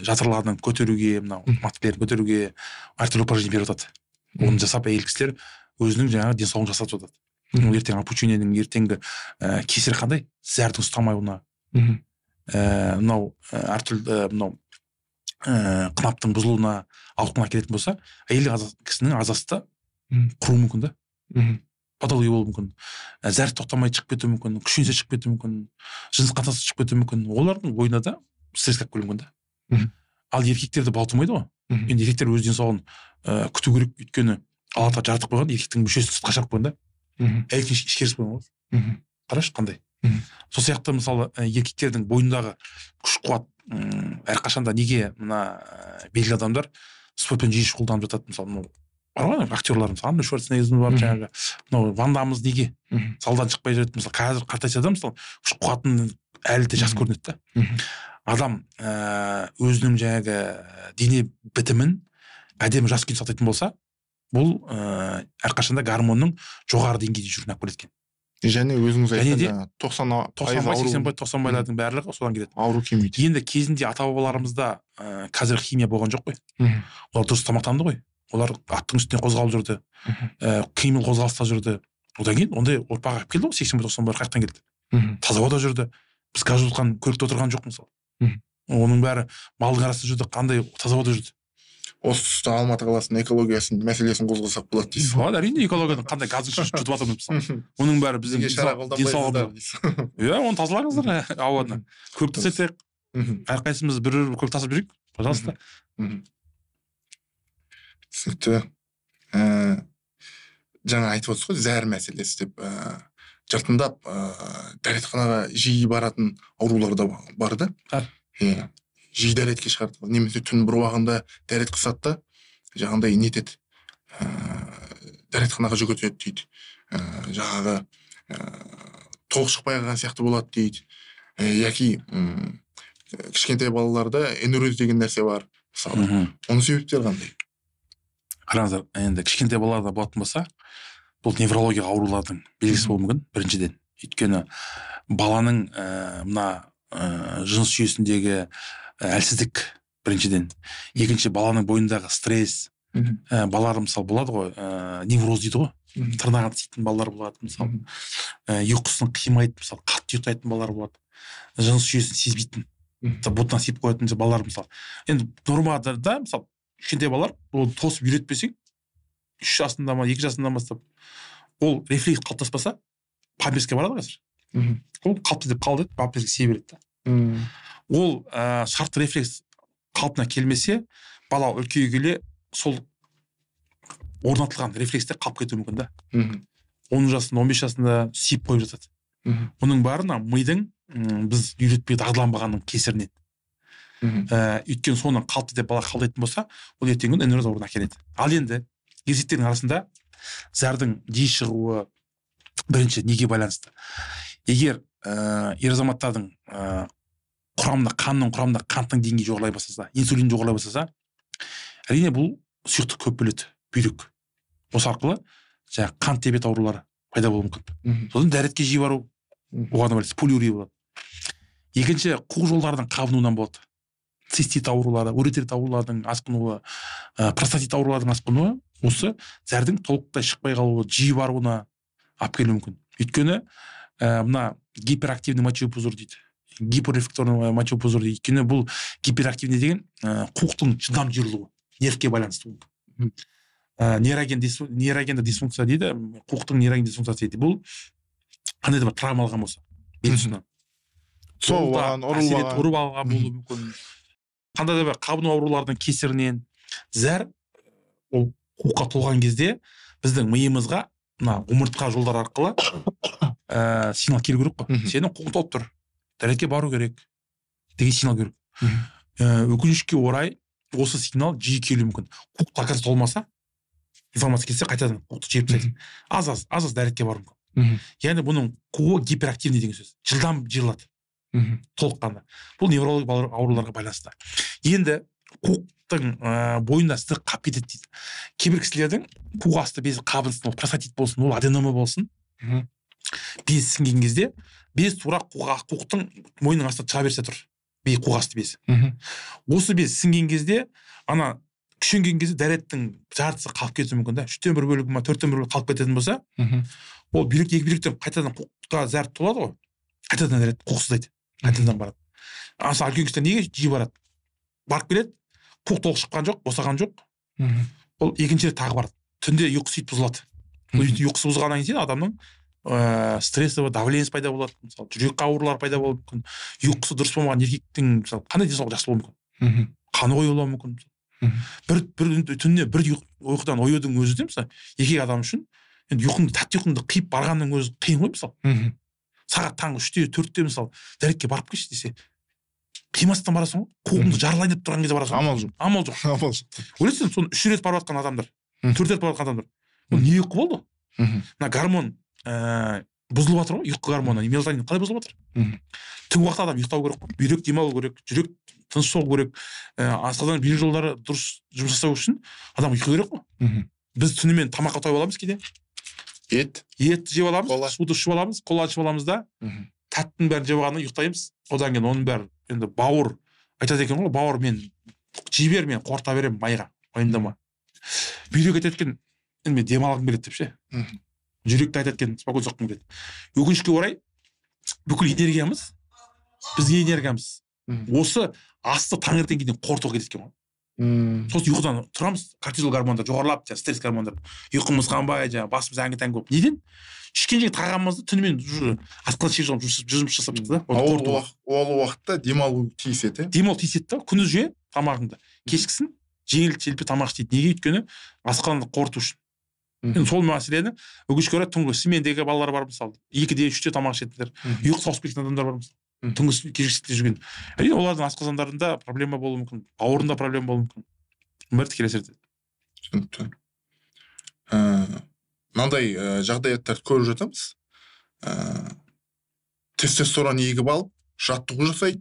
жатырларын көтеруге, мынау матілерін көтеруге әртүрлі упражнение беріп жатады. Оны жасап әйел кісілер өзінің жаңағы денсаулығын жасатып жатады. Ол ертең опущениенің ертеңгі кесірі қандай? Зәрдің ұстамауына, мынау әртүрлі мынау қынаптың бұзылуына, ауытқуына әкелетін болса, әйел кісінің ағзасы да құруы мүмкін да. Патология болуы мүмкін. Зәр тоқтамай шығып кетуі мүмкін, күшенсе шығып кетуі мүмкін, жыныс қатынасы шығып кетуі мүмкін. Олардың бойына да стресс алып келуі мүмкін да. Ал еркектерді бала тумайды ғой. Енді еркектер өз денсаулығын күту керек, өйткені Алла тағала жаратып қойған, еркектің мүшесін сыртқа шығарып қойған да. Әйелдің ішкерісіп қойған ғой. Қарашы қандай. Сол сияқты мысалы еркектердің бойындағы күш қуат әрқашанда неге мына белгілі адамдар спортпен жиі шұғылданып жатады, мысалы мынау бар ғой актерлар, мысалы Арнольд Шварценеггер бар, жаңағы мынау Ван Даммыз неге залдан шықпай жүреді, мысалы қазір қартайса да мысалы күш қуатын әлі де жас көрінеді да. Адам өзінің жаңағы дене бітімін әдемі жас күйін сақтайтын болса, бұл әрқашанда гормонның жоғары деңгейде жүруіне алып келеді екен. Және өзіңіз айтқан 90%, 80%, 90%-лардың барлығы содан келеді. Ауру келмейді. Енді кезінде ата-бабаларымызда қазір химия болған жоқ қой. Олар дұрыс тамақтанды ғой. Олар аттың үстіне қозғалып жүрді. Қимыл қозғалыста жүрді. Одан кейін ондай ұрпақ алып келді ғой, 80-90 қаяқтан келді. Таза ауада жүрді. Біз газ жұтқан көлікте отырған жоқ мысалы. Оның бәрі малдың арасында жүрді, қандай таза ауада жүрді. Осы тұста Алматы қаласының экологиясын мәселесін қозғасақ болады дейсіз. Болады, әрине, экологияның қандай газын жұтып жатырмыз мысалы. Оның бәрі біздің денсаулығымыз. Иә, оны тазалаңыздар ауаны. Көлік тасытайық. Әрқайсымыз бір көлік тасып жүрейік, пожалуйста. Түсінікті. Жаңа айтып отырсыз ғой, зәр мәселесі деп. Жартындап дәретханаға жиі баратын аурулар да бар да. Иә. Жиі дәретке шығарды, немесе түн бір уағында дәрет қысады да, жаңағындай нетеді, дәретханаға жүгіртеді дейді, жаңағы толық шықпай қалған сияқты болады дейді, яки кішкентай балаларда энурез деген нәрсе бар, мысалы. Оның себептері қандай? Қараңыздар, енді кішкентай балаларда болатын болса, бұл неврологиялық аурулардың белгісі болуы мүмкін, біріншіден. Өйткені баланың мына жыныс жүйесіндегі әлсіздік біріншіден. Екінші, баланың бойындағы стресс. Балалар мысалы болады ғой, невроз дейді ғой, тырнағын тістейтін балалар болады мысалы, ұйқысын қимайды мысалы, қатты ұйықтайтын балалар болады, жыныс жүйесін сезбейтін, бұтынан сиіп қоятын балалар мысалы. Енді нормада да мысалы кішкентай балалар, ол тосып үйретпесең, 3 жасында ма, 2 жасында бастап, ол рефлекс қалыптаспаса, памперске барады қазір. Ол қалыпты деп қалды, памперске сие береді да. Ол шартты рефлекс қалпына келмесе, бала үлкейе келе сол орнатылған рефлексте қалып кетуі мүмкін да. 10 жасында, 15 жасында сиіп қойып жатады. Оның бәрі мидың біз үйретпей дағдыланбағанның кесірінен. Өйткені соны қалыпты деп бала қабылдайтын болса, ол ертеңгі күні энурез ауруына әкеледі. Ал енді ересектердің арасында зәрдің жиі шығуы бірінші неге байланысты? Егер ер азаматтардың құрамында, қанның құрамында қанттың деңгейі жоғарылай бастаса, инсулин жоғарылай бастаса, әрине бұл сұйықтық көп бөледі бүйрек. Осы арқылы жаңағы қант диабет аурулары пайда болуы мүмкін. Сосын дәретке жиі бару, оған да байланысты полиурия болады. Екінші, қуық жолдардың қабынуынан болады. Цистит аурулары, уретрит аурулардың асқынуы, простатит аурулардың асқынуы осы зәрдің толықтай шықпай қалуы, жиі баруына алып келуі мүмкін. Өйткені мына гиперактивный мочевой пузырь дейді, гипорефлекторный мочевой пузырь дейді. Өйткені бұл гиперактивный деген қуықтың жылдам жиырылуы, нервке байланысты. Нейрогенді дисфункция дейді, қуықтың нейрогенді дисфункциясы дейді. Бұл қандай да бір травма алған болса, бел тұсынан соғылған, ұрып алған болуы мүмкін. Қандай да бір қабыну аурулардың кесірінен зәр ол қуыққа толған кезде біздің миымызға мына омыртқа жолдар арқылы сигнал келу керек қой. Сенің қуығың толып тұр, дәретке бару керек деген сигнал керек. Өкінішке орай осы сигнал жиі келуі мүмкін. Қуық до конца толмаса, информация келсе, қайтадан қуықты жиырып тастайды. Аз-аз дәретке бару мүмкін. Яғни бұның қуығы гиперактивный деген сөз, жылдам жиырылады толыққанды. Бұл неврологиялық ауруларға байланысты. Енді қуықтың бойында ыстық қап кетеді дейді. Кейбір кісілердің қуық асты безі қабынсын, ол простатит болсын, ол аденома болсын, без сіңген кезде без тура қуықтың мойнының астына шыға берсе тұр. Қуық асты безі. Осы без сіңген кезде, ана күшенген кезде дәреттің жартысы қалып кетуі мүмкін да. 1/3 бөлігі ма, 1/4 бөлігі қалып кететін болса, ол бүйрек, екі бүйректен қайтадан қуыққа зәр толады ғой. Қайтадан дәрет қуықсыздайды. Қайтадан барады. Аса үлкен кісілер неге жиі барады? Барып келеді, қуық толық шыққан жоқ, босаған жоқ. Ол екінші рет тағы барады. Түнде ұйқысы сөйтіп бұзылады. Ұйқысы бұзғаннан кейін адамның стрессовый давлениесі пайда болады, мысалы, жүрек аурулары пайда болуы мүмкін. Ұйқысы дұрыс болмаған еркектің, мысалы, қандай денсаулығы жақсы болуы мүмкін? Қаны қоюлауы мүмкін. Бір түніне бір ұйқыдан оюдың өзі де, мысалы, еркек адам үшін енді ұйқыңды, тәтті ұйқыңды қиып барғанның өзі қиын ғой, мысалы. Сағат таңғы 3-те, 4-те, мысалы, дәретке барып келші десе, қимастан барасың ғой, қуығыңды жарылайын деп тұрған кезде барасың. Амал жоқ. Амал жоқ. Амал жоқ. Ойлайсың, соны 3 рет барып жатқан адамдар, 4 рет барып жатқан адамдар. Бұл не ұйқы болды? Мына гормон бұзылып жатыр ғой, ұйқы гормоны, мелатонин қалай бұзылып жатыр? Түнгі уақытта адам ұйықтау керек қой, бүйрек демалу керек, жүрек тыныш соғу керек, асқазан бүйрек жолдары дұрыс жұмыс жасау үшін адам ұйқы керек қой. Біз түнімен тамаққа тойып аламыз кейде. Ет жеп аламыз, суды ішіп аламыз, кола ішіп аламыз да, тәттінің бәрін жеп алғаннан ұйықтаймыз. Одан кейін оның бәрі енді бауыр айтады екен ғой, бауыр мен жей бер, мен қорыта беремін майға, уайымдама. Бүйрек айтады екен, енді мен демалғым келеді деп ше. Жүрек те айтады екен, спокойно соққым келеді. Өкінішке орай бүкіл энергиямыз, бізге энергиямыз осы асты таңертеңге дейін қорытуға кетеді екен ғой. Сосын ұйқыдан тұрамыз, кортизол гормондар жоғарылап, стресс гормондар, ұйқымыз қанбай, жаңағы басымыз әңгі-тәңгі болып. Неден? Ішкен жеген тағамымызды түнімен асқазан ішек жолын жұмыс жасап шықты да. Ол уақытта демалу тиіседі. Демалу тиіседі да, күндіз же тамағыңды, кешкісін жеңіл желпі тамақ ішеді. Неге? Өйткені асқазанды қорыту үшін. Енді сол мәселені өкінішке орай түнгі смендегі балалар бар, мысалы, 2-де 3-те тамақ ішетіндер, ұйқысы ауысып кеткен адамдар бар, мысалы, түнгі кешкісінде жүрген. Әрине олардың асқазандарында проблема болуы мүмкін, бауырында проблема болуы мүмкін. Бәрі тікелей әсер етеді. Түсінікті. Мынандай жағдаяттарды көріп жатамыз. Тестостерон егіп алып, жаттығу жасайды,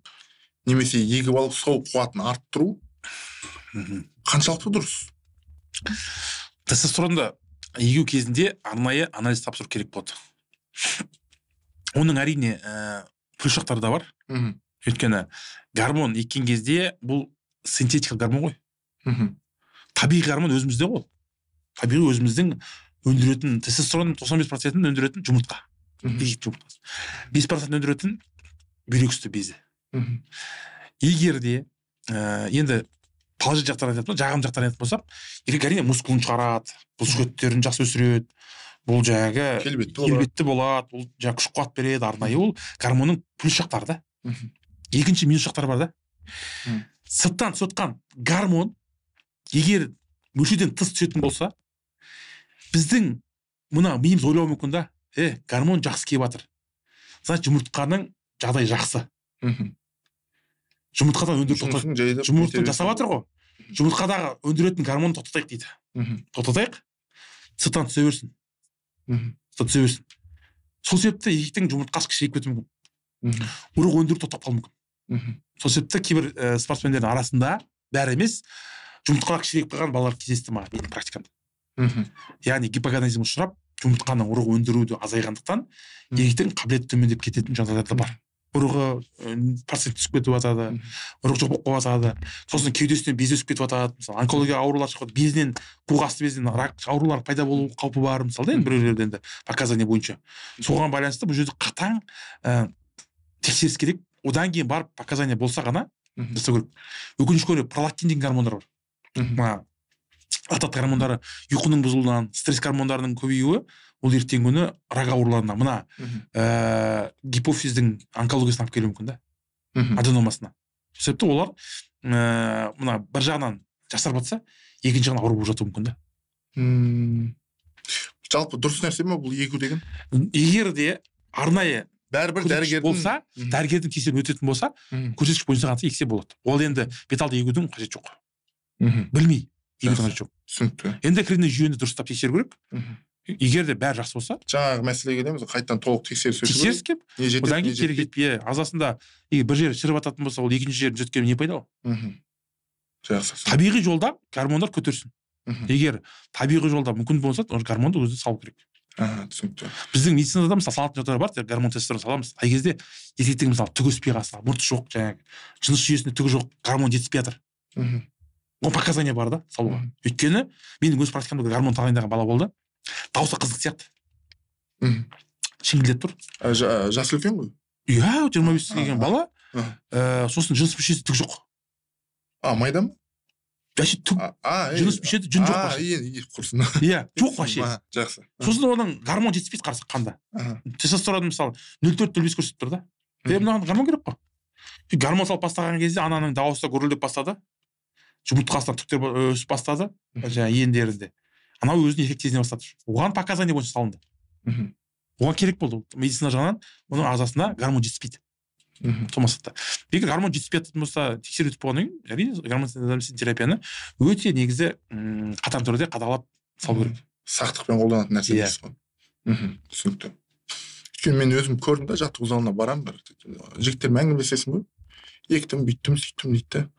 немесе егіп алып сол қуатын арттыру қаншалықты дұрыс? Тестостеронды егу кезінде арнайы анализ тапсыру керек болады. Оның әрине плюс жақтары да бар. Өйткені гормон еккен кезде бұл синтетикалық гормон ғой. Табиғи гормон өзімізде ғой. Табиғи өзіміздің өндіретін тестостеронның 95%-ін өндіретін жұмыртқа. Еркек жұмыртқасы. 5% өндіретін бүйрек үсті безі. Егер де енді положительный жақтарын айтатын, жағымды жақтарын айтатын болсақ, еркек әрине мускулын шығарады, бұлшықеттерін жақсы өсіреді, бұл жаңағы келбетті болады, бұл жаңағы күш қуат береді, арнайы ол гормонның плюс жақтары да. Екінші минус жақтары бар да. Сырттан түсетін гормон егер мөлшерден тыс түсетін болса, біздің мына миымыз ойлауы мүмкін да, гормон жақсы келіп жатыр, значит жұмыртқаның жағдайы жақсы. Жұмыртқадан өндіру тоқтатайық. Жұмыртқаны жасап жатыр ғой. Жұмыртқадағы өндіретін гормонды тоқтатайық дейді. Тоқтатайық, сырттан түсе берсін. Сырттан түсе берсін. Сол себепті еркектің жұмыртқасы кішірейіп кетуі мүмкін. Ұрық өндіру тоқтап қалуы мүмкін. Сол себепті кейбір спортсмендердің арасында, бәрі емес, жұмыртқалар кішірейіп қалған балалар кездесті маған менің практикамда. Яғни гипогонадизм ұшырап, жұмыртқаның ұрық өндіруі азайғандықтан еркектің қабілеті төмендеп кететін жағдайлар да бар. Ұрығы процент түсіп кетіп жатады, ұрық жоқ болып қалып жатады, сосын кеудесінен без өсіп кетіп жатады, мысалы онкология аурулар шығады, безінен, қуық асты безінен рак аурулар пайда болу қаупі бар, мысалы да, енді біреулерде енді показания бойынша. Соған байланысты бұл жерде қатаң тексеріс керек, одан кейін барып показания болса ғана жасау керек. Өкінішке орай пролактин деген гормондар бар. Мына лактат гормондары ұйқының бұзылуынан, стресс гормондарының көбеюі, ол ертеңгі күні рак ауруларына, мына гипофиздің онкологиясына алып келуі мүмкін да, аденомасына. Сол себепті олар мына бір жағынан жасарып жатса, екінші жағынан ауру болып жатуы мүмкін да. Жалпы дұрыс нәрсе ме бұл егу деген? Егер де арнайы бәрібір дәрігердің болса, дәрігердің тексеруін өтетін болса, көрсеткіш бойынша ғана ексе болады. Ол енді беталды егудің қажеті жоқ. Білмей егудің қажеті жоқ. Түсінікті. Эндокринный жүйені дұрыстап тексеру керек. Егер де бәрі жақсы болса, жаңағы мәселеге келеміз, қайтадан толық тексеріс өту керек. Тексеріс келіп, одан кейін керек жетпей, ағзасында егер бір жері шіріп жататын болса, ол екінші жерін түзеткеннен не пайда ол? Жақсы. Табиғи жолда гормондар көтерсін. Егер табиғи жолда мүмкін болса, ол гормонды өзі салу керек. Түсінікті. Біздің медицинада мысалы салатын жағдайлар бар, гормон тесттерін саламыз. Қай кезде еркектің мысалы түгі өспей қалса, мұрты жоқ, жаңағы жыныс жүйесінде түгі жоқ, гормон жетіспей жатыр. Оған показания бар да салуға. Өйткені менің өз практикамда гормон тағайындаған бала болды. Дауысы қызық сияқты. Шіңкілдеп тұр. Жасы үлкен ғой? Иә, 25-ке келген бала. Сосын жыныс мүшесі түк жоқ. Майда ма? Вообще түк. Жыныс мүшесі жүн жоқ вообще. Құрсын. Иә, жоқ вообще. Жақсы. Сосын оның гормон жетіспейді қарасақ қанда. Тестостерон мысалы 0,4-0,5 көрсетіп тұр да. Мынаған гормон керек қой. Гормон салып бастаған кезде ананың дауысы гүрілдеп бастады. Жұмыртқасынан түктер өсіп бастады, жаңағы иендерінде. Анау өзін еркек сезіне бастады. Оған показания бойынша салынды. Оған керек болды. Медицина жағынан оның ағзасына гормон жетіспейді. Сол мақсатта. Егер гормон жетіспей жататын болса, тексеру өтіп болғаннан кейін, әрине гормон терапияны өте негізі қатаң түрде қадағалап салу керек. Сақтықпен қолданатын нәрсе дейсіз ғой. Түсінікті. Өйткені мен өзім көрдім да, жаттығу залына барамын, бір жігіттермен әңгімелесесің ғой. Ектім, бүйттім, сөйттім дейді да.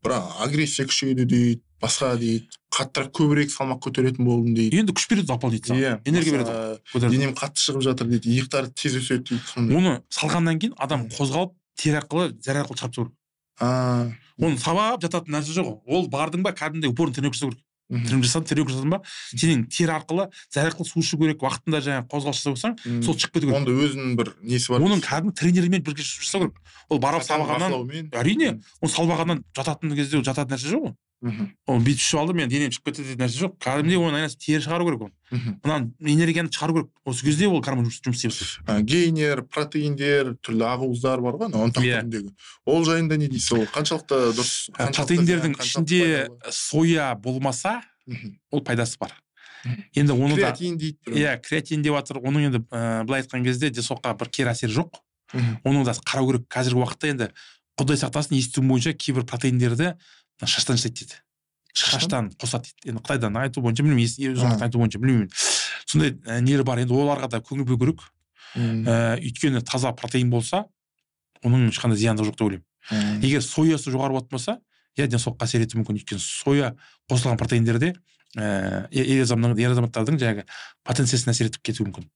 Бірақ агрессия күшейді дейді, басқа дейді, қаттырақ көбірек салмақ көтеретін болдым дейді. Енді күш береді дополнительно. Энергия береді. Денем қатты шығып жатыр дейді, иықтары тез өседі дейді. Оны салғаннан кейін адам қозғалып, тері арқылы, зәр арқылы шығарып тастау керек. Оны сабап жататын нәрсе жоқ. Ол бардың ба, кәдімгідей упорный тренировка жасау керек. Тренировка жасадың, тренировка жасадың ба, сенің тері арқылы, зәр арқылы су ішу керек, уақытында жаңағы қозғалыс жасап болсаң, сол шығып кету керек. Онда өзінің бір несі бар. Оның кәдімгі тренермен бірге жасау керек. Ол барып сабағаннан, әрине, оны салбағаннан жататын кезде ол жататын нәрсе жоқ ғой. Оны бүйтіп ішіп алды, мен денем шығып кетті деген нәрсе жоқ. Кәдімгідей оның айналасы тері шығару керек оны. Мынаны энергияны шығару керек. Осы кезде ол гормон жұмыс істей бастайды. Гейнер, протеиндер, түрлі ақуыздар бар ғой, ұнтақ түріндегі. Ол жайында не дейсіз? Ол қаншалықты дұрыс? Протеиндердің ішінде соя болмаса, ол пайдасы бар. Енді оны да креатин дейді. Иә, креатин деп жатыр. Оның енді былай айтқан кезде денсаулыққа бір кері әсері жоқ. Оны да қарау керек. Қазіргі уақытта енді Құдай сақтасын, естуім бойынша кейбір протеиндерді шаштан жасайды дейді. Шаштан қосады дейді. Енді Қытайдан айту бойынша білмеймін, өз айту бойынша білмеймін. Сондай нелер бар. Енді оларға да көңіл бөлу керек. Өйткені таза протеин болса, оның ешқандай зияндығы жоқ деп ойлаймын. Егер соясы жоғары болатын болса, иә, денсаулыққа әсер етуі мүмкін. Өйткені соя қосылған протеиндерде ер азаматтардың жаңағы потенциясына әсер етіп кетуі мүмкін.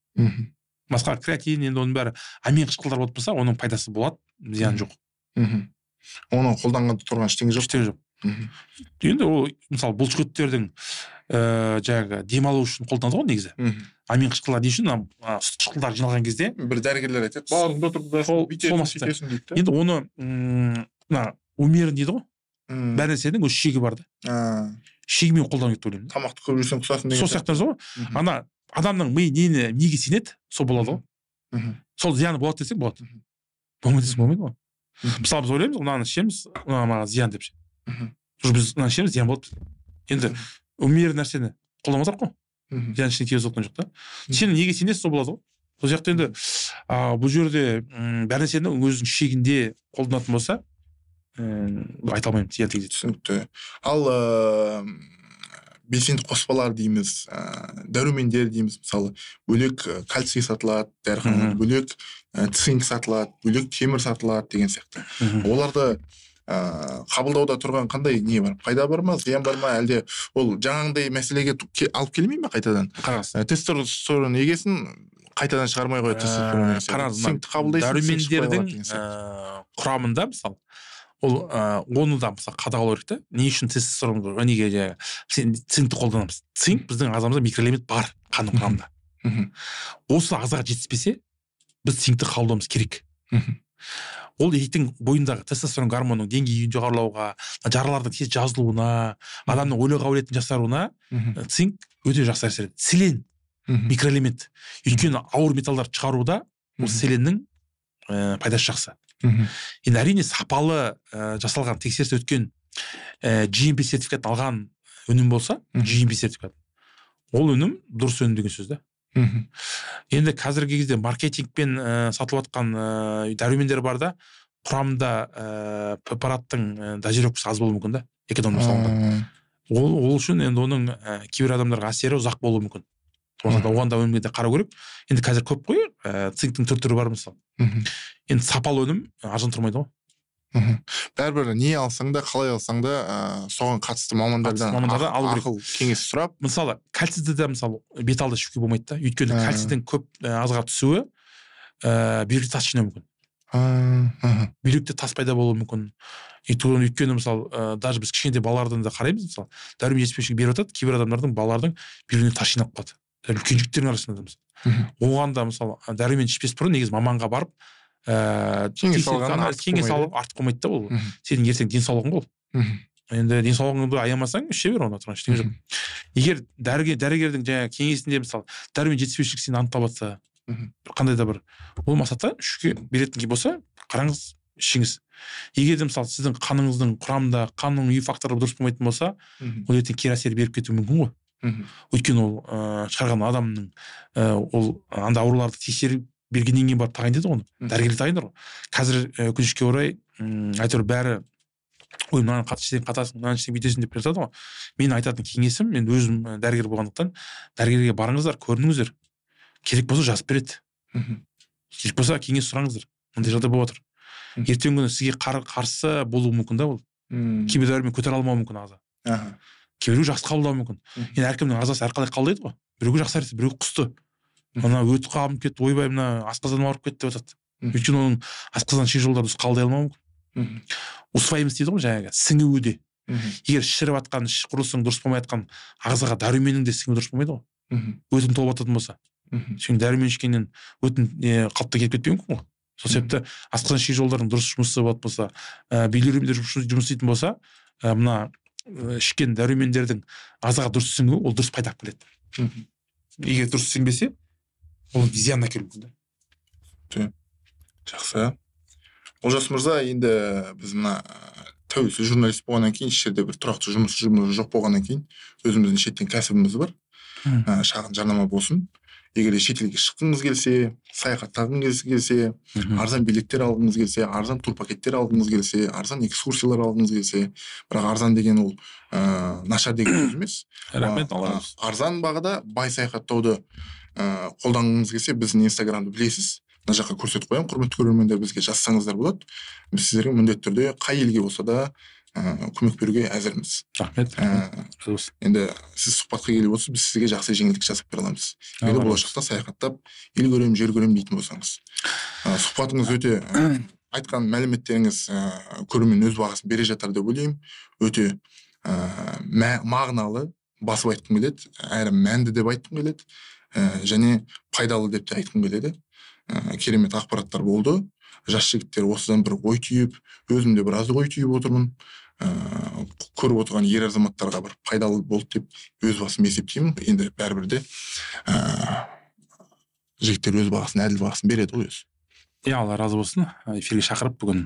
Басқа креатин, енді оның бәрі амин қышқылдар болатын болса, оның пайдасы болады, зияны жоқ. Оны қолданғанда тұрған ештеңе жоқ. Ештеңе жоқ. Енді ол мысалы бұлшықеттердің жаңағы демалу үшін қолданады ғой негізі. Амин қышқылдар не үшін? Сүт қышқылдар жиналған кезде бір дәрігерлер айтады, бауырыңды отырғызасың, бүйтесің, сөйтесің дейді. Енді оны мына умерен дейді ғой. Бәр нәрсенің өз шегі бар да. Шегімен қолдану керек деп ойлаймын. Тамақты көп жесең құсасың деген. Сол сияқты нәрсе ғой. Ана адамның миы неге сенеді, сол болады ғой. Сол зияны болады десең болады. Болмайды десең болмайды ғой. Мысалы біз ойлаймыз, мынаны ішеміз, мына маған зиян деп ше. Біз мынаны ішеміз, зиян болады. Енді умерен нәрсені қолданып қой. Зиян ештеңе тигізіп жатқан жоқ та. Сен неге сенесің, сол болады ғой. Сол сияқты енді бұл жерде бәр нәрсені өзінің шегінде қолданатын болса, Айта алмаймын, зиян тигізеді. Түсінікті. Ал белсенді қоспалар дейміз, дәрумендер дейміз, мысалы, бөлек кальций сатылады, дәріханада бөлек цинк сатылады, бөлек темір сатылады деген сияқты. Оларды қабылдауда тұрған қандай не бар? Пайда бар ма, зиян бар ма, әлде ол жаңағындай мәселеге алып келмей ме қайтадан? Қараңыз. Тестостерон егесін қайтадан шығармай қояды тестостерон. Қараңыз, цинкті қабылдайсың, дәрумендердің құрамында, мысалы, ол оны да мысалы қадағалау керек та. Не үшін тестостерон, неге цинкті қолданамыз? Цинк біздің ағзамызда микроэлемент бар қанның құрамында. Осы ағзаға жетіспесе, біз цинкті қабылдауымыз керек. Ол еркектің бойындағы тестостерон гормонының деңгейін жоғарылауға, жаралардың тез жазылуына, адамның ойлау қабілетінің жақсаруына цинк өте жақсы әсер етеді. Селен микроэлемент. Өйткені ауыр металдарды шығаруда ол селеннің пайдасы жақсы. Енді әрине сапалы жасалған, тексеріс өткен, GMP сертификатын алған өнім болса, GMP сертификат, ол өнім дұрыс өнім деген сөз да. Енді қазіргі кезде маркетингпен сатылып жатқан дәрумендер бар да, құрамында препараттың дозировкасы аз болуы мүмкін да, экономия салынған. Ол үшін енді оның кейбір адамдарға әсері ұзақ болуы мүмкін. Оған да өнімге де қарау керек. Енді қазір көп қой, цинктің түр-түрі бар мысалы. Енді сапалы өнім арзан тұрмайды ғой. Бәрібір не алсаң да, қалай алсаң да, соған қатысты мамандардан ақыл кеңес сұрап. Мысалы, кальцийді де мысалы бет алды ішуге болмайды да. Өйткені кальцийдің көп азға түсуі бүйректе тас жинауы мүмкін. Бүйректе тас пайда болуы мүмкін. Өйткені мысалы, даже біз кішкентай балалардан да қараймыз, мысалы, дәрумен жетіспеушілік беріп жатады, кейбір адамдардың балалардың бүйрегіне тас жиналып қалады. Үлкен жігіттердің арасында да мысалы. Оған да мысалы дәрумен ішпес бұрын негізі маманға барып кеңес алып артық болмайды да ол. Сенің ертең денсаулығың ғой. Енді денсаулығыңды аямасаң іше бер, онда тұрған ештеңе жоқ. Егер дәрігердің жаңағы кеңесінде мысалы дәрумен жетіспеушілік сені анықталып жатса, қандай да бір ол мақсатта ішуге беретін болса, қараңыз, ішіңіз. Егер де мысалы сіздің қаныңыздың құрамында қанның ұю факторы дұрыс болмайтын болса, ол ертең кері әсер беріп кетуі мүмкін ғой. Өйткені ол шығарған адамның ол анда ауруларды тексеріп бергеннен кейін барып тағайындайды ғой оны. Дәрігерлер тағайындайды ғой. Қазір өкінішке орай әйтеуір бәрі ой мынаны қатты ішсең қатасың, мынаны ішсең бүйтесің деп жатады ғой. Мен айтатын кеңесім, мен өзім дәрігер болғандықтан, дәрігерге барыңыздар, көрініңіздер. Керек болса жазып береді. Керек болса кеңес сұраңыздар. Мындай жағдай болып жатыр. Ертеңгі күні сізге қарсы болуы мүмкін да ол. Кейбір дәрумен көтере алмауы мүмкін ағза. Кейбіреу жақсы қабылдауы мүмкін. Енді әркімнің ағзасы әрқалай қабылдайды ғой. Біреуге жақсы әсер, біреуге құсты. Мына өт қабынып кетті, ойбай, мына асқазаным ауырып кетті деп жатады. Өйткені оның асқазан ішек жолдары дұрыс қабылдай алмауы мүмкін. Усваиваемость дейді ғой жаңағы, сіңуі де. Егер шіріп жатқан, іш құрылысың дұрыс болмай жатқан ағзаға дәруменнің де сіңуі дұрыс болмайды ғой. Өтің толып жататын болса. Сен дәрумен ішкеннен өтің қалыпта келіп кетпеуі мүмкін ғой. Сол себепті асқазан ішек жолдарының дұрыс жұмыс істеп жататын болса, билирубиндер жұмыс істейтін болса, мына ішкен дәрумендердің ағзаға дұрыс сіңуі ол дұрыс пайда алып келеді. Егер дұрыс сіңбесе, ол зиян әкелуі мүмкін да. Жақсы. Олжас мырза, енді біз мына тәуелсіз журналист болғаннан кейін, еш жерде бір тұрақты жұмыс жоқ болғаннан кейін, өзіміздің шеттен кәсібіміз бар. Шағын жарнама болсын. Егер де шетелге шыққыңыз келсе, саяхаттағыңыз келсе, арзан билеттер алғыңыз келсе, арзан турпакеттер алғыңыз келсе, арзан экскурсиялар алғыңыз келсе, бірақ арзан деген ол нашар деген сөз емес. Рахмет, Алла разы болсын. Арзан бағада бай саяхаттауды қолданғыңыз келсе, біздің Инстаграмды білесіз. Мына жаққа көрсетіп қоямын, құрметті көрермендер, бізге жазсаңыздар болады. Біз сіздерге міндетті түрде қай елге болса да көмек беруге әзірміз. Рахмет. Енді сіз сұхбатқа келіп отырсыз, біз сізге жақсы жеңілдік жасап бере аламыз. Егер болашақта саяхаттап, ел көрем, жер көрем дейтін болсаңыз. Сұхбатыңыз өте, айтқан мәліметтеріңіз көрермен өз бағасын бере жатар деп ойлаймын. Өте мағыналы, басып айтқым келеді, әрі мәнді деп айтқым келеді, және пайдалы деп те айтқым келеді. Керемет ақпараттар болды. Жас жігіттер осыдан бір ой түйіп, өзім де біраз ой түйіп отырмын. Көріп отырған ер азаматтарға бір пайдалы болды деп өз басым есептеймін. Енді бәрібір де жігіттер өз бағасын, әділ бағасын береді ғой өзі. Иә, Алла разы болсын. Эфирге шақырып бүгін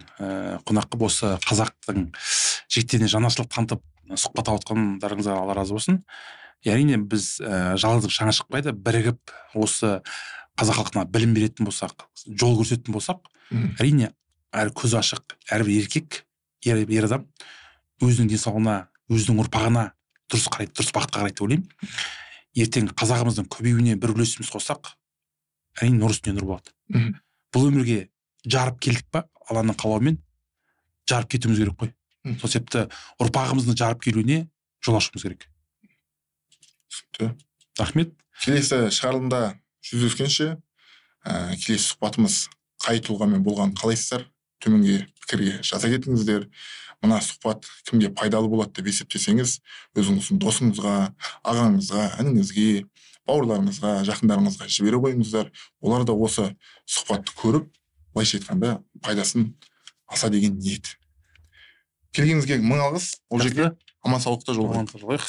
қонақ қылып осы қазақтың жігіттеріне жанашырлық танытып сұхбат алып жатқандарыңызға Алла разы болсын. Әрине біз жалғыздық шаңы шықпайды, бірігіп осы қазақ халқына білім беретін болсақ, жол көрсететін болсақ, әрине әр көзі ашық, әрбір еркек Ер адам өзінің денсаулығына, өзінің ұрпағына дұрыс қарайды, дұрыс бағытқа қарайды деп ойлаймын. Ертең қазағымыздың көбеюіне бір үлесіміз қоссақ, әрине, нұр үстіне нұр болады. Бұл өмірге жарып келдік па, Алланың қалауымен жарып кетуіміз керек қой. Сол себепті ұрпағымыздың жарып келуіне жол ашуымыз керек. Түсінікті. Рахмет. Келесі шығарылымда жүздескенше, келесі сұхбатымыз қай тұлғамен болғанын қалайсыздар, төменге пікірге жаза кетіңіздер. Мына сұхбат кімге пайдалы болады деп есептесеңіз, өзіңіздің досыңызға, ағаңызға, ініңізге, бауырларыңызға, жақындарыңызға жібере қойыңыздар. Олар да осы сұхбатты көріп, былайша айтқанда, пайдасын алса деген ниет. Келгеніңізге мың алғыс, Олжеке. Аман саулықта жолығайық. Жолығайық.